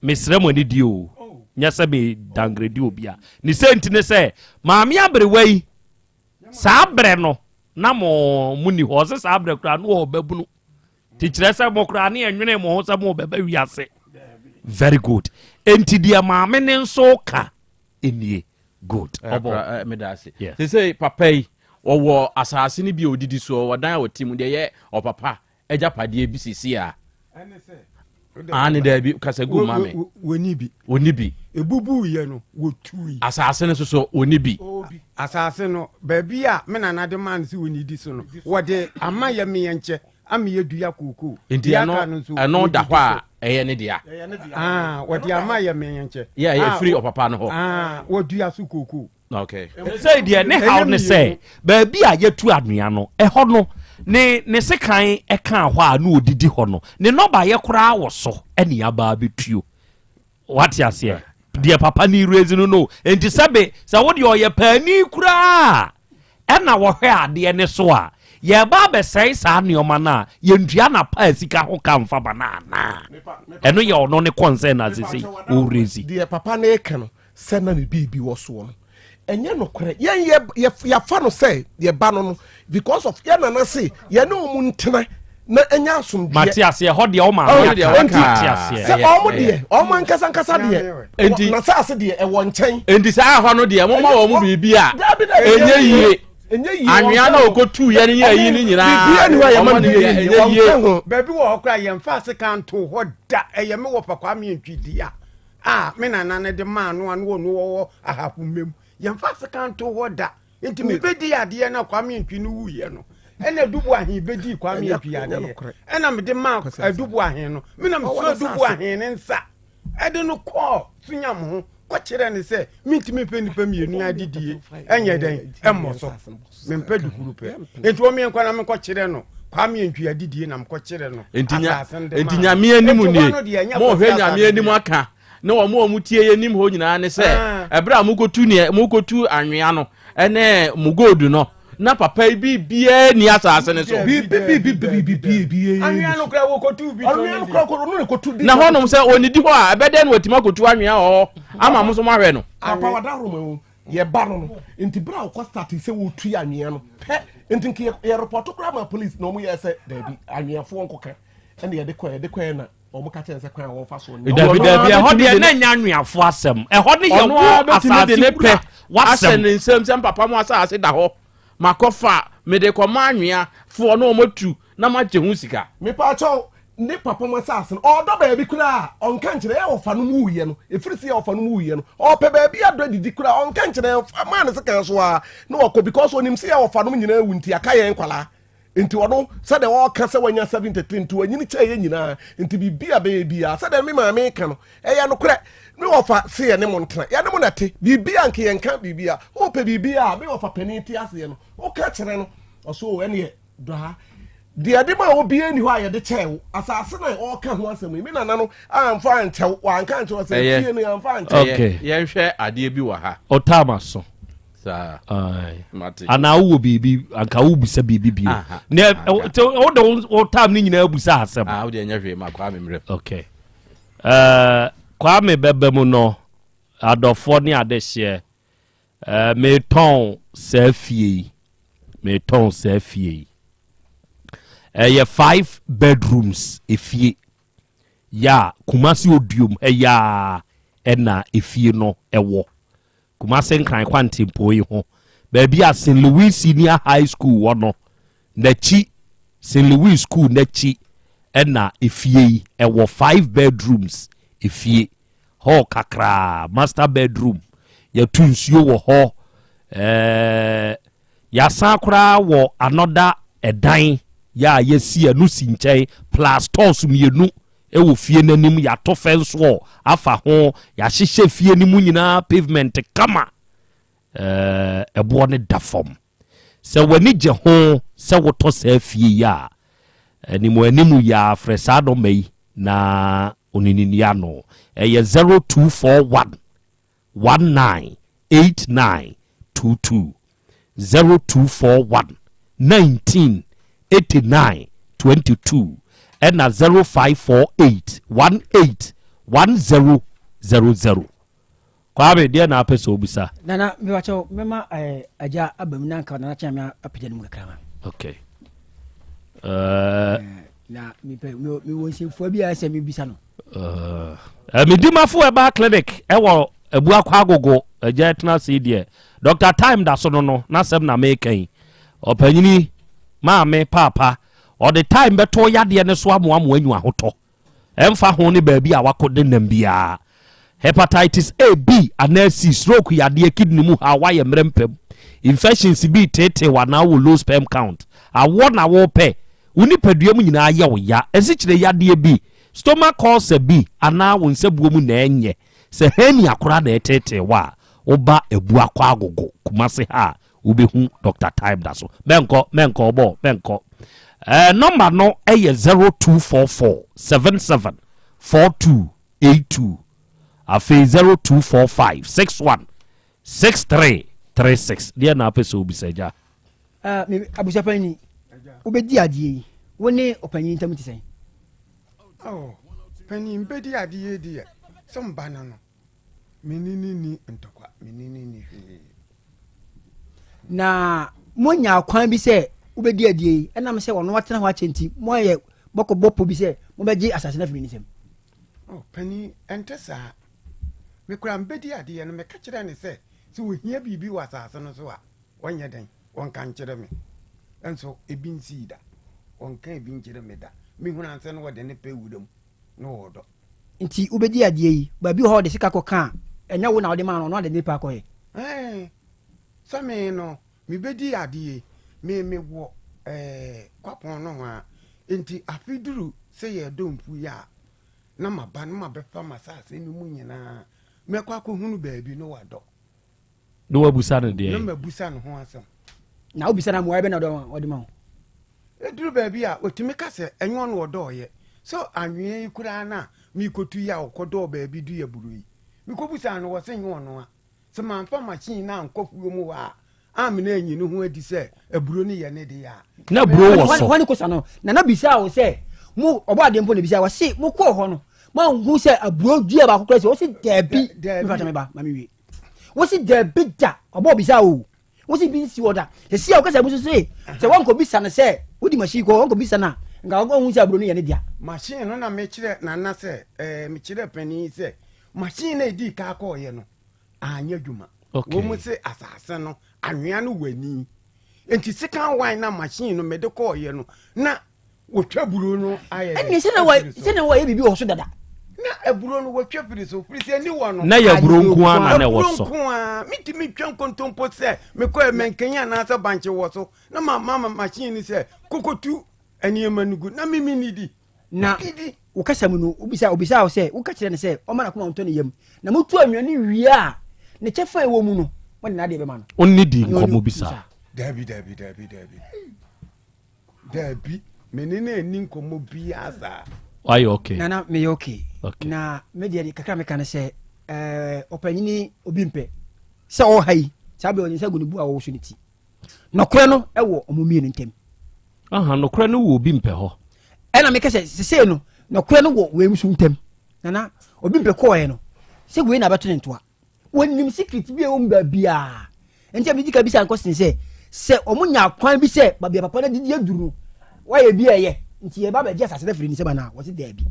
Mesrɛ mo anidie o, nyɛ sɛ me downgrade obi a. Ne sɛ nti ne sɛ, maame aberewa yi, saa berɛ no, na mo mo ni hɔ. Ɔse saa berɛ koraa no wɔ ɔbabunu. Ti kyerɛ sɛ mo koraa ne ɛnwene mo ho sɛ mo bɛba wiase. Very good. Enti deɛ maame ne nso ka nie. Good. Eh, Ɔbɔ. eh, meda ase. Yeah. Sesei papa yi, ɔwɔ asase no bi a ɔdidi soɔ, ɔwɔ dan a ɔte mu, deɛ ɛyɛ ɔpapa agyapadeɛ bi sisi a. Aane daabi kasa gu ma me. Wɔni bi. Wɔni bi. Ebubu yɛ no wɔtui. Asase no soso wɔni bi. Asase no baabi a me nana de maa no sɛ wɔni di so no wɔde ama yɛ meɛ nkyɛ ama yɛ dua kookoo. Nti ɛno ɛno da hɔ a ɛyɛ ne dea. Ah, wɔde ama yɛ meɛ nkyɛ. Yɛ ɛyɛ firi ɔpapa no hɔ. Ah, wɔdua so kookoo. Okay. Sɛ deɛ ne haw ne sɛ baabi a yɛtu anwea no ɛhɔ no ne ne sekan ɛka hɔ a na odidi hɔ no ne nɔbayɛ koraa wɔ so ɛne aba abɛtuo wate aseɛ deɛ papa ne raise no no nti sɛbe sɛ wo deɛ ɔyɛ paani koraa ɛna wɔhwɛ adeɛ ne so a yɛba abɛsɛe saa nneɛma no a yɛntua na paa sika ho ka mfa ba no anaa ɛno yɛ ɔno ne concern na sesei ɔrezi deɛ papa ne ka no sɛ na ne biribi wɔ soɔ no ɛnyɛ nokorɛ yɛn yɛ yɛ yɛafa no sɛ yɛ ba no no because of yɛn nana se yɛne wɔn ntena na ɛnyɛ asomdwoeɛ. Mate aseɛ ɛhɔ deɛ ɔma Oh, aka enti mate aseɛ. sɛ ɔmo deɛ ɔmo ankasa ankasa deɛ Enti- n'asaase deɛ ɛwɔ nkyɛn. Enti saa hɔ no deɛ moma wɔn mu biribi a Dabi, dabi, ɛnyɛ yie. ɛnyɛ yie Anwea na ɔkɔtu yɛ no yɛ ayi no nyinaa. Biribiara ni hɔ a yɛma Ɔmo no no deɛ deɛ yie, ɛnyɛ yie. wɔmpɛ ho. Baabi wɔ hɔ koraa yɛmfa ase ka ntoo hɔ da ɛyɛ me wɔfa Kwame Antwi dea. a me nana no de maa no a na ɔno ɔwɔ ahafo mu yɛmfa sika nto hɔ da nti mebɛdi adeɛ no Kwame Antwi no wuiɛ no ɛna Adubu Ahen bɛdii Kwame Antwi adeɛ ɛna mede maa Adubu Ahen no me na mesɔ Adubu Ahen ne nsa ɛde no kɔɔ Sunyam ho kɔkyerɛ ne sɛ mentumi mfɛ nnipa mmienu adedie ɛnyɛ dɛn ɛmmɔ so mempɛ dukuru pɛ nti wɔn mmiɛnkɔ na menkɔkyerɛ no Kwame Antwi adidie na mekɔkyerɛ no nti nyame anim nie mohwɛ nyame anim aka ne wɔn a wɔtie yɛ nim hɔ nyinaa ne sɛ ah. ɛberɛ a mokɔtu neɛ mokɔtu anwea no ɛne mo gold no na papa yi biribiara ni asase no so na hɔnom sɛ ɔnidi hɔ a ɛbɛdɛn na watumi akɔtu anwea wɔ hɔ ama mo so moahwɛ no Yɛ ba no no nti bere a ɔkɔ start sɛ wɔtu anwea no pɛ nti nka yɛ report koraa ma police na wɔn yɛ sɛ daabi anweafoɔ nkɔka ɛna yɛde kɔɛ yɛde kɔɛ na wɔn ka kyɛn sɛ kwan a wɔfa so ne. Dabi dabi ɛhɔ deɛ na nya anweafoɔ asɛm ɛhɔ ne yɛ wo asase wura wasɛm. Ahyɛ ne nsam sɛ mpapa mu asase da hɔ makɔfa mede kɔma anwea foɔ na wɔn atu na magye ho sika. Mepaakyɛw ne papa mu asase no ɔdɔ baabi koraa a ɔnka nkyerɛ yɛ ɔfa no mu wuyɛ no ɛfiri sɛ yɛ ɔfa no mu wuyɛ no ɔpɛ baabi adɔ adidi koraa ɔnka nkyerɛ yɛn maa ne sekan so a na ɔkɔ because ɔnim sɛ yɛ ɔfa no nyinaa wu nti aka yɛn nkwalaa nti ɔno sɛdeɛ ɔka sɛ wanya 73 nti wanyini kyɛɛ yɛ nyinaa nti biribi a bɛyɛ biara sɛdeɛ me maame ka no ɛyɛ nokorɛ me wɔfa se yɛ ne mo ntena yɛ ne mo na te biribi a nka yɛnka biribi a wopɛ biribi a me wɔfa panin te aseɛ no woka kyerɛ no ɔso ɛneɛ Dɔ ha. Deɛ yɛde maa wo biara nni hɔ a yɛde kyɛɛ wo. Asase no a ɔreka ho asɛm yi, me nana no amfa ankyɛ wo. Wanka ankyɛ wo sɛ fie no yɛamfa ankyɛ wo. Okay. Yɛnhwɛ adeɛ bi wɔ ha. Ɔtaa ma so. Saa. Mate. Anaa wowɔ biribi, anka wobisa biribi bio. Ne wode wo time no nyinaa busa asɛm. Ah, wode ɛnyɛ hwee ma Kwame mmerɛ. Okay. Uh, Kwame bɛba mu no, adɔfoɔ ne adehyeɛ. Uh, metɔn saa fie yi. Metɔn saa fie yi. Ɛyɛ 5 bedrooms efie. Ya Kumasi Oduom ha yi ara ɛna efie no ɛwɔ. Kumasi Nkran Kwantempɔn yi ho. Baabi a St. Louis Senior High School wɔ no, n'akyi, St. Louis School n'akyi ɛna efie yi ɛwɔ 5 bedrooms efie. Hall kakraa, master bedroom, yɛtu nsuo wɔ hɔ. Yɛasan koraa wɔ another ɛdan yɛ a yɛsi ɛno si nkyɛn plus stores mmienu ɛwɔ fie n'anim yɛato fence wall afa ho yɛahyehyɛ fie no mu nyinaa pavement kama ɛboɔ no da fam sɛ w'ani gye ho sɛ wotɔ saa fie yi a anim anim yɛ afrɛ saa nɔmba yi na oninini ano ɛyɛ 0241 198922 0241 19 89 22 ɛna 0548 18 1000 Kwame deɛ na apɛ sɛ obisa. Nana mewakyɛw mɛma agya aba mu na nka nana kyɛn me apagya no mu kakra ma. Okay. Na mepɛ mewɔ nsɛmfua bi a sɛ mebisa no. Medimafo ɛbaa clinic ɛwɔ Abuakwa Agogo agya ɛtena ase deɛ Dr. Time da so no no n'asɛm na meka yi ɔpanyini maame paapa ɔde time bɛtɔ yadeɛ ne so amoamoa nyu ahotɔ ɛmfa ho ne baabi a wakɔ de nam biara hepatitis A B anaa C stroke yadeɛ kidney mu ha wayɛ mmerɛ mpam infections bi tete anaa wɔ low sperm count awɔ na wɔpɛ wo nipadua mu nyinaa yɛ wo ya asikyire yadeɛ bi stomach ulcer bi anaa wo nsabuo mu na ɛnyɛ sɛ hernia koraa na ɛtete wa a woba Abuakwa Agogo Kumase ha a wobɛhu Dr. Time da so mɛnkɔ mɛnkɔ ɔbɔ mɛnkɔ nɔmba no ɛyɛ 0244 77 4282 afei 0245 61 6336 deɛ na apɛ sɛ wobisa agya. Abusuapanyin wobɛdi adeɛ yi wo ne ɔpanyin ntam te sɛn? Oh, panyin bɛdi adeɛ yi deɛ sɛ mba no no mene ne ni ntɔkwa mene ne ni hwee. Na monya kwan bi sɛ wobɛdi adeɛ yi ɛnam sɛ ɔno atena hɔ akyɛ nti moayɛ bɔkɔbɔ po bi sɛ mobɛgye asase no afiri ne nsam. Oh, panyin ɛnte saa mekora mbɛdi adeɛ no meka kyerɛ ne sɛ sɛ wɔhia biribi wɔ asase no so a wɔnyɛ dɛn wɔnka nkyerɛ me nso ebi nsii da wɔnka ebi nkyerɛ me da mehunu ansɛ no wɔde ne pɛ wura mu na wɔdɔ. Nti wobɛdi adeɛ yi baabi wɔ hɔ ɔde sika kɔka a ɛnyɛ wo na wode maa no ɔno ade ne pɛ akɔyɛ. Sɛ me no mebɛdi adeɛ yi me mewɔ kwapɔn no ho a nti afe duru sɛ yɛdɔ mfu yi a na maba na mabɛfa m'asase no mu nyinaa mɛkɔ akɔhunu baabi no wadɔ. Na wabusa no deɛ. Na mabusa no ho asɛm. Na wobisa no mmoa bɛ na ɔde ma wo. Ɛduru baabi a ɔtumi ka sɛ ɛnyɛ ɔno ɔdɔɔyɛ sɛ anwea yi koraa no a mekɔtu yi a ɔkɔdɔɔ baabi du yɛ buro yi mekɔbusaa no wɔ se nyɛ ɔno a sɛ mamfa machine no ankɔ fuo mu hɔ a amena anyi ne ho adi sɛ aburo no yɛ ne deɛ a. Na aburo wɔ so. Hɔ ne kosa no nana bisaa wo sɛ mo ɔbɔ adeɛ mpo na bisaa wɔ se mokɔɔ hɔ no moanhu sɛ aburo dua baako koraa si wɔ se daabi mefa kyɛ me ba ma me wie wɔ se daabi da ɔbɔ bisaa o wɔ se bi nsi hɔ da sɛsi a wokasa mu so se sɛ wɔnkɔ bisa no sɛ wodi machine kɔ wɔnkɔ bisa no a nka wɔhu sɛ aburo no yɛ ne dea. Machine no na mekyerɛ nana sɛ ɛɛ mekyerɛ panin sɛ machine na edi ka kɔɔyɛ no anyɛ adwuma. Okay. Wɔn se asase no anwea no wɔ ani nti sekan wan na machine no mede kɔɔyɛ no na wɔtwa aburo no ayɛ dɛ. Ɛnni sɛ na wɔyɛ biribi wɔ so dada. Na aburo no wɔtwa firi so firi sɛ ni wɔ no. Na yɛ aburo nko ara na na ɛwɔ so. Aburo nko ara mitumi twa nkontompo sɛ mekɔ mɛnkanyi anaasɛ bankye wɔ so na ma ma machine ni sɛ kokotu nneɛma no gu na mimi ni di. Na wo kasa mu no wobisa obisaa wo sɛ woka kyerɛ no sɛ ɔma n'akoma ntɔ ne yam na motu anwea no wie a ne kyɛfa a ɛwɔ mu no mode n'adeɛ bɛma no. Ɔnni di nkɔmmɔ bi saa. Dabi dabi dabi dabi dabi me ne no anni nkɔmmɔ biara saa. Wayɛ okay. Nana meyɛ okay. Okay. Na me deɛ kakra meka ne sɛ ɛɛ ɔpanyini obi mpɛ sɛ ɔha yi saa bɛ ɔde nsa gu ne bu a ɔwɔ so ne ti. Nɔkorɛ no wɔ ɔmo mmienu ntam. Aha, nokorɛ no wɔ obi mpɛ hɔ. Ɛna meka sɛ sesei no nɔkorɛ no wɔ wei nso ntam. Nana obi mpɛ kɔɔɛ no sɛ wei na abɛto ne ntoa. Wɔnim secret bi a ɛwɔ mu baabiara. Nti a medi ka bisa nkɔ sen sɛ sɛ ɔmo nya kwan bi sɛ baabi a papa no adidi aduru no wayɛ bi a ɛyɛ nti yɛba abɛgye asase no afiri ne nsam anaa? Wɔse daabi.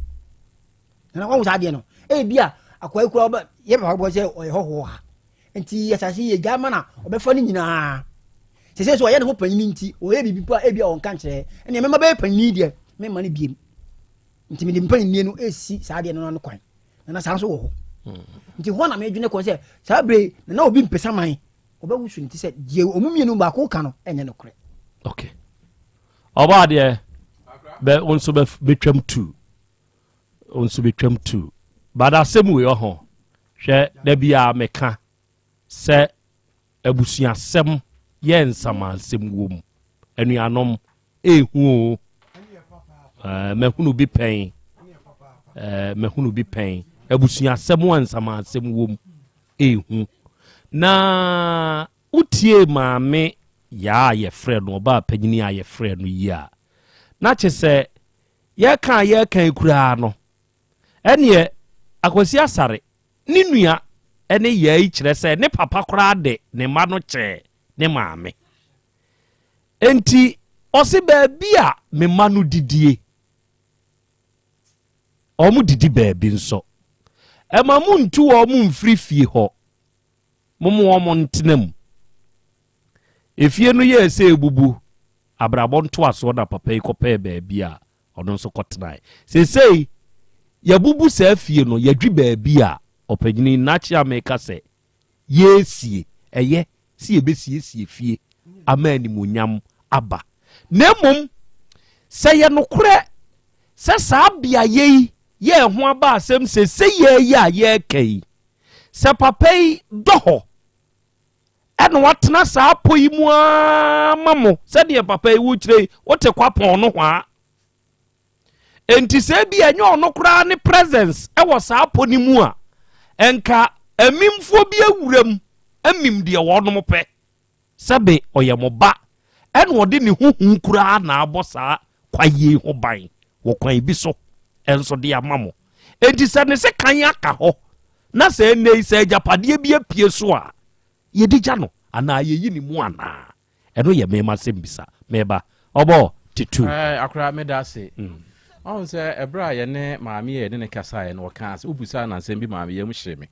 Nana wɔn saa adeɛ no ebi a akoa yi kura ɔbɛ yɛ papa bɔ sɛ ɔyɛ hɔhoɔ ha nti asase yɛ gya ma na ɔbɛfa no nyinaa. Sɛ sɛ ɔyɛ ne ho panyin nti ɔyɛ biribi po a ebi a ɔnka nkyerɛ ɛnna mɛma bɛyɛ panyin deɛ mɛma no biem nti mede mpanyin no esi saa deɛ no ano kwan na na saa nso wɔ hɔ nti hɔ na medwene kɔ sɛ saa bere na na obi mpesa man ɔbɛwoso ne ti sɛ deɛ ɔmu mmienu baako ka no ɛnyɛ nokorɛ. Okay ɔbaa deɛ bɛ wo nso bɛtwam tu wo nso bɛtwam tu but asɛm wei ɔho hwɛ da biara meka sɛ abusuasɛm yɛ nsamansɛm wom anuanom ehu o eh, mahunu bi pɛn eh, mahunu bi pɛn abusuasɛm a nsamansɛm wom ehu na wotie maame yaa a yɛfrɛ no ɔbaa panyini a yɛfrɛ no yi a na kye sɛ yɛka a yɛka yi koraa no ɛneɛ Akwasi Asare ne nua ne yaa yi kyerɛ sɛ ne papa koraa de ne mma no kyɛɛ ne maame. Enti ɔse baabi a me mma no didie, wɔn didi baabi nso. Ɛma mo ntu wɔn mfiri fie hɔ, mo mo wɔn ntena mu. Efie no yɛɛ sɛ ebubu, abrabɔ ntoasoɔ na papa yi kɔpɛɛ baabi a ɔno nso kɔtenae. Seesei yɛabubu saa fie no, yɛadwi baabi a ɔpanyini Nakye Ame ka sɛ yɛresie. Ɛyɛ sɛ yɛbɛsiesie fie ama animuonyam aba. Na mmom sɛ yɛ nokorɛ sɛ saa beaeɛ yi yɛ ɛho aba asɛm seesei yi a yɛreka yi, sɛ papa yi dɔ hɔ ɛna watena saa pɔ yi mu ara ma mo sɛdeɛ papa yi wokyerɛ yi wote kwapɔn no hwaa enti sɛ bi ɛnyɛ ɔno koraa ne presence ɛwɔ saa pɔ no mu a ɛnka amimfoɔ bi awura mu amim deɛ wɔnom pɛ sɛbe ɔyɛ mo ba ɛna ɔde ne ho hu koraa na abɔ saa kwayie ho ban wɔ kwan bi so ɛnso de ama mo enti sɛ ne se kan aka hɔ Na sɛ ɛnnɛ yi, sɛ agyapadeɛ bi apue so a, yɛdi gya no anaa yɛyi ne mu anaa? Ɛno yɛ me m'asɛmmisa. Me ba, ɔbɔ te tu. Ɛɛ, akora, meda ase. Wahu sɛ ɛberɛ a yɛne maame yi a yɛne no kasaeɛ no, ɔkaa sɛ, wobisaa no asɛm bi maa me yam hyee me.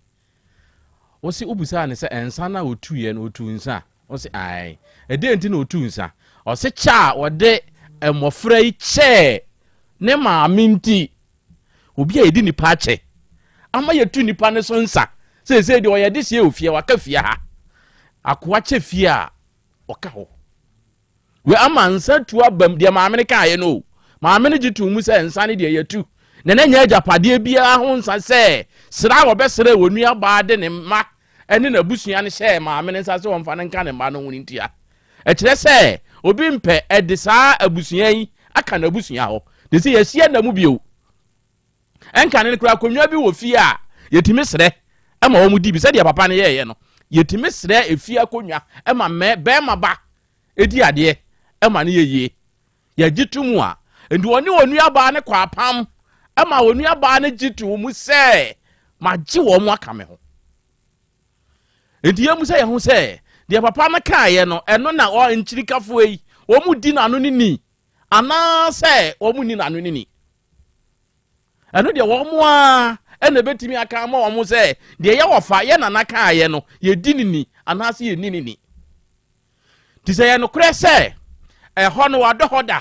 Wose wobisaa no sɛ nsa no a ɔtuiɛ no, ɔtuu nsa? Ɔse ae. Ɛdeɛn nti na ɔtuu nsa? Ɔse kyɛ a ɔde mmɔfra yi kyɛɛ ne maame nti. Obi a yɛdi nipa akyɛ ama yɛtu nipa no so nsa. Seesei deɛ ɔyɛ dehyeɛ wɔ fie, waka fie ha. Akoa kyɛ fie a, ɔka hɔ. Wei ama nsa tu abam deɛ maame no kaeɛ no o. Maame no gye too mu sɛ nsa no deɛ yɛtu. Na na nyɛ agyapadeɛ biara ho nsa sɛ sra a wɔbɛsrɛ wɔn nuabaa de ne mma ne n'abusua no hyɛɛ maame no nsa sɛ wɔmfa no nka ne mma no ho no ntia. Ɛkyerɛ sɛ obi mpɛ ɛde saa abusua yi aka n'abusua hɔ. Te sɛ yɛahyia nna mu bio. Ɛnkane no koraa akonnwa bi wɔ fie a yɛtumi srɛ ma wɔn di bi sɛdeɛ papa no yɛɛyɛ no. Yɛtumi srɛ efie akonnwa ma mɛ bɛrima ba di adeɛ ma no yɛ yie. Yɛgye to mu a, nti wɔne wɔn nuabaa no kɔ apam ma wɔn nuabaa no gye to mu sɛ magye wɔn aka me ho. Nti yɛn mu sɛ yɛn ho sɛ deɛ papa no kaeɛ no ɛno na nkyirikafoɔ yi wɔn di n'ano ne ni anaasɛ wɔn ni n'ano ne ni. Ɛno deɛ wɔn ara na ɛbɛtumi aka ama wɔn sɛ deɛ yɛ wɔfa yɛ nana kaeɛ no yɛdi ne ni anaasɛ yɛnni ne ni. Nti sɛ yɛ nokorɛ sɛ ɛhɔ no wadɔ hɔ da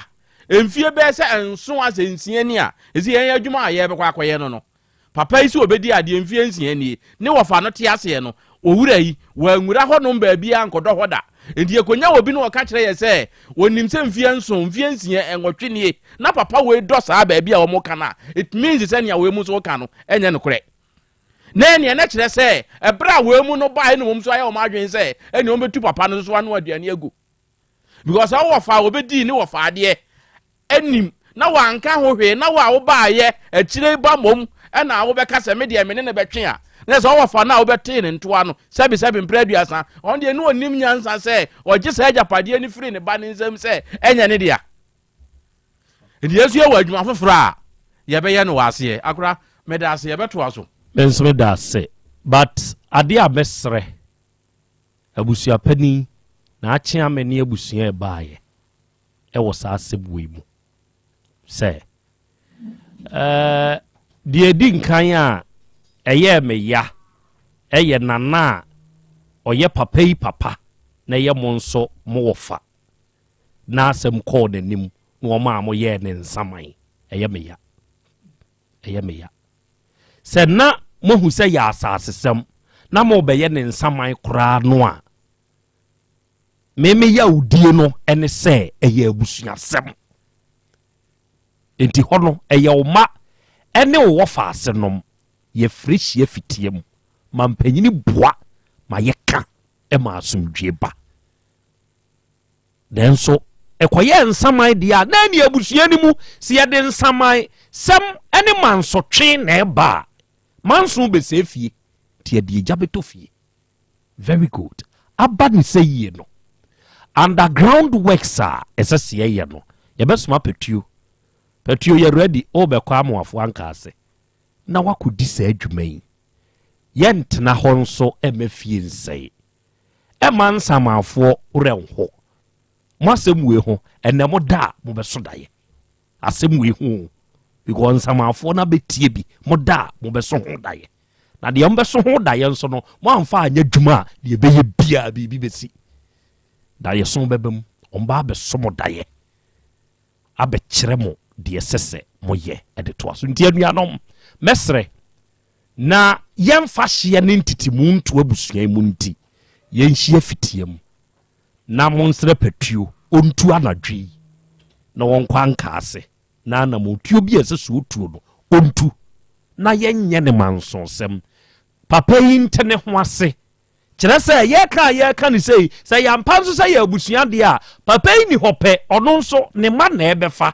mfie bɛyɛ sɛ nson asɛ nsia ni a, ɛsɛ yɛn adwuma a yɛbɛkɔ akɔyɛ no no Papa yi sɛ ɔbɛdi adeɛ mfeɛ nsia nie, ne wɔfa no te aseɛ no, owura yi, wanwura hɔnom baabiara ankɔdɔ hɔ da. Enti yɛkɔnya obi na ɔka kyerɛ yɛ sɛ ɔnim sɛ mfeɛ nson, mfeɛ nsia, nwɔtwe nie na papa wei dɔ saa baabi a wɔka no a, it means sɛ nea wei mu nso woka no ɛnyɛ nokorɛ. Na ɛneɛ na kyerɛ sɛ ɛberɛ a wei mu no baeɛ na wɔn nso ayɛ wɔn adwene sɛ ɛneɛ wɔbɛtu papa no nso ano aduane agu. Because sɛ wowɔ fa a wɔbɛdii ne wɔfa adeɛ anim na wanka ho hwee na wo a wobaayɛ akyire yi ba mmom ɛna wobɛka sɛ me deɛ me ne no bɛtwe a, na sɛ ɔwɔ fa no a wobɛtee ne ntoa no sɛbesɛbe mprɛ aduasa, ɔno deɛ ne ɔnim nyansa sɛ ɔgye saa agyapadeɛ no firi ne ba ne nsam sɛ ɛnyɛ ne dea. Nti yɛn nso yɛwɔ adwuma foforɔ a yɛbɛyɛ no wɔ aseɛ. Akora, meda ase, yɛbɛtoa so. Me nso meda ase but adeɛ a mɛsrɛ abusuapanin na akyea me ne abusua ɛbaayɛ wɔ saa asɛm wei mu sɛ, ɛɛ, deɛ ɛdi nkan a ɛyɛɛ me ya ɛyɛ nana a ɔyɛ papa yi papa. na ɛyɛ mo nso mo wɔfa na asɛm kɔɔ n'anim na wɔmaa mo yɛɛ ne nsaman. Ɛyɛ me ya. Ɛyɛ me ya. Sɛ na moahu sɛ yɛ asasesɛm na mobɛyɛ ne nsaman koraa no a, me me yawdie no ne sɛ ɛyɛ abusuasɛm. Enti hɔ no, ɛyɛ wo mma ne wo wɔfaasenom. Yɛfrɛ hyia fitia mu ma mpanyini boa ma yɛka ma asomdwie ba. Nanso ɛkɔyɛɛ nsaman deɛ a, na ɛne abusua no mu, sɛ yɛde nsaman sɛm ne mansotwe na ɛba a, manso bɛsɛe fie, nti yɛde egya bɛtɔ fie. Very good. Aba ne sɛ yie no, underground works a ɛsɛ sɛ yɛyɛ no, yɛbɛsoma patuo. Patuo yɛ ready, wobɛkɔ Amoafo Ankaase na woakɔdi saa adwuma yi. Yɛntena hɔ nso mma fie nsɛe. Ɛmma nsamanfoɔ werɛ nho. Mo asɛm wei ho, ɛnɛ mo da a mobɛso daeɛ. Asɛm wei ho o, because nsamanfoɔ no abɛtie bi, mo da a mobɛso ho daeɛ. Na deɛ mobɛso ho daeɛ nso no, moamfa anyɛ adwuma a, deɛ ɛbɛyɛ biara biribi bɛsi. Daeɛso bɛba mu, wɔn ba abɛso mo daeɛ, abɛkyerɛ mo deɛ ɛsɛ sɛ moyɛ de toa so. Nti anuanom, mɛsrɛ Na yɛmfa hyeɛ ne ntetemu nto abusua yi mu nti, yɛnhyia fitia mu na monsrɛ patuo ɔntu anadwo yi na ɔnkɔ ankaase na anammɔntuo bi a ɛsɛ sɛ ɔtuo no ɔntu na yɛnyɛ ne mansonsɛm. Papa yi nte ne ho ase Kyerɛ sɛ, yɛreka a yɛreka no sei, sɛ ɛyɛ ampa nso sɛ yɛ abusua deɛ a, papa yi ni hɔ pɛ, ɔno nso ne mma na ɛbɛfa.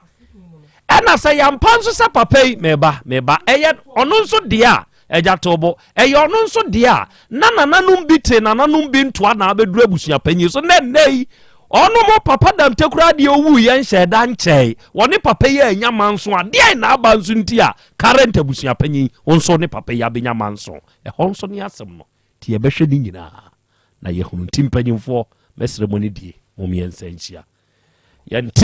Ɛna sɛ ɛyɛ ampa nso sɛ papa yi, meba, meba, ɛyɛ ɔno nso deɛ a, agya Tobo, ɛyɛ ɔno nso deɛ a, na nananom bi te nananom bi ntoa na abɛduru abusua panyin so. Na ɛnnɛ yi, ɔno mo papa Damte koraa deɛ ɔwuu yɛ nhyɛɛ da nkyɛe, wɔne papa yi annya manso a, deɛn na aba nso nti a current abusua panyin nso ne papa yi abɛnya manso? Ɛhɔ nso ne asɛm no. Nti yɛbɛhwɛ ne nyinaa na yɛahunu. Nti mpanyimfoɔ, mɛsrɛ mo anidie, mom yɛnsa nhyia. Yɛnte.